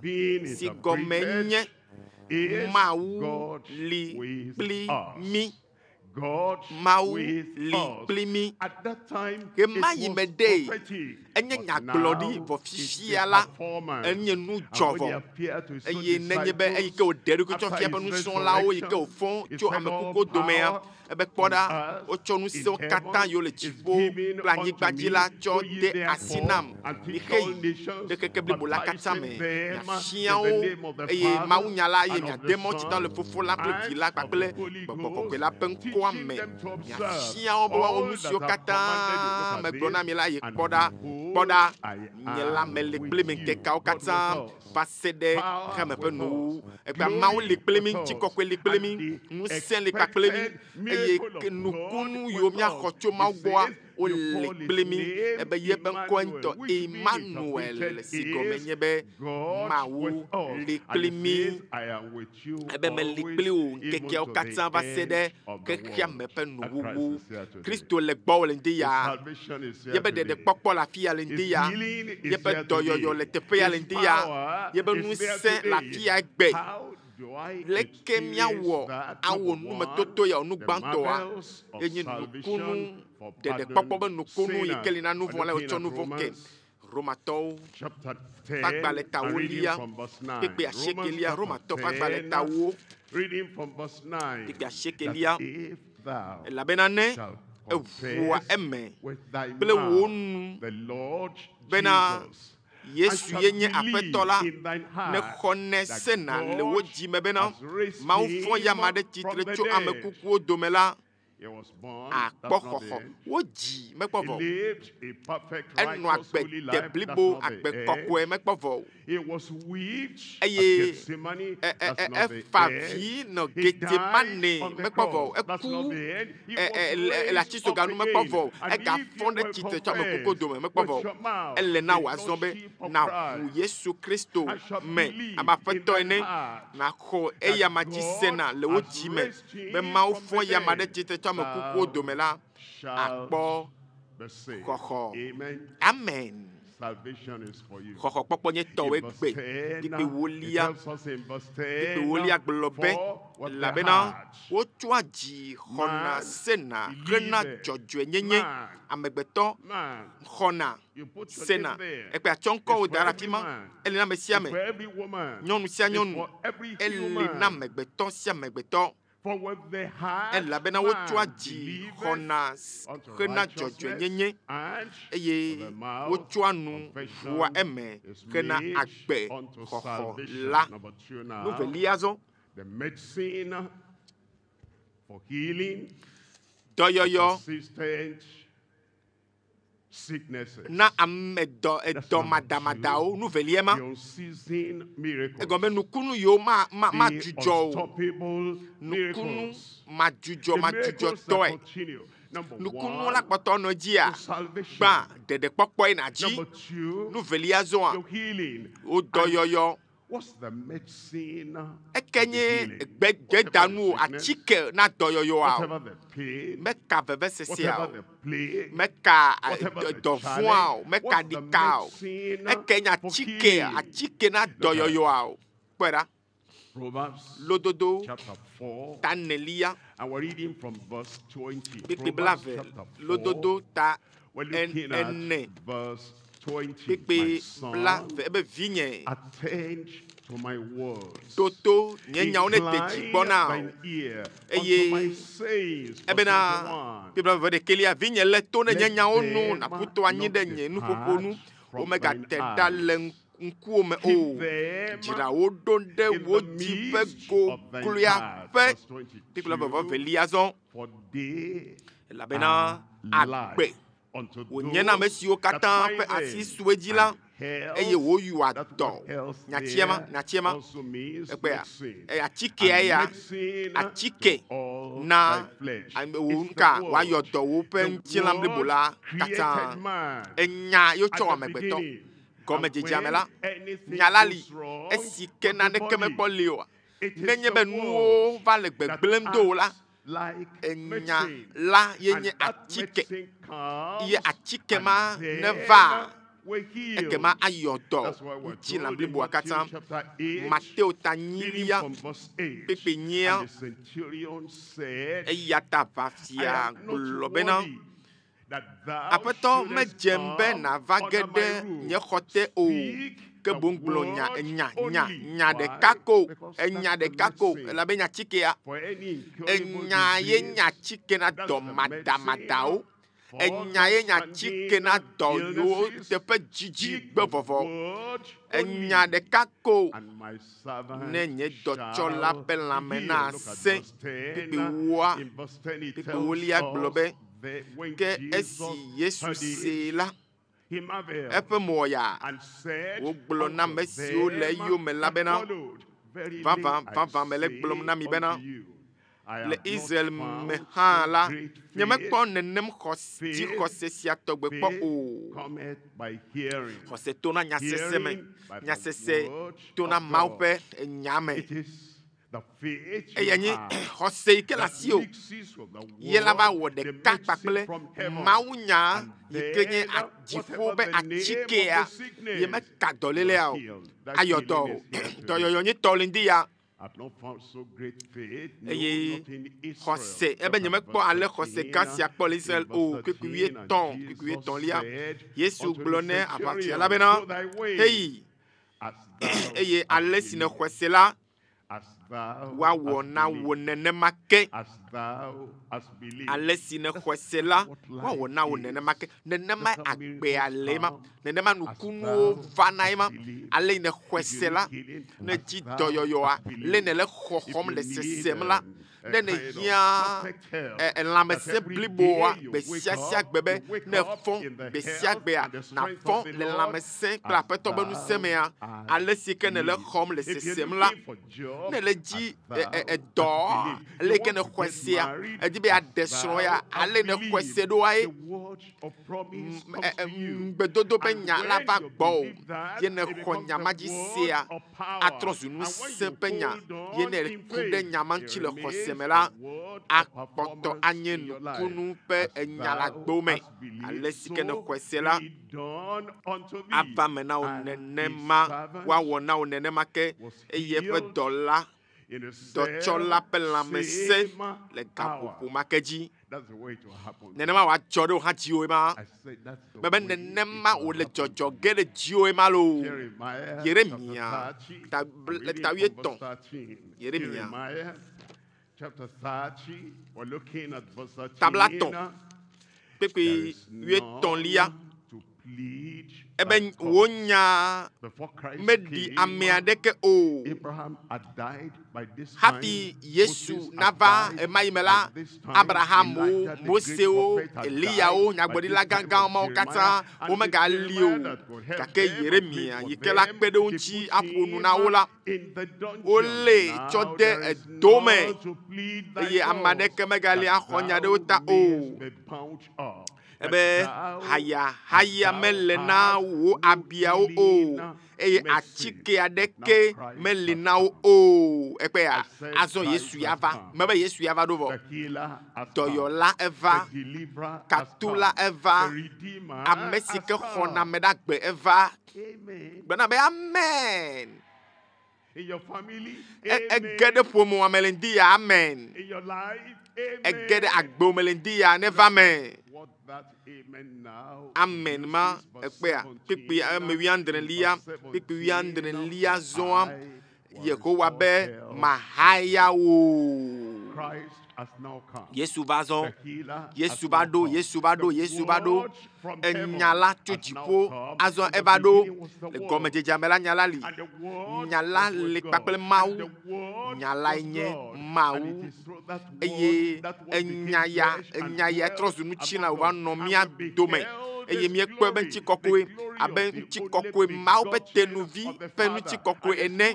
Being si gɔme interpreted nye is Mawu God li with kpli us. mí. Mawu li kpli mí. Ɣe ma yi me ɖee, enye nyagblɔɖi vɔ fifia la, enye nu dzɔ vɔ. Eye nenye be eyi ke wòɖe eɖokui tsɔ fia eƒe nusrɔ̃lawo yi ke wòfɔ tso ame kukuwo domea, ebe kpɔ ɖa, wotsɔ ŋusẽwo katã yiwo le dziƒo kple anyigba dzi la tsɔ de asi nam. Mixe yi ɖe xexe blibo la katã me, miafia wo eye mawunya la eye miade mawutsi ta le Fofo la kple Vi la kpakple Gbɔgbɔ Kɔkɔe la ƒe ŋkɔa me. Miafia wo be woawɔ nu siwo katã megblɔ na mi la eye kpɔ ɖa, kpɔ ɖa, nye la meli kpli mi ŋkekeawo katã va se ɖe xexeame ƒe nuwuwu. Egbea Mawu li kpli mí, ŋutikɔkɔe li kpli mí, ŋusẽ li kpakple mí eye ke nukunu yiwo míaxɔ tso Mawu gbɔa, wole kpli mí. Ebe yeƒe ŋkɔe ŋutɔ Emmanuel si gɔme nye be Mawu li kpli mí. Ebe meli kpli wò ŋkekeawo katã va se ɖe xexeame ƒe nuwuwu. Kristo le gbɔwò le ŋdi ya. Yeƒe ɖeɖekpɔkpɔ le afi ya le ŋdi ya. Yeƒe dɔyɔyɔ le teƒe ya le ŋdi ya. Yeƒe ŋusẽ le afi ya egbe. Leke míawɔ awɔ numetoto ya nu gbãtɔa ye nye nukunu ɖeɖekpɔkpɔ be nukunu yi ke li na nu vɔ̃ la wotsɔ nu vɔ̃ ke. Romatɔwo ƒe agbalẽ ta wolia kpekpe asiekelia Romatɔ ƒe agbalẽ ta wo kpekpe asiekelia elabena ne eʋua eme kple wò nu bena Yesu ye nye Aƒetɔ la, nexɔnɛ sena le wò dzi me bena Mawu fɔ ya ame aɖe tsitre tso ame kukuwo dome la, akpɔ xɔxɔ. Wodzi mekpɔ vɔ o. Enɔ agbe de blibo, agbe kɔkɔe mekpɔ vɔ o. Eye efa vi nɔ Getsemane mekpɔ vɔ o. Eku le atisoga nu mekpɔ vɔ o. Egafɔ ɖe tsitre tso ame kukuwo dome mekpɔ vɔ o. Ele na wò azɔ be nàʋu Yesu Kristo me abe Aƒetɔ ene, nàxɔ eyama dzi sena le wò dzi me be Mawu fɔ eyama ɖe tsitre tso ame kukuwo dome la, akpɔ xɔxɔ. Amen. Xɔxɔkpɔkpɔ nye tɔwòe gbe. Kpukpui wolia, kpukpui wolia gblɔ be, elabena wotsɔa dzi xɔna sena hena dzɔdzɔenyenye. Amegbetɔ xɔna sena. Ekpe atsɔ ŋkɔwò da ɖe afi ma. Eli na ame sia ame, nyɔnu sia nyɔnu. Eli na amegbetɔ sia amegbetɔ. Elabena wotsɔa dzi xɔna hena dzɔdzɔenyenye eye wotsɔa nu ʋua eme hena agbe xɔxɔ la. Nu velia azɔ. Dɔyɔyɔ na ame dɔ edɔ madamadawo nu velia ma. Egɔme be nukunu yiwo ma ma madzudzɔ o. Nukunu madzudzɔ madzudzɔtɔe. Nukunu la kpɔtɔ nɔ dzia gbã ɖeɖekpɔkpɔe nàdzi. Nu velia zɔa wo dɔyɔyɔ. Eke nye gbedanu o, atike na dɔyɔyɔa o. Meka vevesesea o. Meka dɔvɔ̃a o. Meka ɖika o. Eke nye atike, atike na dɔyɔyɔa o. Kpɔe ɖa. Lododo ta enelia. Kpukpui blaeve. Lododo ta ene. Kpukpui blaeve. Ebe vinye. Ɖo to nye nyawo ne de dzi gbɔ na wò. Eye ebena kpukpui blaeve ɖekɛlia, vinye lé to ne nye nyawo nu, nàƒu to anyi ɖe nye nuƒoƒo nu. Womegate ɖa le ŋkuwò me o. Dzra wo ɖo ɖe wò dzi ƒe gogloeaƒe. Kpukpui blaeve vɔ velia zɔ. Elabena agbe wònye na ame siwo katã ƒe asi su edzi la, eye woyɔa dɔ. Nyatia ma, nyatia ma. Ekpea, atikea ya, atike na wò nuka wòayɔ dɔ woƒe ŋutilã blibo la katã. Enya ye wotsɔ wɔ amegbetɔ. Gɔmedzedzea me la, nya la li esi ke naneke mekpɔ li oa. Nenye be nuwo va le gbegblẽm do wò la, enya la ye nye atike. Ye atike ma neva. Ekema ayɔ dɔ ŋutilã bliboa katã. Mateo ta nyilia kpekpe nyia eya ta ʋafia gblɔ bena Aƒetɔ medzem be nàva ge ɖe nye xɔ te o, ke boŋ gblɔ nya enya nya nya ɖeka ko enya ɖeka ko elabe nya tsikea enya ye nya tsike na dɔ madamadawo enya ye nya tsike na dɔ yiwo teƒe dzidzi gbe vɔvɔ enya ɖeka ko ne nye dɔtsɔla ƒe lãme nasẽ kpekpe woa kpekpe wolia gblɔ be Ke esi Yesu see la, eƒe mo wɔ yaa. Wògblɔ na ame siwo le eyome la bena, Vavã, vavã mele egblɔm na mi bena, le Israel me hã la, nyemekpɔ nenem dzixɔse sia tɔgbe kpɔ o. Xɔse tona nyasese me, nyasese tona Mawu ƒe nya me. Eya nye xɔse yi ke le asiwò ye la va wɔ ɖeka kpakple mawunya yi ke nye dziƒo be atikea ye meka dɔlélea o, ayɔ dɔ o. Dɔyɔyɔ nye tɔ le ŋdi ya. Eye xɔse ebe nyemekpɔ ale xɔse gã sia kpɔ le Israel o. Kpukpui wuietɔ̃, kpukpui wuietɔ̃lia. Yesu gblɔ ne aʋafia la bena, Heyi, eye ale si nèxɔe se la, woawɔ na wò nenema ke. Ale si nèxɔe se la, woawɔ na wò nenema ke. Nenema agbea le ema. Nenema nukunuwo vana ema. Ale yi nèxɔe se la, ne dzi dɔyɔyɔa, le nèle xɔxɔm le sesem la, ne nèhiã lãmesẽ bliboa gbe sia sia gbe be ne èfɔ gbe sia gbea, nàfɔ le lãmesẽ kple Aƒetɔ ƒe ŋusẽ mea, ale si ke nèle xɔm le sesem la, ne èle dzi edɔ, ale yi ke nèxɔe sea, èdi be yeaɖe srɔ̃ ya, ale nèxɔe se ɖoa ye, ŋugbedodo ƒe nya la va gbɔwò ye nèxɔ nya ma dzi sea, atrɔ zu ŋusẽ ƒe nya ye ne èku ɖe nya ma ŋuti le xɔse me la, akpɔtɔ anye nukunu ƒe enya le agbewo me. Ale si ke nèxɔe se la, ava me na wò nenema, woawɔ na wò nenema ke eye eƒe dɔla dɔtsɔla ƒe lãmesẽ le gaƒoƒo ma ke dzi. Nenema wòadzɔ ɖe wò hã dziwò ema. Mebe nenema wòle dzɔdzɔ ge ɖe dziwò ema loo. Yeremia ta ta wuietɔ̃. Yeremia ta blaetɔ̃ kpekpe wuietɔ̃lia. Ebe wò nya meɖi ame aɖeke o. Hafi Yesu nava ɣemaɣi me la, Abrahamwo, Mosewo, Eliyawo, nyagblɔɖila gãgã mawo katã womegali o. Gake Yeremia yi ke la kpe ɖe wo ŋuti aƒo nu na wo la, wolée tsɔ de edo me eye ame aɖeke megali axɔ nya ɖe wo ta o. Ebe hayahaya mele na wò abiawo o, eye atike aɖeke meli na wo o. Ekpea, azɔ Yesu ya va. Mebe Yesu ya va ɖo vɔ. Dɔyɔla eva, katula eva, ame si ke xɔna ame ɖe agbe eva. Gblɔna be amen. Ege ɖe ƒomea me le ŋdi ya, amen. Ege ɖe agbewo me le ŋdi ya, neva me. Amen ma ekpea kpikpi eme wuiadrelia, kpikpi wuiadrelia zɔa Yehowa be mahaya wò. Yesu va zɔ, Yesu va ɖo, Yesu va ɖo, Yesu va ɖo. Enya la tso dziƒo, azɔ eva ɖo. Le gɔmedzedzea me la, nya la li. Nya la li kpakple Mawu. Nya lae nye Mawu. Eye enya ya, enya ya trɔ zu ŋutilã wòva nɔ mía dome. Eye míekpɔe be ŋutikɔkɔe abe ŋutikɔkɔe Mawu ƒe tenuvi ƒe ŋutikɔkɔe ene.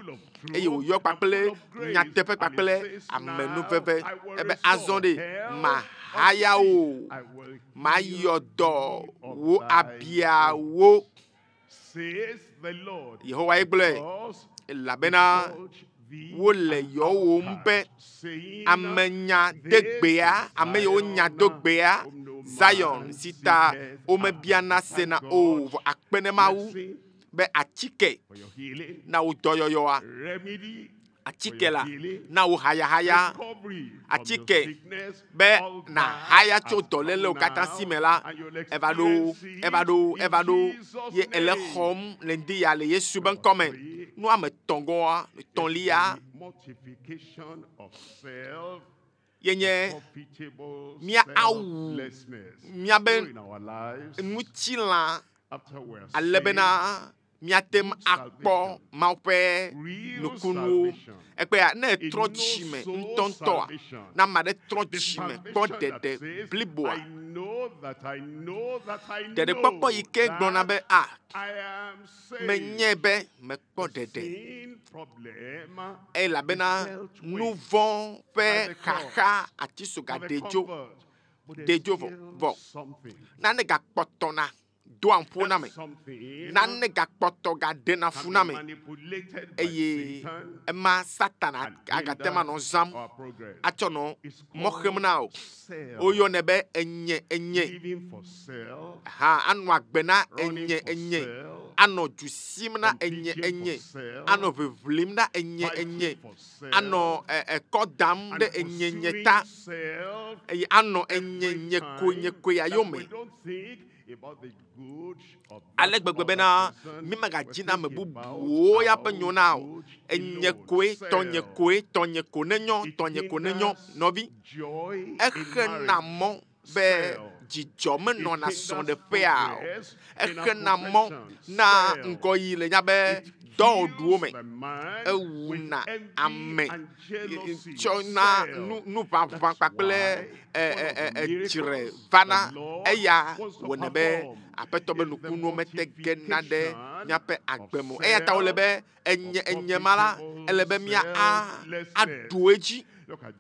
Eye wòyɔ kpakple nyateƒe kpakple amenuveve. Ebe azɔ ɖe, mahaya wò, mayɔ dɔ wò abiawo. Yehowa ye gblɔe, elabena Wole yɔwòm be ame nya de gbea, ame yiwo nya do gbea, Zion si ta womebiana sena o. Vɔ akpe ne Mawu be atike na wò dɔyɔyɔa. Atike la na wò hayahaya. Atike be nahaya tso dɔlélewo katã si me la, eva ɖo, eva ɖo, eva ɖo ye ele xɔm le ŋdi ya le Yesu be ŋkɔme. Nu ame etɔ̃gɔa, etɔ̃lia ye nye mía awu míabe ŋutilã ale bena míate ŋu akpɔ Mawu ƒe nukunuwo. Ekpea ne etrɔ dzime ŋutɔŋutɔa, ne ame aɖe trɔ dzime kpɔ ɖeɖe bliboa, ɖeɖekpɔkpɔ yi ke gblɔna be a menye be mekpɔ ɖeɖe elabena nu vɔ̃ ƒe xaxa atisoga ɖe dzo ɖe dzo vɔ vɔ nane gakpɔtɔna doa ŋƒo na me nane gakpɔtɔ gaɖena fu na me eye ema satana agate ma nɔ zãm atsɔ nɔ mɔ xem na o woyɔnɛ be enye enye ha anɔ agbe na enye enye anɔ du sim na enye enye anɔ ʋiʋlim na enye enye anɔ ekɔ dam ɖe enye nye ta eye anɔ enye nye koe nye koe ya yome ale gbegbe bena mi megadzi na ame bubuwo ya ƒe nyo na o enye koe tɔnye koe tɔnye ko ne nyɔ tɔnye ko ne nyɔ nɔvi exena mɔ be dzidzɔ menɔna srɔ̃ɖeƒea o exena mɔ na ŋgɔyi le nya be dɔwɔɖuwo me ewuna ame tsɔna nu nuʋaʋã kpakple dzre vana eya wɔnɛ be aƒetɔ be nukunuwo mete gena ɖe míaƒe agbe me o. Eya ta wòle be enye enye ma la ele be mía a aɖu edzi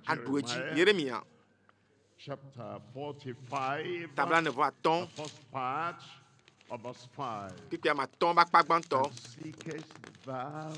aɖu edzi. Yeremia Chapter 45, tabla ne vɔ atɔ̃ the first part of verse 5. kpikpi ame atɔ̃ be akpa gbãtɔ. Seekest thou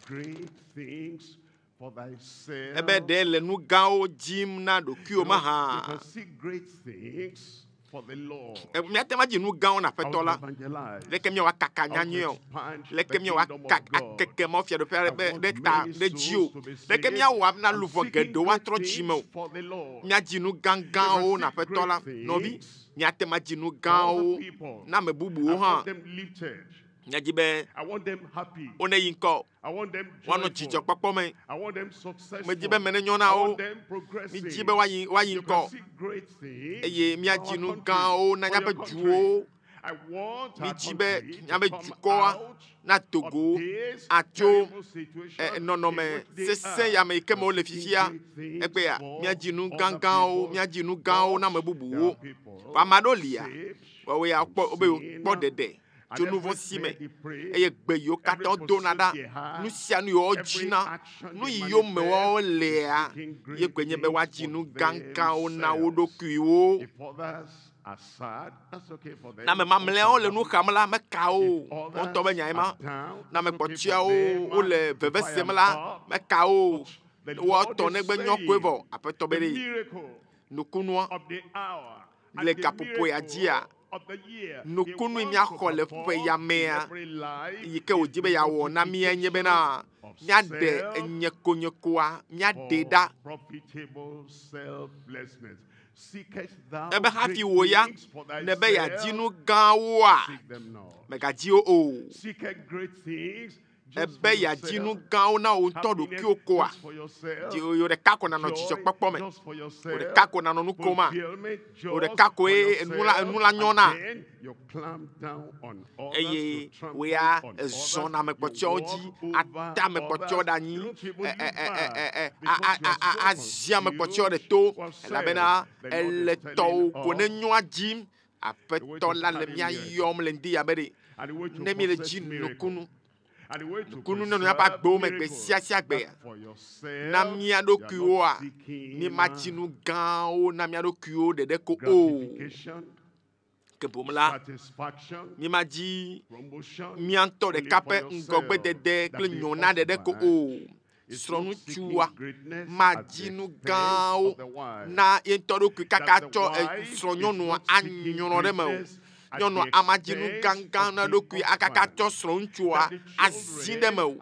great things for thyself? Ebe ɖe le nu gãwo dzim na ɖokuiwò You know, you mahã. can seek great things for the Lord. Míate ŋu adzi nu gãwo na aƒetɔ la. How to evangelize. Leke míawɔ akaka How to nyanyui o. expand Leke the míawɔ kingdom aka of God. akeke Mawu fiaɖuƒea I ɖe be want ɖe ta many ɖe dzi o. souls to be Leke saved. míawɔ na I'm luʋɔ seeking geɖewo great atrɔ dzime o. things for the Lord. Míadzi nu gãgãwo na You can seek aƒetɔ la. great Nɔvi, things míate ŋu adzi nu for gãwo other people. na ame bubuwo I hã. want them lifted. Míadzi be I want them happy. wone yi ŋkɔ, I want them woanɔ joyful. dzidzɔkpɔkpɔ me. I want them successful. Medzi be me nenyo na I wo. want them progressing. Midzi be woayi woayi You ŋkɔ can seek great things eye for míadzi our nu country, gãwo na for your míaƒe country. duwo. I want our Midzi be country to míaƒe come dukɔa out nato of go this atso terrible situation in nɔnɔme which they sesẽ are. ya me yi ke me wole We're seeking fifia. great things Egbea for míadzi nu other gãgãwo, people, míadzi nu gãwo na ame but there bubuwo. are people Vɔ ame aɖewo lia, saved woawoe ya kpɔ wobe sin, wokpɔ ɖeɖe and tso nu every vɔ̃ si me prayer they pray, eye gbe yiwo every katã wodona pursuit ɖa, they have, nu sia nu yiwo every dzina, action nu they yi yome manifest woawo is lea, seeking ye great koe nye be things woadzi for nu gãgãwo na wo themselves. ɖokuiwo. If others are sad, that's okay for them. Na ame mamlɛawo le nu xam la, meka wo If o. Wo ŋutɔ be others nyae ma. are down, Na ame it's okay for kpɔtɔeawo them. wole veve If I sem am la, up, meka wo o. the Woa Lord tɔ is negbe nyɔ koe saying, vɔ. Aƒetɔ be the ɖe miracle nukunua of the hour and le the gaƒoƒo ya dzia, miracle of the year, he nukunu wants to míaxɔ le ƒe perform ya in mea, every life yi ke is wòdi the be yeawɔ na mía nye bena of míaɖe self enyekonyekoa, míaɖee for ɖa. profitable selflessness. Seekest thou Ebe hafi great wò ya things for nebe yeadzi thyself? nu gãwoa, Seek them not. mègadzi wo o. Seekest great things just Ebe for yeadzi nu yourself. gãwo na wò ŋutɔ Happiness ɖokuiwò koa, just for yourself. dzi wò ɖeka ko nànɔ Joy dzidzɔkpɔkpɔ me. just for Wò yourself. ɖeka ko nànɔ nu koma. Fulfillment Wò just ɖeka for koe enu la yourself. enu la nyɔ And na. then you clamp down on others, you eye trample wò ya on others, ezɔna ame you kpɔtɔewo walk dzi, over ate ame kpɔtɔewo others. ɖe anyi, You don't even ɛ look ɛ ɛ ɛ back ɛ ɛ a because a you are a a so azi ame kpɔtɔewo ɖe consumed to with elabena self. The Lord ele is telling tɔwò ko ne us nyɔa dzim. the way Aƒetɔ to la le carry mía miracle yɔm le ŋdi ya be ɖe and the way to ne mi le possess dzi miracle nukunu and the way to nukunu nenɔ míaƒe preserve agbewo me gbe miracle. sia sia gbea. That for Na yourself, mía you are not ɖokuiwoa, seeking mímadzi nu gãwo na mía ɖokuiwo ɖeɖe ko o. gratification, Ke boŋ la, satisfaction, mímadzi promotion mía ŋutɔ only ɖeka for ƒe yourself. ŋgɔgbedede That kple the nyɔna ɖeɖe ko husband o. Srɔ̃ŋutsua madzi nu gãwo na ye ŋutɔ ɖokui kaka tsɔ srɔ̃nyɔnua anyrɔ ɖe me o. Nyɔnua amadzi nu gãgã na eɖokui akaka tsɔ srɔ̃ŋutsua azi ɖe me o.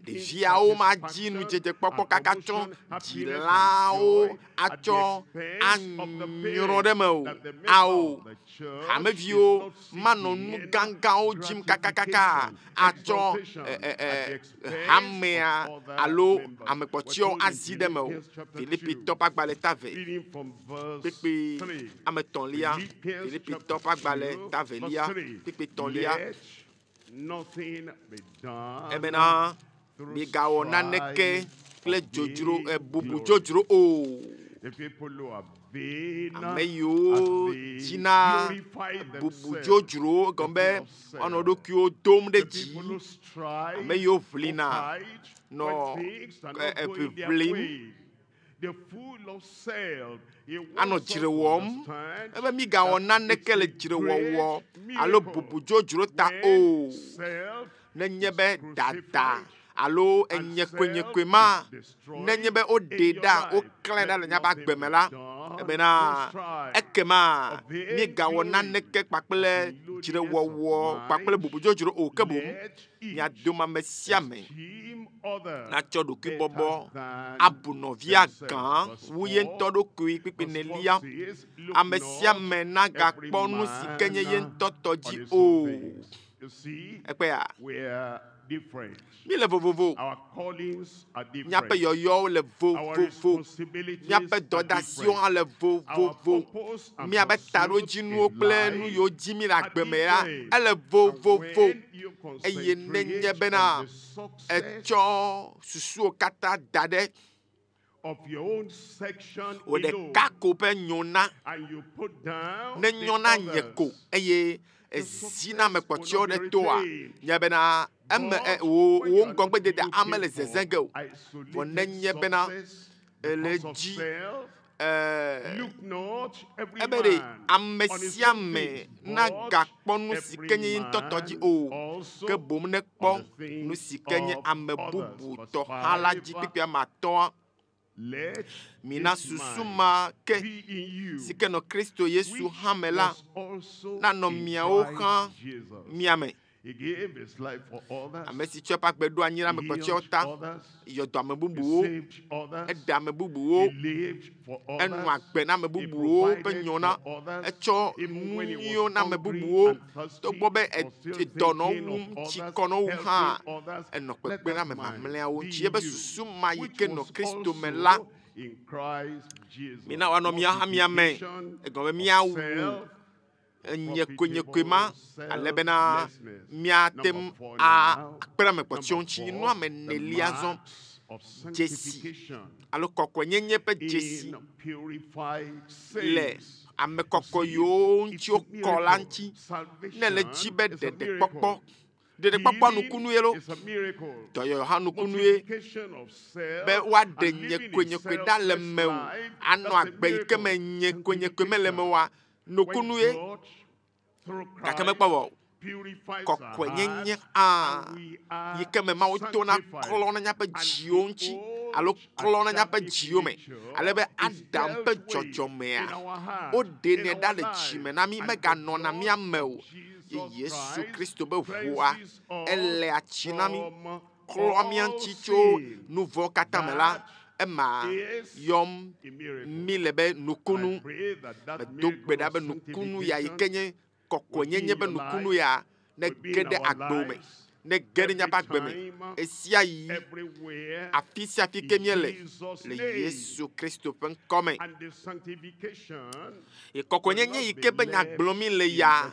Ɖeviawo madzi nudzedzekpɔkpɔ kaka tsɔ dzilawo atsɔ anyrɔ ɖe me o. Ao, hameviwo manɔ nu gãgãwo dzim kakakaka atsɔ hamea alo ame kpɔtɔewo azi ɖe me o. Filipitɔ ƒe agbalẽ ta 2, kpukpui ame etɔ̃lia. Filipitɔ ƒe agbalẽ ta 2, kpukpui etɔ̃lia. Ebena migawɔ naneke kple dzodzro bubu dzodzro o. Ame yiwo dzina bubu dzodzro gɔme be woanɔ ɖokuiwo dom ɖe dzi. Ame yiwo ʋlina nɔ ʋiʋlim anɔ dzre wɔm. Ebe migawɔ naneke le dzrewɔwɔ alo bubu dzodzro ta o. Nenye be dada alo enyekoenyekoe ma, nenye be woɖee ɖa, woklãe ɖa le míaƒe agbe me la, ebena ekema míegawɔ naneke kpakple dzrewɔwɔ kpakple bubu dzodzro o, ke boŋ mia dome ame sia ame natsɔ ɖokuibɔbɔ abu nɔvia gã wu ye ŋutɔ ɖokui kpikpi nelia. Ame sia ame nagakpɔ nu si ke nye ye ŋutɔ tɔ dzi o. Ekpea, mi le vovovo. Míaƒe yɔyɔwo le vovovo. Míaƒe dɔdasiwo hã le vovovo. Míaƒe taɖodzinuwo kple nu yiwo dzi mi le agbe me la, ele vovovo. Eye nenye bena etsɔ susuwo katã da ɖe wò ɖeka ko ƒe nyona, ne nyona nye ko eye ezina ame kpɔtɔewo ɖe toa, nye bena eme wò ŋgɔgbedede ame le zeze ge o. Vɔ nenye bena ele dzi ebe ɖe ame sia ame nagakpɔ nu si ke nye ye ŋutɔ tɔ dzi o, ke boŋ nekpɔ nu si ke nye ame bubu tɔ hã la dzi kpikpi ame atɔ̃a. Mina susu ma ke si ke nɔ Kristo Yesu hã me la nanɔ miawo hã mia me. Ame si tsɔ eƒe agbe ɖo anyi ɖe ame kpɔtɔewo ta, yɔ dɔ ame bubuwo, eɖe ame bubuwo, enɔ agbe na ame bubuwo ƒe nyona, etsɔ nu nyuiwo na ame bubuwo, togbɔ be dɔ nɔ wum, tsikɔ nɔ wum hã, enɔ kpekpe na ame mamlɛawo ŋuti. Ebe susu ma yi ke nɔ Kristo me la, mina wòanɔ mía hã mía me, egɔme be míawu enyekoenyekoe ma, ale bena míate ŋu akpe ɖe ame kpɔtɔewo ŋuti. Nu ame enelia zɔ, dzesi alo kɔkɔenyenye ƒe dzesi le ame kɔkɔe yiwo ŋuti wokɔ la ŋuti. Ne le dzi be ɖeɖekpɔkpɔ, ɖeɖekpɔkpɔ nukunu ye lo, dɔyɔyɔ hã nukunu ye, be woaɖe nyekoenyekoe ɖa le mewò, anɔ agbe yi ke me nyekoenyekoe mele mewòa, nukunu ye. Gake mekpɔ vɔ o. Kɔkɔenyenye hã yi ke me Mawu tona klɔna míaƒe dziwo ŋuti alo klɔna míaƒe dziwo me, ale be Adam ƒe dzɔdzɔmea woɖenɛ ɖa le dzime na mí, meganɔna mía me o. Ye Yesu Kristo be ʋua elea tsi na mí, klɔa mía ŋuti tso nu vɔ̃ katã me la, ema yɔm mí le be nukunu. Medo gbe ɖa be nukunu ya yi ke nye kɔkɔenyenye be nukunu ya ne ge ɖe agbewo me, ne ge ɖe míaƒe agbe me. Esia yi afi sia afi ke míele le Yesu Kristo ƒe ŋkɔ me. Ye kɔkɔenyenye yi ke be nya gblɔm mí le ya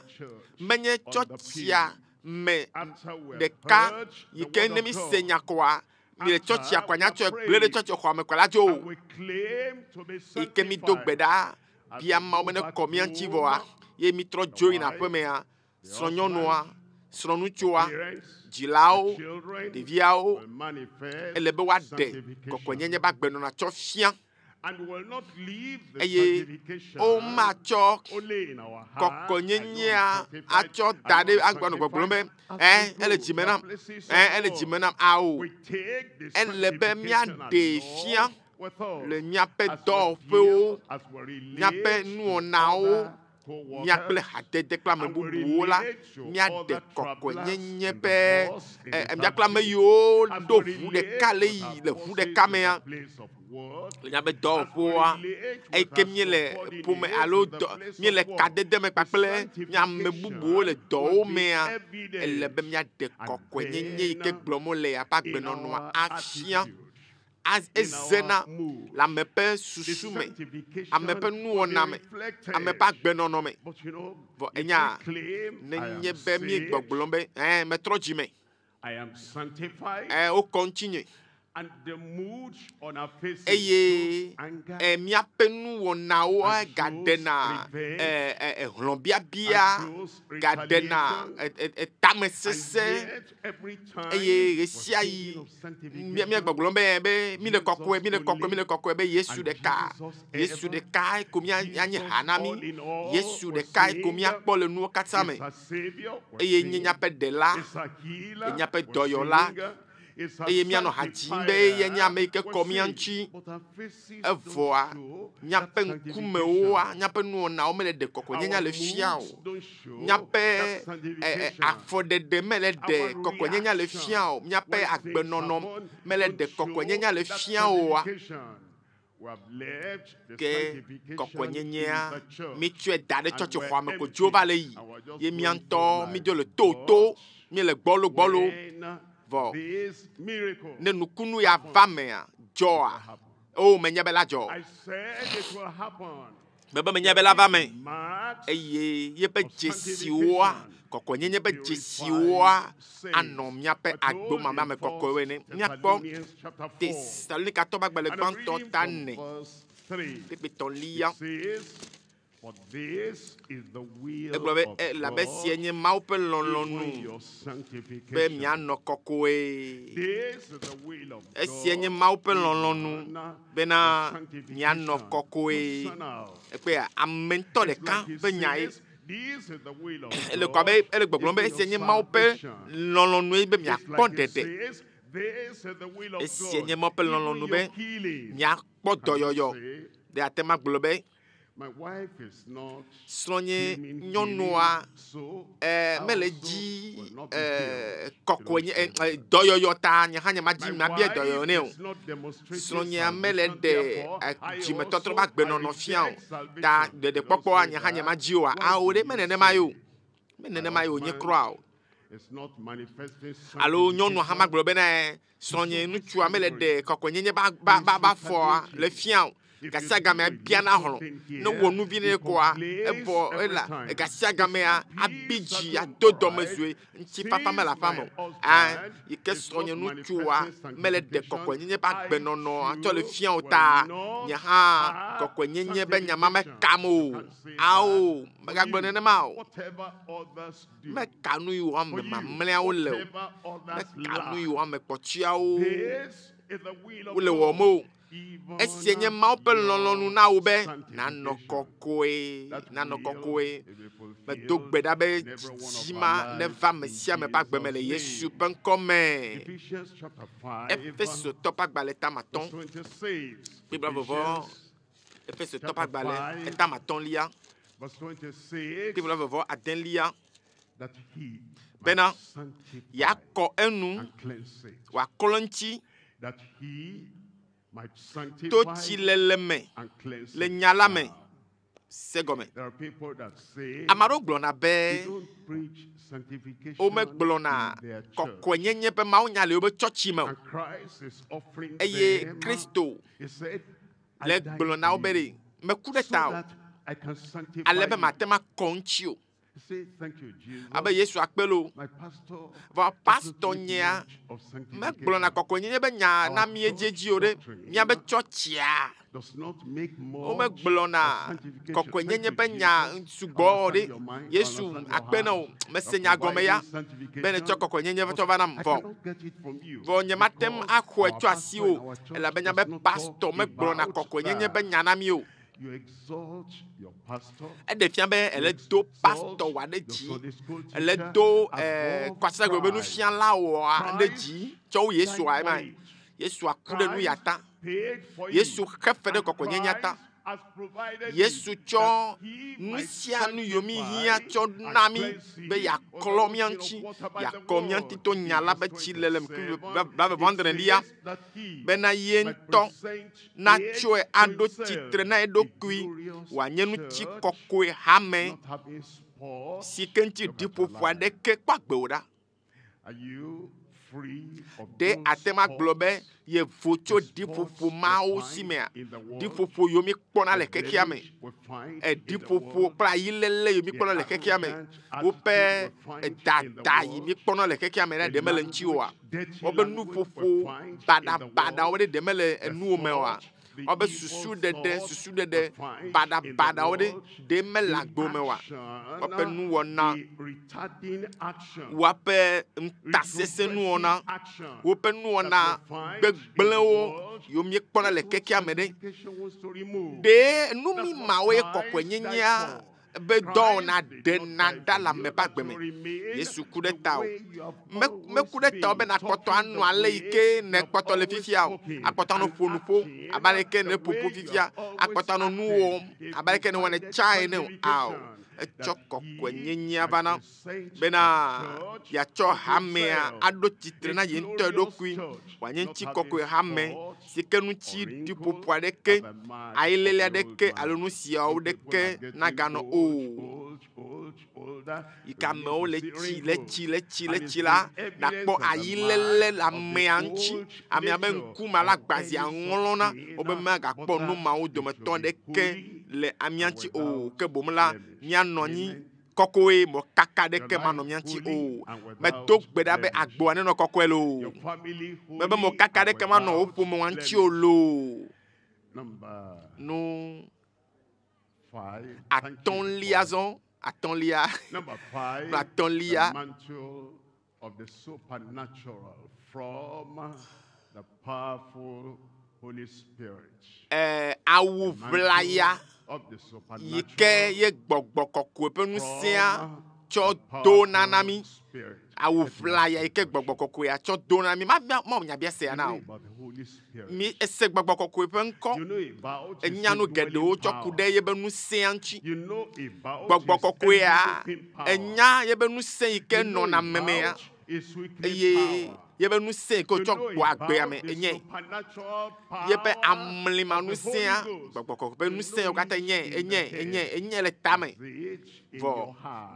menye tsɔtsia me ɖeka yi ke ne mi se nya koa, mi le tsɔtsia koa nyatsɔe gblẽ ɖe tsɔtsi xɔa me koa la dzo o. Yi ke mi do gbe ɖa bia Mawu be ne kɔ mía ŋuti vɔa, ye mi trɔ dzo yina aƒemea, srɔ̃nyɔnua, srɔ̃ŋutsua, dzilawo, ɖeviawo, ele be woaɖe kɔkɔenyenye be agbenɔnɔ tsɔ fia. And will not leave the Eye sanctification womatsɔ only in our heart. kɔkɔnyenyea atsɔ da ɖe agbanɔ gbɔgblɔm be ɛ ele dzime nam ɛ ele dzime nam ao ele be míaɖee fia le míaƒe dɔwɔƒewo míaƒe nuwɔnawo mía kple hadede kple ame bubuwo la míaɖe kɔkɔenyenye ƒe ɛ ɛ, mía kple ame yiwo ɖo ʋu ɖeka le yi le ʋu ɖeka mea le míaƒe dɔwɔƒewoa eyi ke míele ƒome alo dɔ míele kadede me kpakple mía ame bubuwo le dɔwo mea ele be míaɖe kɔkɔenyenye yi ke gblɔm wole ya ƒe agbenɔnɔa afia Az ezena le ame ƒe susu me ame ƒe nuwɔna me ame ƒe agbenɔnɔ me vɔ enya nenye be míegbɔgblɔm be ɛ metrɔ dzime I am sanctified. ɛ wokɔ ŋutinye And the mood on our faces eye shows anger. ɛ míaƒe nuwɔnawo gaɖena ɛ ɛ hlɔ̃biabia gaɖena ɛ ɛ tamesese Yet every time eye we're ɣesiaɣi thinking of sanctification, mía míagbɔgblɔm be be mi le kɔkɔe mi le kɔkɔe mi le kɔkɔe be Yesu ɖeka Yesu ɖekae ko mía míanye ha na mí Yesu ɖekae ko míakpɔ le nuwo katã me is our Savior, we're eye nye singing. míaƒe ɖela Is our healer, ye míaƒe we're dɔyɔla singing. Is our eye míanɔ ha dzim be ye nye ame yi ke sanctifier, kɔ mía we're ŋuti singing. But our faces evɔa don't show míaƒe that ŋkumewoa míaƒe nuwɔnawo mele ɖe kɔkɔenyenye Our le fia o moods don't show míaƒe that ɛ ɛ sanctification. afɔɖeɖe mele ɖe Our kɔkɔenyenye le fia o reaction míaƒe when things agbenɔnɔ happen mele don't ɖe show kɔkɔenyenye le that fia oa sanctification. We have left the ke sanctification kɔkɔenyenyea in the church. mítsɔe da ɖe And tsɔtsixɔa we're me ko empty. dzo va le yi And we're just ye mía going ŋutɔ through life. mídzo le toto míele gbɔlo gbɔlo When vɔ this miracle ne nukunu ya va mea dzɔa o menye be la dzɔ I said it will happen. mebe menye be la va me Marks eye yeƒe dzesiwoa kɔkɔenyenye ƒe dzesiwoa anɔ míaƒe agbomame ame kɔkɔewo ene míakpɔ Thessalonians chapter 4. Tesalonikatɔ ƒe agbalẽ And I'm gbãtɔ reading ta from ne verse 3. kpekpe tɔ̃lia It says, For this is the will egblɔ be of elabe sie God, nye Mawu ƒe even lɔlɔ̃nu your be sanctification. mianɔ kɔkɔe. This is the will of Esie nye God, Mawu ƒe lɔlɔ̃nu even bena your sanctification. mianɔ kɔkɔe. Personal. Ekpea ame ŋutɔ It's ɖeka like he ƒe nya ye. says, This is the will of Ele kɔ God, abe ele gbɔgblɔm be even esie your nye Mawu ƒe salvation. lɔlɔ̃nue be It's miakpɔ like he ɖeɖe. says, This is the will of Esie God, nye Mawu ƒe even lɔlɔ̃nu your be healing. miakpɔ Can you dɔyɔyɔ. say, Ɖe ate ŋu agblɔ be My wife is not srɔ̃nye claiming nyɔnua healing, so ɛ I mele also dzi will not be ɛ healed. kɔkɔenye ɛ ɛ dɔyɔyɔ ta nye hã nye ma dzi My mabia wife dɔyɔyɔ nɛ o. is not demonstrating Srɔ̃nyea mele salvation, ɖe therefore, ɛ I dzimetɔtrɔ also ƒe agbenɔnɔ I fia o. reject salvation. Ta You don't ɖeɖekpɔkpɔa say nye hã nye that. ma dzi oa. Why Ao do ɖe you menenema ye o. say my Menenema ye wònye husband kura o. is not manifesting Alo nyɔnua hã sanctification? magblɔ bena ɛ srɔ̃nye ŋutsua mele ɖe kɔkɔenyenye ba ba ba ba fɔa le fia o. Gasia gamea biana hlɔ̃. Ne wɔ nu vi ɖe koa evɔ ela gasia gamea abi dzi ado dɔmedzoe ŋutifafa mele aƒea me o. A yi ke srɔ̃nye ŋutsua mele ɖe kɔkɔenyenye ƒe agbenɔnɔ tsɔ le fia o ta nye hã kɔkɔenyenye be nya ma mekam o. Ao megagblɔ nenema o. Whatever others do, Meka nu yi wɔm for ame you, mamlɛawo le o. whatever others Meka nu lack, yi wɔm ame kpɔtɔeawo this is the will of wole God, wɔm o. even Esie nye Mawu ƒe lɔlɔ̃nu na wo be your nanɔ sanctification. kɔkɔe, That nanɔ will kɔkɔe. will be Medo fulfilled gbe ɖa be in every one of dzidzi our ma lives neva ame in sia ame ƒe agbe me le Jesus' Yesu name. ƒe ŋkɔ me. Ephesians chapter 5, Efesotɔ ƒe agbalẽ tame verse atɔ̃, 26. kpekpe vɔvɔ. Ephesians Efesotɔ ƒe chapter agbalẽ 5, etame atɔ̃lia, verse 26, kpekpe vɔvɔ adelia that he might bena sanctify yeakɔ enu, and cleanse it, wòaklɔ eŋuti that he might to sanctify tsilele me and cleanse le it. nya la me. Now, Se gɔme. There are people that say Ame aɖewo gblɔna they be don't preach sanctification womegblɔna in their church. kɔkɔenyenye ƒe mawunya le woƒe tsɔtsi me o. And Christ is offering Eye them, Kristo he said, I le died gblɔ na wo for be you ɖe meku ɖe so ta o that I can sanctify ale be you. mate ŋu akɔ ŋuti o. Abe Yesu akpe lo. Vɔ pastɔ nyea megblɔna kɔkɔenyenye be nya na mi edziedzi o ɖe. Míabe tsɔtsia womegblɔna kɔkɔenyenye be nya sugbɔ o ɖe. Yesu akpe na wò mese nya gɔme ya be netsɔ kɔkɔenyenye tsɔ va nam vɔ. Vɔ nye mate ŋu axɔe tso asiwò elabe nya be pastɔ megblɔna kɔkɔenyenye be nya na mi o. Eɖe fia be ele do pastɔ wa ɖe dzi, ele do kwasiɖagbe be nufiala wa ɖe dzi tsɔ wu Yesua ema. Yesua ku ɖe nu ya ta. Yesu xe fe ɖe kɔkɔenyenyea ta. Yesu tsɔ nu sia nu yiwo mi hiã tsɔ na mi be yeaklɔ mía ŋuti, yeakɔ mía ŋuti to nya la be tsi le le blaeve-vɔ-adrelia bena ye ŋutɔ natsɔe aɖo tsitre na eɖokui wòanye nutsi kɔkɔe hame si ke ŋuti ɖiƒoƒo aɖeke kpɔ agbe o ɖa. Ɖe ate ŋu agblɔ be yevo tso ɖiƒoƒo mawo si mea? Ɖiƒoƒo yiwo míekpɔna le xexea me, eɖiƒoƒo kple ayiléle yiwo míekpɔna le xexea me, woƒe dada yi míekpɔna le xexea me ɖe ɖe mele ŋuti oa? Woƒe nuƒoƒo baɖabaɖawo ɖe ɖe mele enuwo me oa? Woƒe susuɖeɖe susuɖeɖe baɖabaɖawo ɖe ɖe mele agbe me oa? Woƒe nuwɔna, woƒe ŋutasesẽ nuwɔna, woƒe nuwɔna gbegblẽwo yiwo míekpɔna le xexea me ɖe ɖe nu mi mawoe kɔkɔenyenyea be dɔwɔna ɖena ɖa le ame ƒe agbe me. Yesu ku ɖe ta o. Meku ɖe ta o be nakpɔtɔ anɔ ale yi ke nekpɔtɔ le fifia o. Akpɔtɔ anɔ ƒo nuƒo abe ale yi ke ne ƒoƒo fifia. Akpɔtɔ anɔ nu wɔm abe ale yi ke newɔnɛ tsã ene o. Ao, etsɔ kɔkɔenyenyea va na bena yeatsɔ hamea aɖo tsitre na ye ŋutɔ eɖokui wòanye ŋuti kɔkɔe hame si ke ŋuti ɖiƒoƒo aɖeke, ayilele aɖeke alo nu siawo ɖeke naganɔ o. Yi ke amewo le tsi, le tsi, le tsi, le tsi la, nakpɔ ayilele le amea ŋuti. Amea be ŋkume alo agbazia ŋlɔna wobe magakpɔ nu mawo dometɔ ɖeke le amea ŋuti o. Ke boŋ la, míanɔ anyi kɔkɔe mɔkaka ɖeke manɔ mía ŋuti o. Medo gbe ɖa be agboa nenɔ kɔkɔe loo. Mebe mɔkaka ɖeke manɔ wò ƒomea ŋuti o loo. Nu atɔ̃lia zɔ, atɔ̃lia, nu atɔ̃lia. Of the supernatural from the powerful Holy Spirit. Awu ʋlaya yi ke ye gbɔgbɔ kɔkɔe ƒe ŋusẽa tsɔ do nana mi. Awu ʋlaya yi ke gbɔgbɔ kɔkɔea tsɔ do na mi. Mabia mawu nyabia sia na o. Mi ese gbɔgbɔ kɔkɔe ƒe ŋkɔ. Enya nu geɖewo tsɔ ku ɖe yebe ŋusẽa ŋuti. Gbɔgbɔ kɔkɔea enya yebe ŋusẽ yi ke nɔna memea eye yebe ŋusẽ yi ke wotsɔ gbɔ agbea me enye yebe amlima ŋusẽa gbɔgbɔ kɔkɔe ƒe ŋusẽ yiwo katã enye enye enye enye le tame vɔ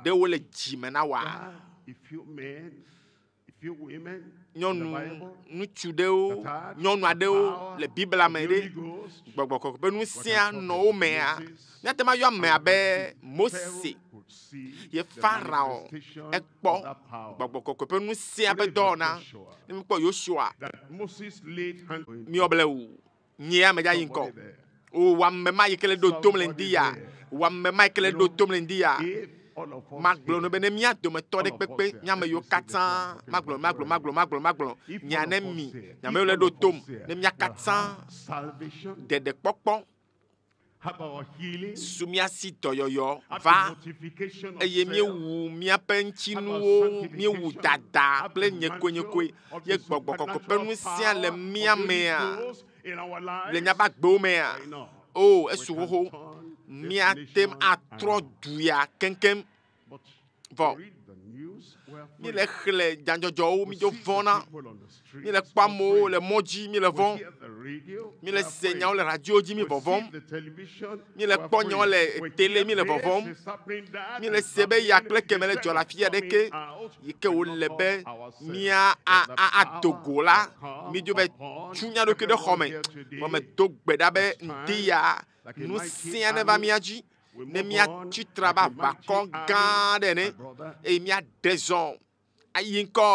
ɖe wole dzime na woa. Nyɔnu ŋutsu ɖewo nyɔnu aɖewo le Biblia me ɖe gbɔgbɔ kɔkɔe ƒe ŋusẽa nɔ wo mea míate ŋu ayɔ ame abe Mose ye Farao ekpɔ gbɔgbɔ kɔkɔe ƒe ŋusẽa ƒe dɔwɔna. Ne míkpɔ Yosua miɔ ble o nyea me dza yi ŋkɔ o wɔ ame ma yi ke le ɖo tom le ŋdi ya wɔ ame ma yi ke le ɖo tom le ŋdi ya magblɔ no be ne mía dometɔ ɖe kpekpe míame yiwo katã magblɔ magblɔ magblɔ magblɔ magblɔ nya ne mi nyame yiwo le ɖo tom ne mía katã ɖeɖekpɔkpɔ su mía si dɔyɔyɔ va eye míewu míaƒe ŋutinuwo míewu dada kple nyekoenyekoe ye gbɔgbɔ kɔkɔe ƒe ŋusẽa le mía mea le míaƒe agbewo mea o esu xoxo míate ŋu atrɔ du ya keŋkeŋ vɔ mi le xlẽ dzadzɔdzɔwo mi dzo vɔna mi le kpɔ amewo le mɔ dzi mi le vɔm mi le se nyawo le radio dzi mi vɔvɔm mi le kpɔ nyawo le télé mi le vɔvɔm mi le se be ya kple keme le dzɔ le afi aɖeke yi ke wòle be mía ado go la mi dzo be tsu mía ɖokui ɖe xɔ me vɔ me do gbe ɖa be ŋdi ya ŋusẽa neva mía dzi. Ne míatsi tre abe aʋakɔ gã aɖe ene eye míaɖe zɔ ayi ŋkɔ.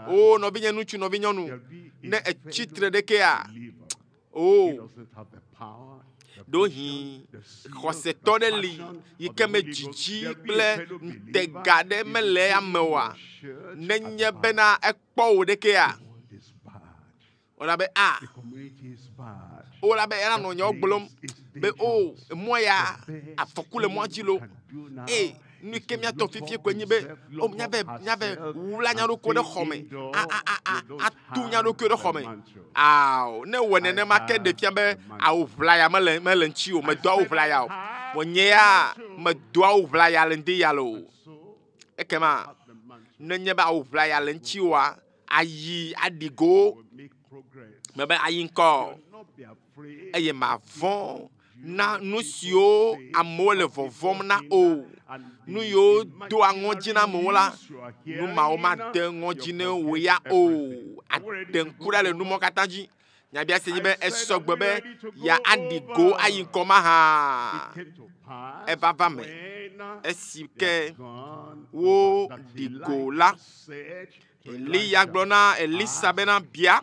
O nɔvinye ŋutsu, nɔvinyɔnu, ne etsi tre ɖekea, o ɖewohĩ xɔsetɔ ɖe li yi ke me dzidzi kple ŋutega ɖe mele ame oa, nenye bena ekpɔ wò ɖekea, wòle be a wòle be ela nɔ nyawo gblɔm be o emɔ ya afɔku le mɔa dzi lo eye nu yi ke míatɔ fifie koe nye be o míave míave wla nya ɖokui ɖe xɔ me a a a a atu nya ɖokui ɖe xɔ me ao ne wɔ nenema ke ɖe fia be awu ʋlaya mele mele ŋuti o medo awu ʋlaya o vɔ nye ya medo awu ʋlaya le ŋdi ya lo ekema nenye be awu ʋlaya le ŋuti oa ayi aɖi go mebe ayi ŋkɔ eye mavɔ̃ na nu siwo amewo le vɔvɔ̃m na o. Nu yiwo doa ŋɔdzi na amewo la, nu mawo made ŋɔdzi ne wò ya o. Aɖe ŋku ɖa le nu mawo katã dzi. Nyabiase nye be esɔ gbe be yeaɖi go ayi ŋkɔ mahã. Eva va me esi ke woɖi go la, Eliya gblɔ na Elisa bena bia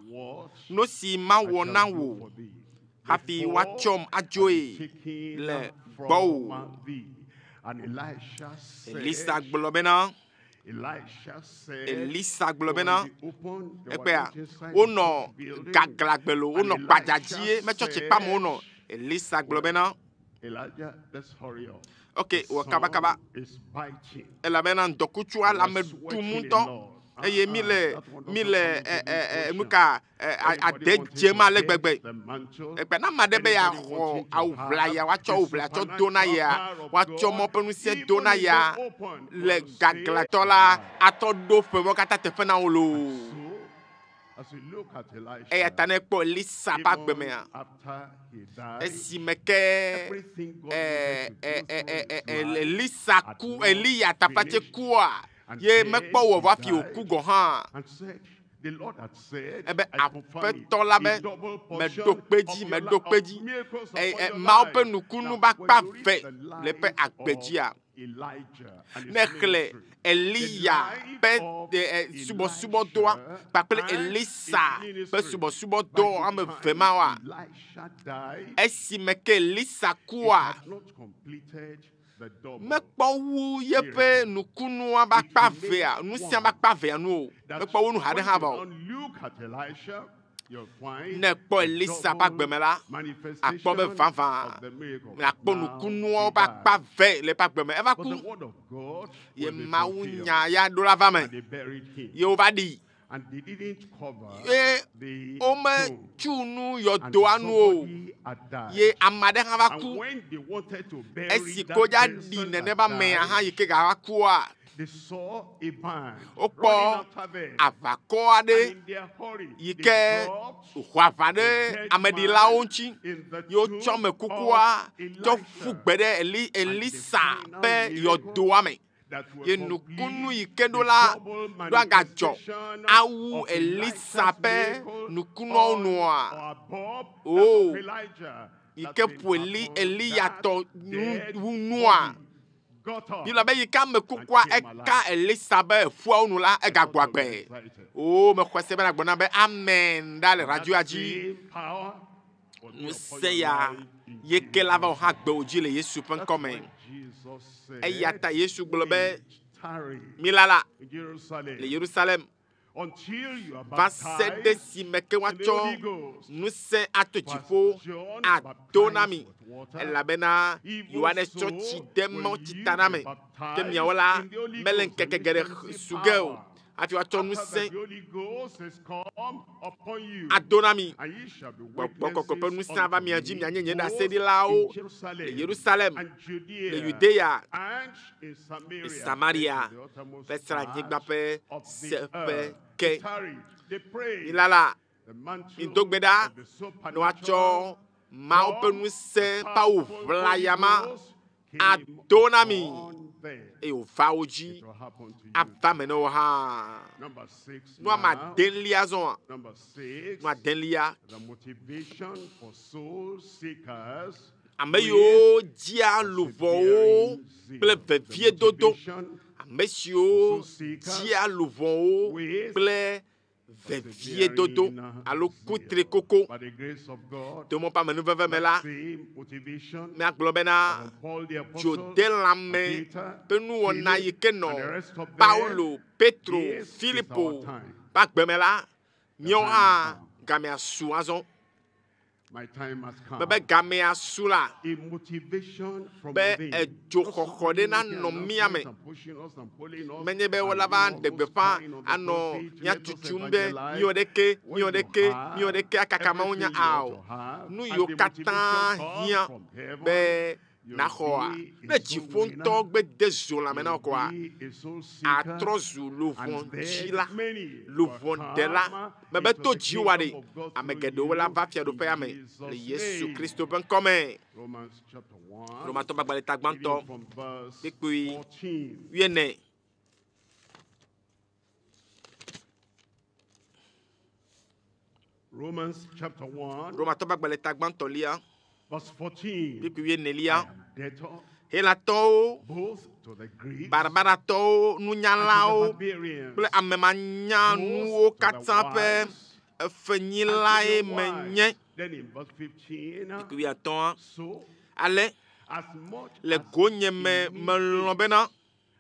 nu si mawɔ na wò hafi woatsɔm adzoe le gbɔwò. Elisa gblɔ bena Elisa gblɔ bena ekpea wonɔ gaglãgbe lo wonɔ gbadzadzie metsɔ tsi kpam wonɔ. Elisa gblɔ bena ok wɔ kabakaba elabena ŋdɔkutsua le ame ɖum ŋutɔ eye mi le mi le ɛ ɛ ɛ nu ka ɛ ade dzem ale gbegbe. Ekpe na ame aɖe be yeaxɔ awu ʋlaya woatsɔ awu ʋlaya tsɔ do na yea woatsɔ mɔ ƒe ŋusẽ do na yea le gaglatɔ la atɔ ɖo ƒe mɔ katã teƒe na wo loo. Eya ta ne ekpɔ Elisa ƒe agbemea, esime ke ɛ ɛ ɛ ɛ ɛ Elisa ku Eliya tafatse kua ye mekpɔ wɔ vɔ hafi wòku gɔ̃ hã. Ebe aƒetɔ la be meɖo kpe dzi meɖo kpe dzi ɛ ɛ Mawu ƒe nukunu be akpa ve le eƒe agbe dzia. Ne xlẽ Eliya ƒe ɛ subɔsubɔdɔa kpakple Elisa ƒe subɔsubɔdɔ ame eve mawoa, esime ke Elisa kua, mekpɔ wu yeƒe nukunua be akpa vea, nusia be akpa vea nu o. Mekpɔ wu nu haɖe hã vɔ o. Ne kpɔ Elisa ƒe agbeme la, akpɔ be vavã akpɔ nukunuawo ƒe akpa ve le eƒe agbeme. Eva ku ye Mawu nya ya ɖo la va me ye wova ɖi. Ye wometsu nu yɔdoa nu o ye ame aɖe hã va ku. Esi kodza ɖi nenema amea hã yi ke gava kua, wokpɔ aʋakɔ aɖe yi ke ho aʋa ɖe ameɖilawo ŋuti ye wotsɔ ame kukua tsɔ ƒu gbe ɖe Eli Elisa ƒe yɔdoa me. Ye nukunu yi ke ɖo la ɖo agadzɔ awu Elisa ƒe nukunuawo nua. O yi ke ƒo Eli Eliya tɔ nu nua. Biblia be yi ke ame kukua eka Elisa be eƒuawo nu la egagbɔ agbe. O mexɔe se bena gblɔ na be amen ɖa le radioa dzi. Ŋusẽ ya ye ke la va wò hã gbe wò dzi le Yesu ƒe ŋkɔ me. Eya ta Yesu gblɔ be milala le Yerusalem va se ɖe si me ke woatsɔ ŋusẽ ato dziƒo ado na mi elabena Yohanes tsɔ tsi de mawutsi ta na me ke miawo la mele ŋkeke geɖe su ge o hafi woatsɔ ŋusẽ ado na mi. Gbɔgbɔ kɔkɔe ƒe ŋusẽ ava mia dzi mianye nye ɖaseɖilawo le Yerusalem, le Yudea, le Samaria ƒe sranyigba ƒe seƒe ke. Milala, mido gbe ɖa ne woatsɔ Mawu ƒe ŋusẽ ƒe awu ʋlaya ma ado na mi eye wòva wo dzi ava me na wo hã. Nu ame adelia zɔa, nu adelia. Ame yiwo dzia luʋɔwo kple veviedodo. Ame siwo dzia luʋɔwo kple veviedodo alo kutrikoko. To mɔ ƒe amenuveve me la, míagblɔ bena dzodelãme ƒe nuwɔna yi ke nɔ Paulo, Petro, Filipo ƒe agbeme la, míawo hã gamea su azɔ. My time has come. Mebe gamea su la, A motivation from be within. edzoxɔxɔ ɖe nanɔ mía me. Menye be wola va ɖe gbeƒã anɔ mía tutum be míwɔ ɖeke, míwɔ ɖeke, míwɔ ɖeke akaka Mawu nya ao. Nu yiwo katã hiã be naxɔa, ne dziƒo ŋutɔ gbe de zo lãme na wò koa, atrɔ zu luʋɔdzila, luʋɔɖela. Mebe to dziwòa ɖe, ame geɖewo la va fiaɖuƒea me le Yesu Kristo ƒe ŋkɔme. Romans chapter 1, Romatɔ ƒe agbalẽ ta gbãtɔ, reading from verse kpukpui 14. wuiene. Romans chapter 1, Romatɔ ƒe agbalẽ ta gbãtɔlia, verse 14. kpukpui wuienelia. Debtor Helatɔwo, both to the Greeks barbaratɔwo, nunyalawo and to the barbarians, kple amemanyanuwo both to the katã ƒe wise efenyilae and to the menye. wise. Then in verse 15, Kpukpui atɔ̃a. so Ale as much le as gonye me in me melɔ̃ is, bena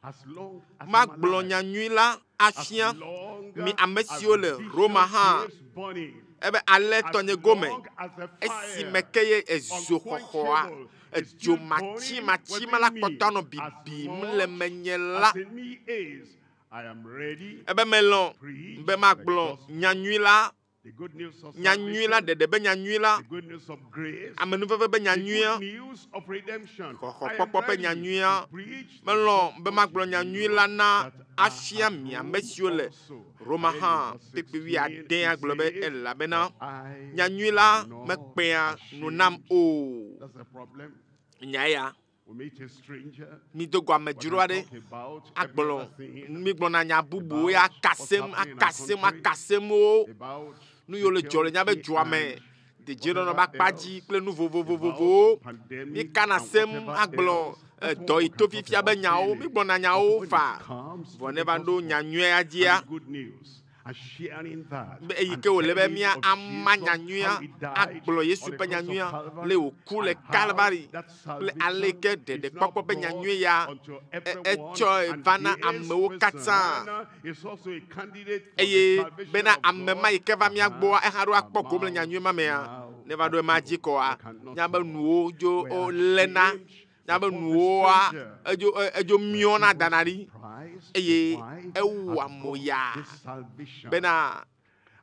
as long as I'm magblɔ alive, nyanyui la afia as long mi ame as siwo le the vision Roma hã. keeps burning, Ebe ale as tɔnye gome long as the esime fire ke ye ezo xɔxɔa unquenchable is edzo still burning matsimatsi ma la within me, kpɔtɔ anɔ as bibim le much menye la. as in me is, I am ready Ebe melɔ̃ to preach be the magblɔ gospel, nyanyui la, the good news of nyanyui la salvation, ɖeɖe be nyanyui la, the good news of grace, amenuveve be the nyanyuia, good news of redemption. I am xɔxɔkpɔkpɔ ƒe ready nyanyuia. to preach the Melɔ̃ be gospel magblɔ to nyanyui you la na that are afia at mi ame Rome siwo le also. Roma And then in hã. verse Kpukpui 16, wuiadea he gblɔ be says, elabena "For I nyanyui la am not mekpea nu nam ashamed." o. That's the problem. Nya ya. We meet a stranger. Mi do go We amedzro can aɖe talk about every agblɔ other thing, mi gblɔna nya bubuwo ya about what's akasem happening in our akasem country, akasem wo about nu yiwo le dzɔ le míaƒe security dua me and dedienɔnɔ whatever ƒe akpa dzi else, kple nu vovovovovowo about pandemic míkana and sem whatever agblɔ else. That's edɔ what we yi can to talk fifia be about nyawo daily. mígblɔna But nyawo when fa it comes to vɔ the ne va ɖo gospel nyanyuia and dzia the good news and sharing that be eyi and ke wòle be telling mía of ama Jesus, nyanyuia how he died agblɔ Yesu on the ƒe cross of nyanyuia Calvary, le wòku le and how Kalvari that kple ale yi salvation ke is now ɖeɖekpɔkpɔ ƒe brought nyanyui ya unto e- everyone. etsɔe And va na this amewo katã person is also a candidate for the eye salvation bena of ame ma God. yi ke va mía gbɔa eha ɖo akpɔ gome le Our nyanyui ma mea mouth ne va ɖo ema dzi kɔa We cannot míabe talk. nuwo dzo We are léna ashamed míabe before the nuwoa stranger. edzo e- edzo miɔna Even dana ɖi surprised the eye wife ewɔa has mo got yaa this salvation. bena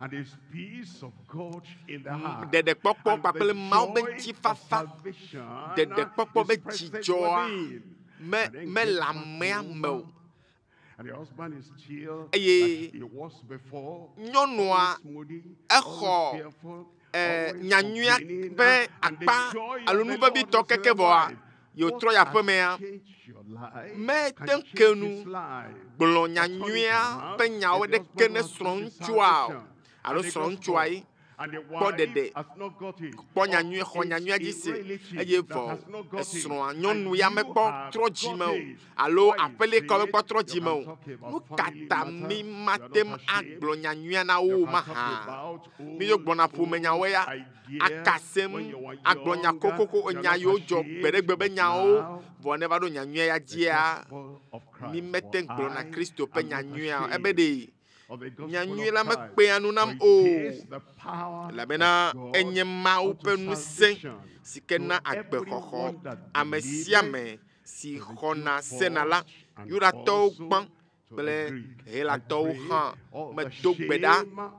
And there's peace of God in the heart. ɖeɖekpɔkpɔ And the kpakple Mawu be joy of ŋutifafa salvation ɖeɖekpɔkpɔ is be present dzidzɔa within. me And then mele get back amea me o home, And the husband is still eye like he was before. nyɔnua Always moody, exɔ always fearful, eh, always nyanyuia complaining, ƒe and the akpa joy alo of the nu Lord vevitɔ is in keke the vɔa wife. yewotrɔ What yi has aƒemea changed your life mete can ŋu ke change nu his life. gblɔ But turn it nyanyuia around, ƒe nyawo if the ɖeke husband ne has got the srɔ̃ŋutsua o salvation alo and the srɔ̃ŋutsua gospel, ye and the kpɔ wife ɖeɖe has not got it, kpɔ or nyanyui xɔ is nyanyuia a dzi se relative eye that vɔ has not got it, esrɔ̃a and nyɔnu ya you mekpɔ have trɔ dzime got o it, alo why is aƒelikɔ mekpɔ it trɔ you dzime can o talk about nu ka family ta matter, mi you are mate not ŋu ashamed. agblɔ nyanyuia na You wo can talk mahã about mi dzo old, gblɔna old ƒomenyawo ya ideas akasem when you were agblɔ nya younger. kokoko You are nya not yiwo dzɔ ashamed, gbeɖegbe be but nyawo now vɔ ne va ɖo nyanyuia ya the dzia gospel of mi Christ. mete For ŋu gblɔna I Kristo ƒe am not nyanyuia o ebe ashamed ɖe of the gospel nyanyui of la Christ, mekpea nu for nam it o is the power of elabena God enye Mawu unto ƒe ŋusẽ salvation si ke to na agbexɔxɔ everyone that ame sia believeth, ame si to the Jew xɔna sena la first and Yudatɔwo also gbã to the kple Greek. I Helatɔwo pray hã all the medo gbe ɖa shame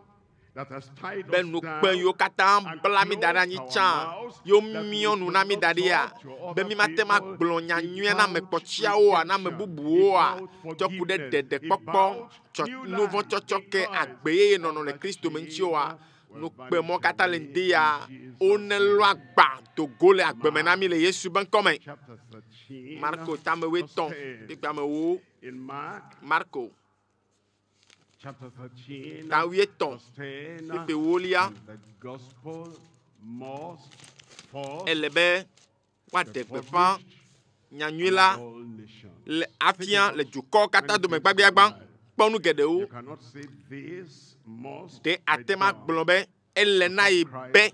that has tied be us nukpe down yiwo katã and bla mí da ɖe closed anyi our tsã mouths yewo that we miɔ nu could na mí not da ɖia talk to be other mí mate ŋu people agblɔ nyanyuia na ame about kpɔtsiawoa na ame redemption, bubuwoa about tsɔ ku ɖe forgiveness, ɖeɖekpɔkpɔ about tsɔ new nu vɔ̃ life tsɔtsɔ in ke Christ. agbe yeye nɔnɔ All le that Kristo me ŋuti shame oa will nukpe vanish mɔ katã le away ŋdi ya in Jesus' wonelɔ name. agba do go le agbe me na Mark mí le Yesu ƒe ŋkɔme. chapter 13, Marko tame verse wuietɔ̃ 10. kpukpui amewo In Mark Marko chapter 13, ta wuietɔ̃ verse 10, kpukpui ewolia and the gospel must first ele be Woaɖe gbeƒã nyanyui la le afia le dukɔwo katã dome gbagbiagbã. Kpɔ nu geɖewo. Ɖe ate ma gblɔ be ele na ye be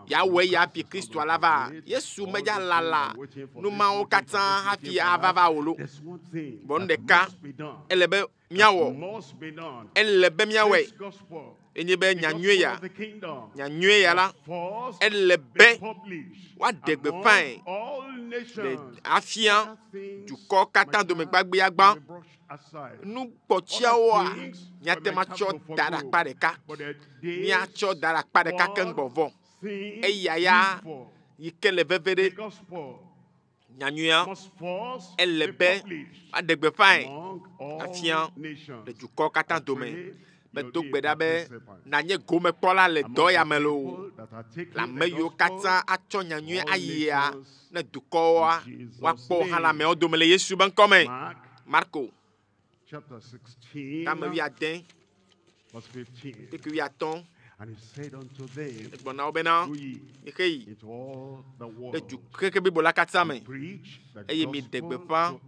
yeawɔe ya hafi Kristoa la va. Yesu medza lala nu mawo katã hafi ava va o lo. Vɔ nu ɖeka ele be míawɔ, ele be míawɔe enye be nyanyui ya, nyanyui ya la, ele be woaɖe gbeƒãe le afia dukɔ katã dome gbagbiagbã. Nu kpɔtsiawoa, míate ŋu atsɔ da ɖe akpa ɖeka. Míatsɔ da ɖe akpa ɖeka keŋ gbɔ vɔ. Eya ya yi ke le veve ɖe. Nyanyuia, ele be woaɖe gbeƒãe afia le dukɔ katã dome. Medo gbe ɖa be nànye gomekpɔla le dɔ ya me loo. Le ame yiwo katã atsɔ nyanyui ayia ne dukɔwoa woakpɔ hã le ameawo dome le Yesu be ŋkɔ me. Marko tame wuiade, kpekpe wuiatɔ̃. Egblɔ na wo bena, mixe yi ɖe du xexe blibo la katã me eye miɖe gbeƒã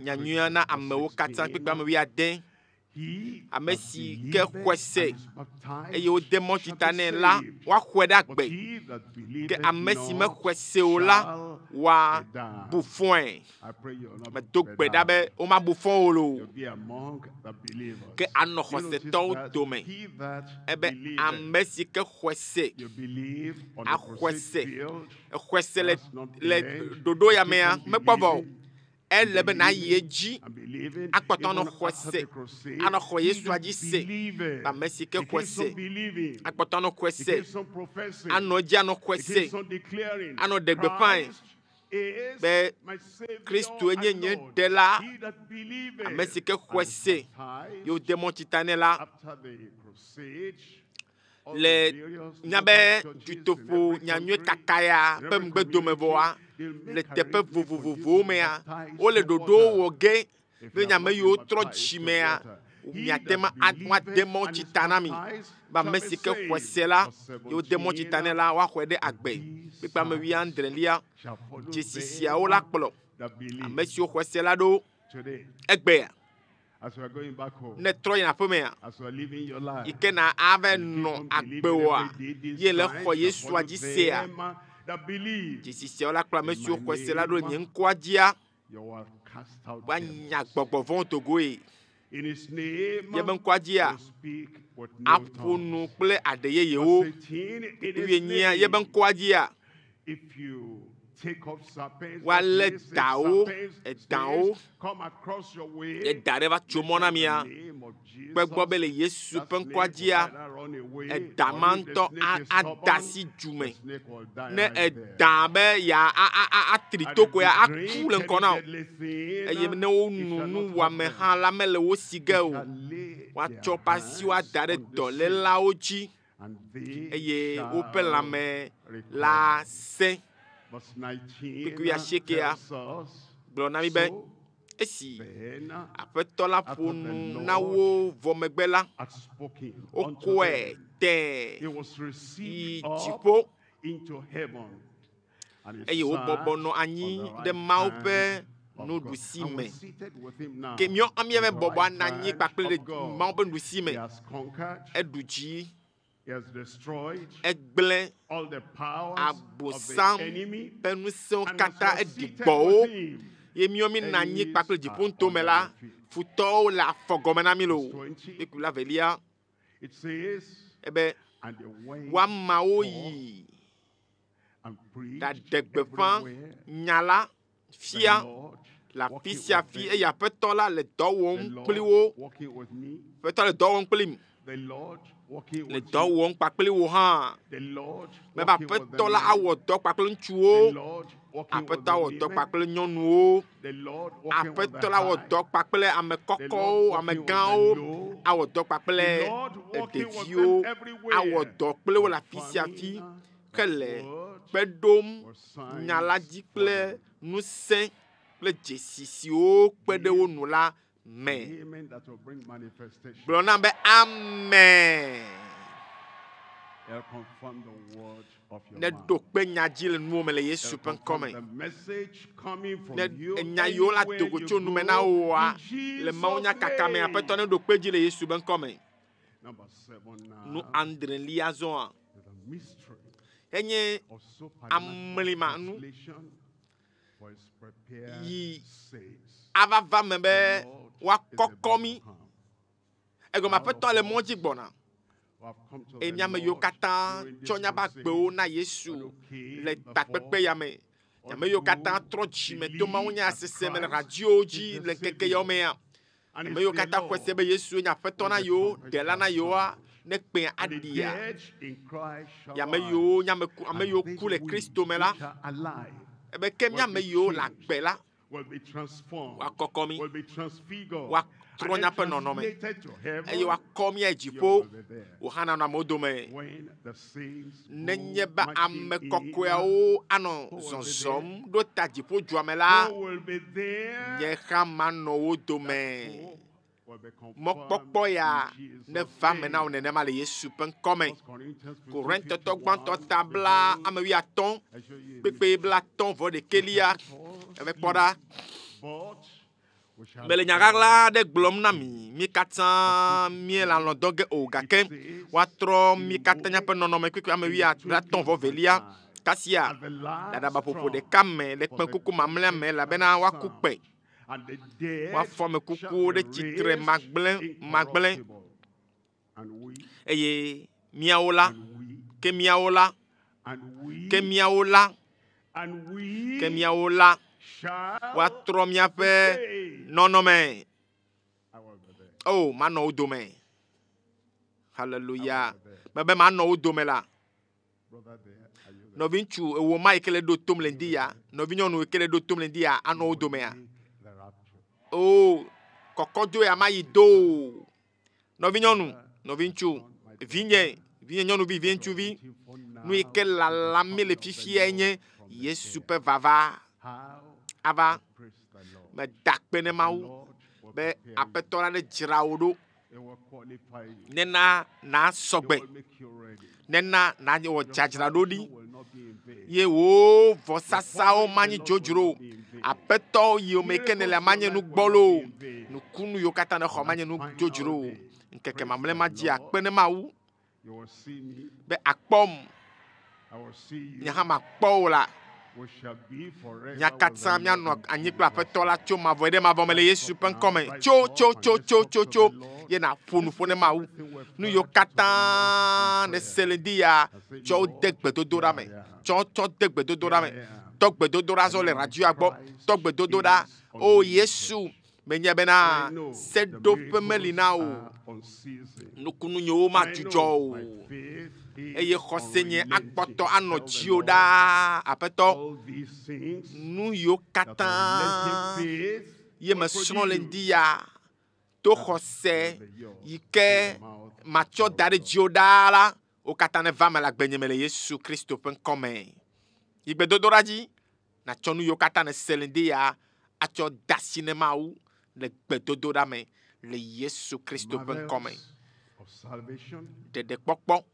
nyanyuia na amewo katã kpekpe ame wuiade. Ame si ke xɔe se eye wode mɔ tsita nɛ la, woaxɔe ɖe agbe. Ke ame si mexɔe se o la, woabu fɔe. Medo gbe ɖa be womabu fɔ o loo. Ke anɔ xɔsetɔwo dome. Ebe ame si ke xɔe se, axɔe se, exɔe se le le ɖoɖo ya mea, mekpɔ vɔ o. Ele be nayi edzi akpɔtɔ anɔ xɔe se, anɔ xɔ Yesua dzi se. Ame si ke xɔe se, akpɔtɔ anɔ xɔe se, anɔ edzi anɔ xɔe se, anɔ ɖe gbeƒãe be Kristoe nye nye ɖela. Ame si ke xɔe se ye wode mɔ tsita nɛ la, le nya be dutoƒo nyanyui kaka ya ƒe ŋugbedome vɔa, le teƒe vovovovowo mea, wole ɖoɖo wɔ ge be ame yiwo trɔ dzimea, miate ŋu woade mɔ tsita na mi. Be ame si ke xɔe se la, ye wode mɔ tsita nɛ la, woaxɔe ɖe agbe. Kpekpe ame wuiadrelia, dzesi siawo la kplɔ ame siwo xɔe se la ɖo egbea. Ne trɔ yina aƒemea, yi ke na ava nɔ agbe oa, ye le xɔ Yesua dzi sea, dzesi siawo la kplɔ ame siwo xɔe se la ɖo le nye ŋkɔa dzia, woanya gbɔgbɔ vɔ̃wo do goe. Ye be ŋkɔa dzia, aƒo nu kple aɖe yeyewo. Wuienyia, ye be ŋkɔa dzia, woalé dawo, edawo, ye da ɖe va tso mɔ na mia. Kpe gbɔ be le Yesu ƒe ŋkɔa dzia, eda ma ŋutɔ ada asi du me. Ne eda be ya atri to koe aku le ŋkɔ na wò. Eye ne wonu nuwɔame hã la mele wo si ge o. Woatsɔ woƒe asiwo ada ɖe dɔlélawo dzi eye woƒe lãme la sẽ. Kpekpe wuiasiekea gblɔ na mi be esi aƒetɔ la ƒo nu na wo vɔ megbe la, wokɔe tẽe yi dziƒo eye wobɔbɔ nɔ anyi ɖe Mawu ƒe nuɖusi me. Ke míawo hã míava bɔbɔ anɔ anyi kpakple ɖe Mawu ƒe nuɖusi me. Eɖu dzi, egblẽ abosam ƒe ŋusẽwo katã, eɖi gbɔ wo. Ye míawo míenɔ anyi kpakple dziƒoŋutome la, futɔwo le afɔ gɔme na mí loo. Kpukpui blaevelia ebe woamawo yi ɖaɖe gbeƒã nya la fia le afi sia afi eye aƒetɔ la le dɔ wɔm kpli wo. Aƒetɔ le dɔ wɔm kplim. Le dɔ wɔm kpakple wò hã. Mebe aƒetɔ la awɔ dɔ kpakple ŋutsuwo. Aƒetɔ awɔ dɔ kpakple nyɔnuwo. Aƒetɔ la awɔ dɔ kpakple ame kɔkɔwo, ame gãwo. Awɔ dɔ kpakple ɖeviwo. Awɔ dɔ kple wo le afi sia afi. Ke le kpe ɖom nya la dzi kple ŋusẽ kple dzesi siwo kpe ɖe wo nu la me. Gblɔ nam be amen. It'll confirm the word of your Ne mouth. ɖo kpe nya dzi le nuwo me le Yesu It'll ƒe confirm ŋkɔme. the message coming from Ne you enya yiwo la anywhere dogo you tso nume go na woa in le mawunya Jesus' kaka me name. aƒetɔ ne ɖo kpe dzi le Yesu ƒe ŋkɔme. Number 7 now. Nu andrelia zɔa The mystery enye of supernatural amlima nu translation for his prepared yi saints. ava va me be woakɔkɔ mi. Egɔme aƒetɔ le mɔ dzi gbɔna. Who have come to Eye the míame yiwo Lord katã during this tsɔ míaƒe crusade, agbewo na Yesu le takpekpe ya me. Ame yiwo katã trɔ dzime to mawunya sese me le radiowo dzi le ŋkeke yawo mea. And Ame it's yiwo the katã xɔe se be Yesu nye aƒetɔ na yewo, ɖela na yewoa, ne kpẽ And the aɖia. dead in Christ shall Ye ame rise, yiwo nye ame ku, ame and yiwo they ku le we Kristo me la, which are alive ebe ke will míame be yiwo le changed, agbe la, will be transformed, woakɔkɔ mi, will be transfigured, woatrɔ and then míaƒe nɔnɔme translated to heaven. eye woakɔ mía yi You dziƒo, will be there. wò hã nanɔ amewo dome. When the saints Nenye go be marching ame in, kɔkɔeawo anɔ who will be zɔzɔm ɖo ta dziƒodzua me la, who will be there nye hã manɔ wo dome. will be confirmed Mɔkpɔkpɔ ya in Jesus' ne va me na wo name. nenema le Yesu ƒe ŋkɔme. First Corinthians 15, Korintotɔ gbãtɔ ta bla ame wuiatɔ̃, I show you a kpekpe blatɔ̃ vɔ ɖekɛlia, eve kpɔ ɖa. But we shall Mele nya ɣaɣla aɖe gblɔm na mi, mi katã míele alɔ̃ dɔ ge o gake woatrɔ mi katã míaƒe nɔnɔme kpekpe ame wuiatɔ̃ vɔ velia kasia le aɖabaƒoƒo ɖeka me le kpẽkuku mamlɛa me elabena woaku kpẽ. and the dead Woafɔ ame shall kukuwo be ɖe tsitre raised magblẽ magblẽ incorruptible. And we, eye míawo la, ke míawo la, and we, ke míawo la, and we ke míawo la, shall woatrɔ míaƒe nɔnɔme. I will be there. O, manɔ wo dome. Hallelujah. Mebe manɔ wo dome la. Brother there, are you there? Nɔviŋutsu ewo ma yi ke le ɖo tom le ŋdi ya, nɔvinyɔnu yi ke le ɖo tom le ŋdi ya anɔ wo domea. The rapture. O, kɔkɔdo ya ma yi do o. Nɔvinyɔnu, nɔviŋutsu, vinye, vinye nyɔnuvi, vinye ŋutsuvi, nu yi ke lalam mi le fifia nye Yesu ƒe vava How ava. praise the Lord. Meda akpe ne Mawu be aƒetɔ la ne dzra wo ɖo It will qualify you. nena na It sɔgbe will make you ready. nena na wɔ dzadzraɖo ɖi Will not be in vain. ye wò vɔsasawo manyi dzodzro o. Aƒetɔ yiwo me ke nele manye nu gbɔlo o. Nukunu yiwo katã nexɔ manye nu dzodzro o. Ŋkeke mamlɛ ma dzi akpe ne Mawu You will see me. be akpɔm I will see you. nye hã makpɔ wò la. We shall be forever. Mía with katã the míanɔ Lord in anyi kple Jesus. aƒetɔ la tso mavɔ ɖe mavɔ me le Yesu ƒe ŋkɔme. Tso tso tso tso tso tso ye nàƒo nuƒo ne Mawu. Nu yiwo katã nèse le ŋdi ya tsɔ wo de gbedodoɖa me. Tsɔ tsɔ de gbedodoɖa me. Tɔ gbedodoɖa zɔ le radioa gbɔ. Tɔ gbedodoɖa. O Yesu, menye bena seɖoƒe meli na wò. Unceasing. Nukunu nyewo madzudzɔ o. Eye xɔse nye akpɔtɔ anɔ dziwò ɖaa. Aƒetɔ, All these things nu yiwo katã faith ye mesrɔ̃ le ŋdi ya to xɔse yi ke matsɔ da ɖe dziwò ɖaa la, wo katã neva me le agbenye me le Yesu Kristo ƒe ŋkɔme. Yi gbedodoɖa dzi, nàtsɔ nu yiwo katã nèse le ŋdi ya atsɔ da asi ne Mawu le gbedodoɖa me le Yesu Kristo ƒe ŋkɔme. marvels of salvation. Ɖeɖekpɔkpɔ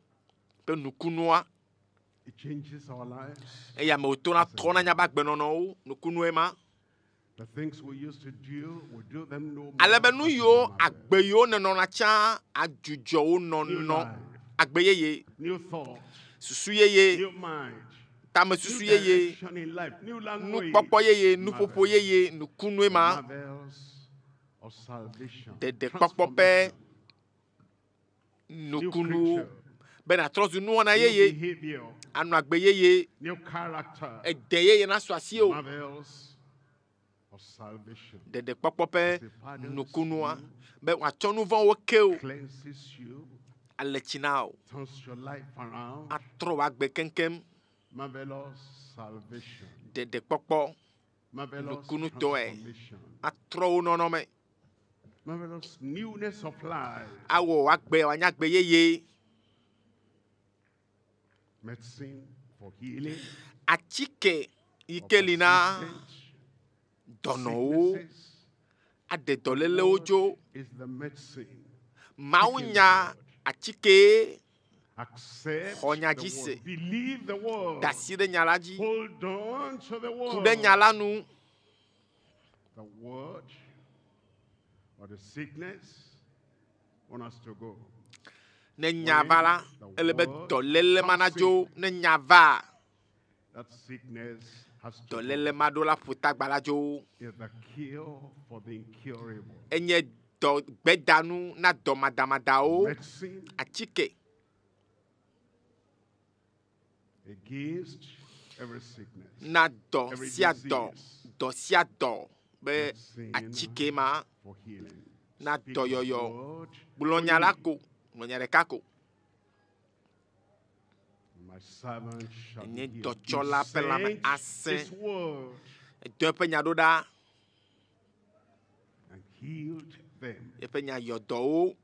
ƒe nukunua It changes our lives. eye amewo tona trɔna míaƒe agbenɔnɔwo nukunue ma. The things we used to do, we do them no more. Ale be nu yiwo agbe yiwo nenɔna tsã adzudzɔ wo nɔnɔ agbe yeye, New thoughts, susu yeye, new mind, tamesusu new yeye, direction in life, new language. nukpɔkpɔ yeye, nuƒoƒo yeye, nukunue ma. Marvels of salvation. Ɖeɖekpɔkpɔ ƒe nukunuwo be nàtrɔ zu nuwɔna New yeye, behavior, anɔ agbe yeye, new character. ede yeye nasu asiwò. Marvels of salvation. Ɖeɖekpɔkpɔ ƒe nukunua be wòatsɔ nu vɔ̃wo ke wò, Cleanses you, ale tsi na wò, turns your life around. atrɔ wò agbe keŋkeŋ. Marvelous salvation. Ɖeɖekpɔkpɔ Marvelous nukunutɔe transformation. atrɔ wò nɔnɔme, Marvelous newness of life. awɔ wò agbe wòanye agbe yeye. Medicine for healing. Atike yi ke li na dɔnɔwo aɖe dɔlélewo dzo. Is the medicine. Mawunya atike Accept Xɔ nya the dzi word. se. Believe the word. Da asi ɖe nya la dzi. Hold on to the Ku word. ɖe nya la nu. The word or the sickness want us to go. Ne nya va la, ele be dɔléle ma nadzo. Ne nya va, That sickness has to dɔléle ma ɖo la ƒo tagba la dzo. is the cure for the incurable. Enye dɔ gbedanu na dɔmadamadawo. Medicine Atike against every sickness. na dɔ Every sia dɔ, disease. dɔ sia dɔ be Medicine atike ma for healing. na Speak the dɔyɔyɔ. word Gblɔ nya la ko, gblɔ nya ɖeka ko. My servant shall Nye be healed. dɔtsɔla He ƒe lãme sent asẽ. his word Edɔ eƒe nya ɖo ɖa. and healed them Eƒe nya yɔ dɔwo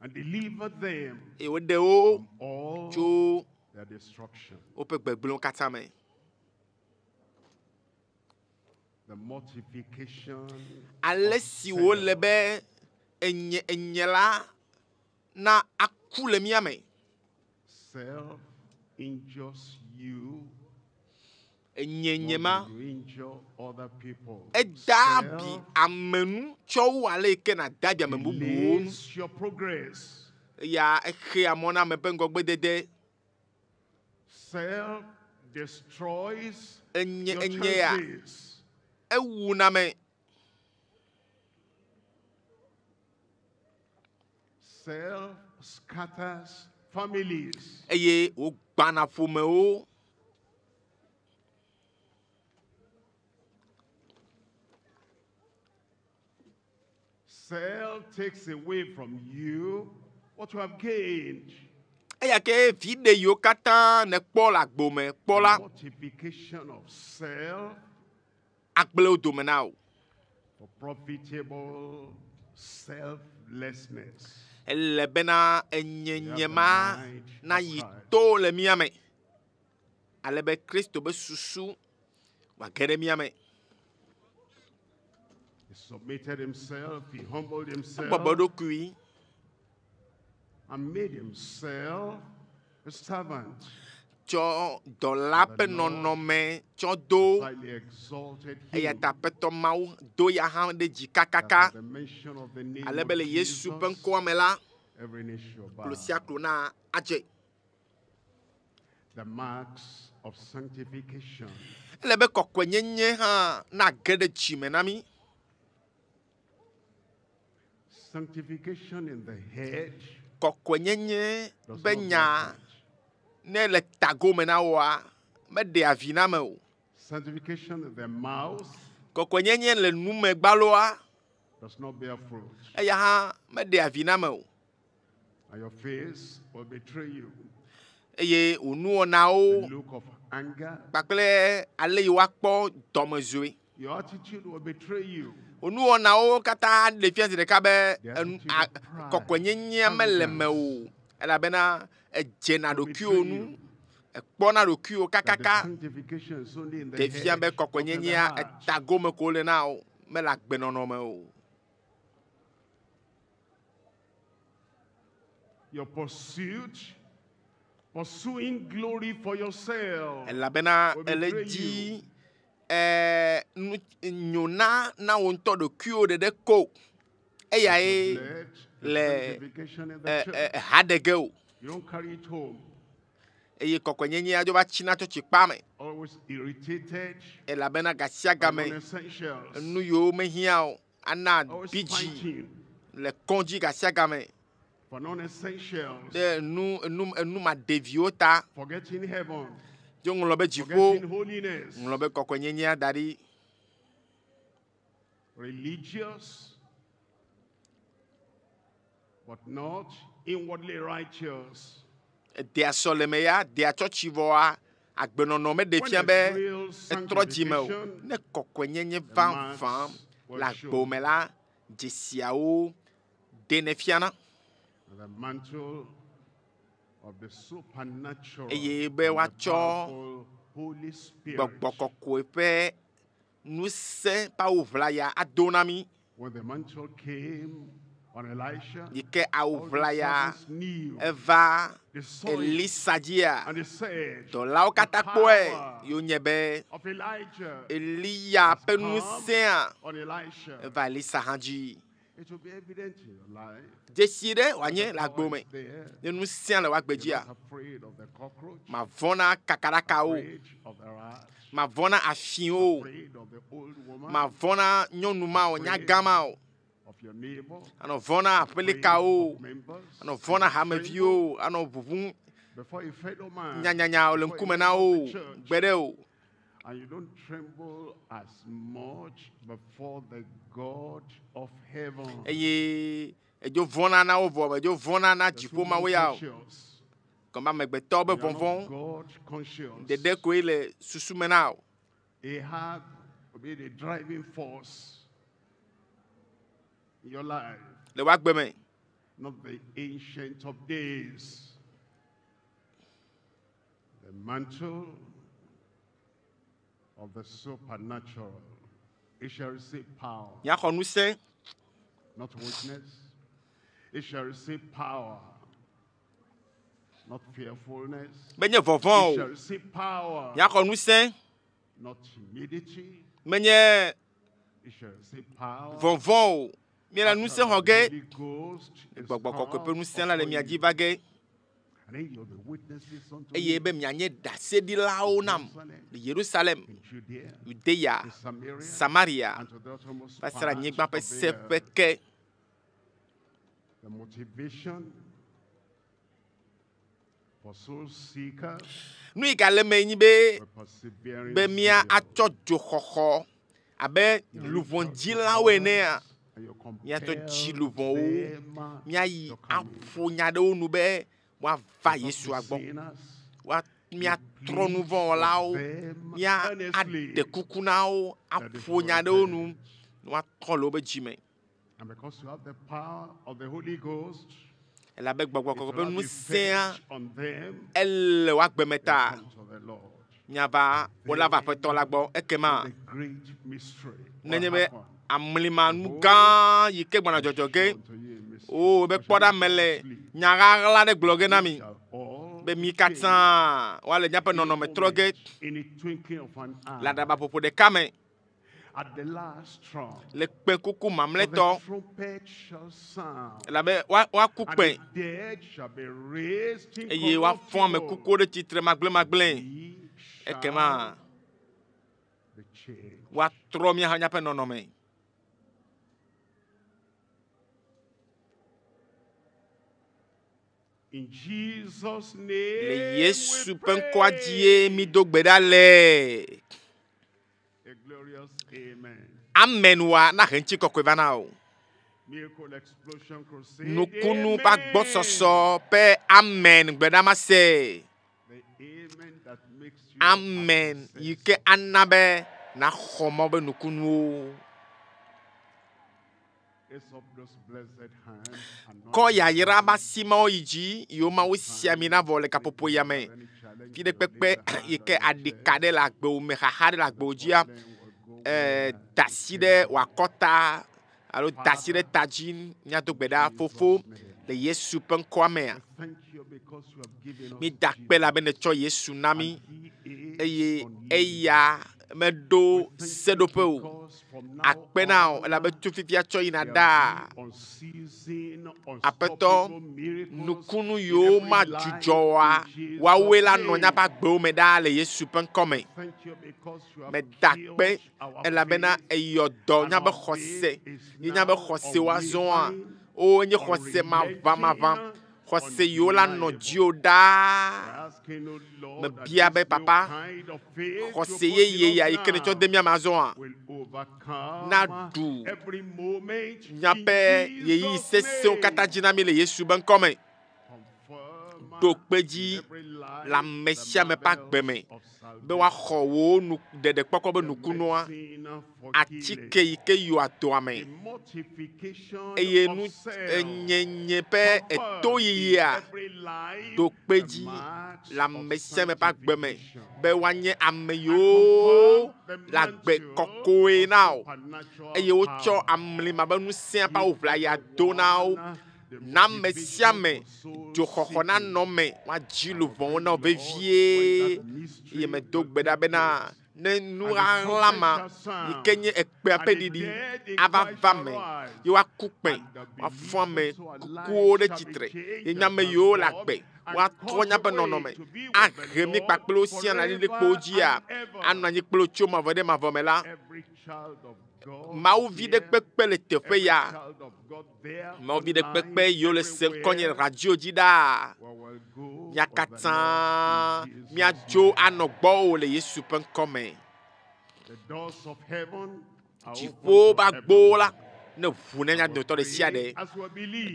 and delivered them eye woɖe wo all tso their destruction. woƒe gbegblẽwo katã me. The mortification Ale si wòle be enye enye la na aku le mía me. self injures you Enye more nye ma than you injure other people. eda abi Self ame nu tsɔ wu ale yi ke nàda abi ame bubuwo nu. delays your progress. Eya exea mɔ na ame ƒe ŋgɔgbedede. Self destroys Enye your enye ya chances. ewuna ame. Self scatters families. Eye wògbãna ƒomewo. Self takes away from you what you have gained. Eya ke viɖe yiwo katã nèkpɔ le agbome kpɔ la, Mortification of self agblẽ wo dome na wò. for profitable selflessness. Ele bena enyenye ma nayi to le mía me. Ale be Kristo be susu wòage ɖe mía me. He submitted himself, he humbled himself, Ebɔbɔ eɖokui and made himself a servant. tsɔ dɔla ƒe nɔnɔme tsɔ do. Highly exalted Eya him. ta Aƒetɔ Mawu do ya hã ɖe dzi That kakaka. at the mention of the name Ale of be le Yesu ƒe Jesus, ŋkɔa me la, every knee shall bow. klo sia klo na adze. The marks of sanctification. Ele be kɔkɔenyenye hã nage ɖe dzime na mí. Sanctification in the head Kɔkɔenyenye does be not bear nya fruit. ne le tagome na woa, meɖea vi na ame o. Sanctification in the mouth Kɔkɔenyenye le nume gbaloa, does not bear fruit. eya hã meɖea vi na ame o. And your face will betray you. Eye wò nuwɔnawo The look of anger, kpakple ale yi woakpɔ dɔmedzoe. your attitude will betray you. Wò nuwɔnawo katã ɖe fia zi ɖeka be The enu attitude a of pride, kɔkɔenyenyea mele me o elabena edzena will ɖokuiwò betray nu, you. ekpɔna ɖokuiwò That the kakaka. sanctification is only in the Ɖe fia head, be not in the kɔkɔenyenyea heart. etagome ko wole na wo, mele agbenɔnɔ me o. Your pursuit, pursuing glory for yourself, Elabena will ele betray dzi you. ɛɛ nu nyona na wò ŋutɔ ɖokuiwò ɖeɖe ko. Eyae Let the le sanctification in the ɛ church. ɛ ha ɖe ge o. You don't carry it home. Eye kɔkɔenyenyea dzo va tsina tsɔtsi kpa me. Always irritated Elabena gasia by game non-essentials. enu yiwo mehiã o ana Always bidzi fighting le kɔdzi gasia game for non-essentials. ɖe enu enu enu maɖeviwo ta. Forgetting heaven. Dzo ŋlɔ be dziƒo, Forgetting holiness. ŋlɔ be kɔkɔenyenyea da ɖi. Religious, but not inwardly righteous. Edea sɔleme ya, dea tsɔtsi vɔa, agbenɔnɔ meɖe When fia there's be real etrɔ dzime o. sanctification, Ne kɔkɔenyenye the vavã marks will le show. agbo me la, dzesiawo ɖenɛ fiana. And the mantle of the supernatural Eye be and the woatsɔ powerful Holy Spirit. Gbɔgbɔ kɔkɔe ƒe ŋusẽ ƒe awu ʋlaya ado na mí. When the mantle came on Elisha. Yi ke awu All the ʋlaya servants knew. eva They saw it. Elisa dzia. And they said, Dɔlawo "The katã kpɔe power ye wonye be of Elijah Eliya ƒe come ŋusẽa on Elisha. eva Elisa hã dzi. It will be evident in your life. Dzesi ɖe wòanye The le power agbo me. is there. Ne ŋusẽa le wòagbe You're dzia, not afraid of the cockroach, mavɔ̃ na kakaɖakawo, afraid of the rat, mavɔ̃ na afiwo, afraid of the old woman, mavɔ̃ na nyɔnu ma o, nyagã ma o, of your neighbor, anɔ vɔ̃ na aƒelikawo, of members, anɔ vɔ̃ na hameviwo, anɔ ʋuʋum before a fellow man, nyanyanya le before a ŋkume member na of wo the church. gbe ɖe o. And you don't tremble as much before the God of heaven. Eye edzo vɔ̃na na wo vɔ edzo vɔ̃na na The dziƒo mawo ya o. conscious. Gɔme amegbetɔwo be You are not vɔvɔ̃ God conscious. ɖeɖe koe le susu me na o. Ahab will be the driving force in your life, Le woagbe me. not the ancient of days. The mantle of the supernatural. It shall receive power, Míaxɔ ŋusẽ, not weakness. It shall receive power, not fearfulness. menye vɔvɔ̃ It shall o. receive power, Míaxɔ ŋusẽ, not timidity. menye It shall receive power. vɔvɔ̃ o. Míele ŋusẽ xɔ ge. Holy Ghost is Gbɔgbɔ kɔkɔe ƒe come ŋusẽ la le upon mia dzi you. va ge And then you'll be witnesses unto eye me be mianye ɖaseɖilawo nam le Yerusalem, in Judea, Yudea, in Samaria, Samaria and to the uttermost va se ɖe part anyigba ƒe of the earth. seƒe ke. The motivation for soul seekers Nu yi gale eme nyi be with persevering be mía zeal. atsɔ dzoxɔxɔ abe luʋɔdzilawo enea And you míatsɔ compel dzi luʋɔwo them míayi to come in. aƒo nya ɖe wo nu be woava Because Yesua the gbɔ. sinners, Woa míatrɔ nu vɔ̃ wɔlawo, them mía earnestly aɖe kuku na wo, that they aƒo should nya ɖe wo nu repent. ne woatrɔ le wobe dzime. And because you have the power of the Holy Ghost, Elabe gbɔgbɔ it kɔkɔe will ƒe have ŋusẽa effect on them. ele wo agbe me They ta come to the Lord. míava wola va aƒetɔ la gbɔ ekema The great mystery will nenye be happen. amlima nu gã yi ke gbɔna dzɔdzɔ ge Unto you a mystery. o be kpɔ ɖa me le nya ɣaɣla ɖe gblɔ ge na mi Shall all be mi katã woale míaƒe nɔnɔme trɔ ge in a twinkling of an le eye, aɖabaƒoƒo ɖeka me at the last trump, le kpẽkuku for the mamlɛtɔ trumpet shall sound, elabe woa- woaku and kpẽ the dead shall be raised eye woafɔ ame incorruptible. kukuwo ɖe tsitre magblẽmagblẽ Ye ekema shall be changed. woatrɔ mía hã míaƒe nɔnɔme. In Jesus' Le name, Yesu we ƒe ŋkɔa pray. dzie mído gbe ɖa le. A glorious amen. Amen wa na he ŋutikɔkɔe va na o. Miracle Explosion Crusade. Nukunu ƒe Amen. agbɔsɔsɔ ƒe amen gbe ɖa ma se. The amen that makes you Amen yi ke ana be naxɔ Mawu be nukunuwo. Raise up those blessed hands and Kɔ yayra be asi mawo yi dzi yiwo Mawu si ami na vɔ le kaƒoƒo ya me. Fi ɖe kpekpe yi ke aɖika ɖe le agbewo me, xaxa ɖe le agbewo dzia, da asi ɖe wò akɔta alo da asi ɖe ta dzi míado gbe ɖa fofo le Yesu ƒe ŋkɔa mea. thank you because you have given us Mída akpe elabe nètsɔ Yesu na mí eye eya meɖo seɖoƒe o. Akpe na wò elabe tso fifia tsɔ yina ɖaa. unceasing, Aƒetɔ, unstoppable miracles nukunu in yiwo every madzudzɔ life oa, in Jesus' woawoe la nɔ name. míaƒe agbewo me ɖaa le Yesu ƒe ŋkɔ me. Thank you because you have Meda akpe cured our elabena faith eyɔ dɔ and míaƒe our xɔse. faith is Ye míaƒe now xɔse woazɔa, unwavering, wo nye xɔse maʋamaʋã. unrelenting, Xɔse yiwo la nɔ undeniable. dziwò ɖaa. Asking, O Lord, that Mebia be this new papa, kind of faith you xɔse put in yeye us ya yi ke nètsɔ now de mía me azɔa, will overcome naɖu every moment in míaƒe ɣeyiɣi Jesus' sesẽwo katã name. dzi na mí le Yesu be ŋkɔ me. Confirm Ɖo kpe in dzi every life le ame the sia ame ƒe agbe marvels me of be woaxɔ wò nu ɖeɖekpɔkpɔ be the nukunua, medicine for atike healing, yi ke yɔa dɔa me the mortification eye of nu self, enyenye ƒe confirm in etoyiyia every Ɖo kpe dzi le ame sia ame ƒe agbe me be woanye ame yiwo le agbe kɔkɔe na wo eye wotsɔ amlima be ŋusẽa ƒe awu ʋlaya do na wo. Na ame sia ame dzoxɔxɔ nanɔ me woadzi luʋɔwo na wo vevie eye medo gbe ɖa bena ne nu ɣaɣla ma yi ke nye ekpea ƒe ɖiɖi ava va me ye woaku kpẽ woafɔ ame kukuwo ɖe tsitre ye nye ame yiwo le agbe woatrɔ míaƒe nɔnɔme ahe mí kpakple wo sia le alilikpowo dzia anɔ anyi kple wo tso mavɔ ɖe mavɔ me la Mawu vi ɖe kpekpe le teƒe ya Mawu vi ɖe kpekpe yiwo le se ŋkɔnye le radio dzi ɖaa mía katã míadzo anɔ gbɔwò le Yesu ƒe ŋkɔme. Dziƒo ƒe agbowo la ne ʋu ne mía dometɔ ɖe sia ɖe.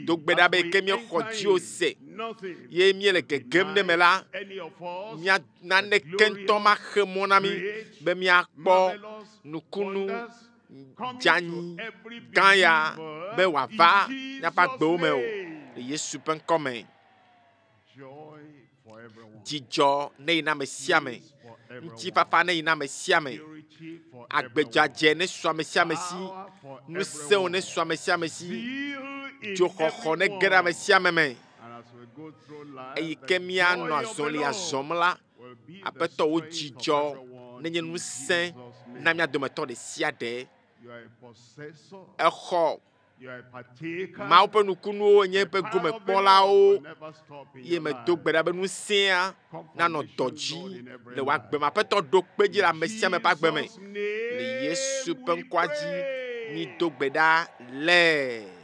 Do gbe ɖa be ke míexɔ dziwò se ye míele gegem ɖe eme la, mía naneke ŋutɔ maxe mɔ na mí be míakpɔ nukunu dzeanyi gã ya be wòava míaƒe agbewo me o le Yesu ƒe ŋkɔ me. Dzidzɔ ne yi na ame sia ame, ŋutifafa ne yi na ame sia ame, agbe dzadzɛ ne su ame sia ame si, ŋusẽwo ne su ame sia ame si, dzoxɔxɔ ne ge ɖe ame sia ame me. Eyi ke míanɔ azɔlia zɔm la, Aƒetɔ wò dzidzɔ nenye ŋusẽ na mía dometɔ ɖe sia ɖe. Exɔ Mawu ƒe nukunuwo nye eƒe gomekpɔlawo ye medo gbe ɖa be ŋusẽa nanɔ dɔ dzi le wò agbe me. Aƒetɔ ɖo kpe dzi le ame sia ame ƒe agbe me. Le Yesu ƒe ŋkɔa dzi, mído gbe ɖa le.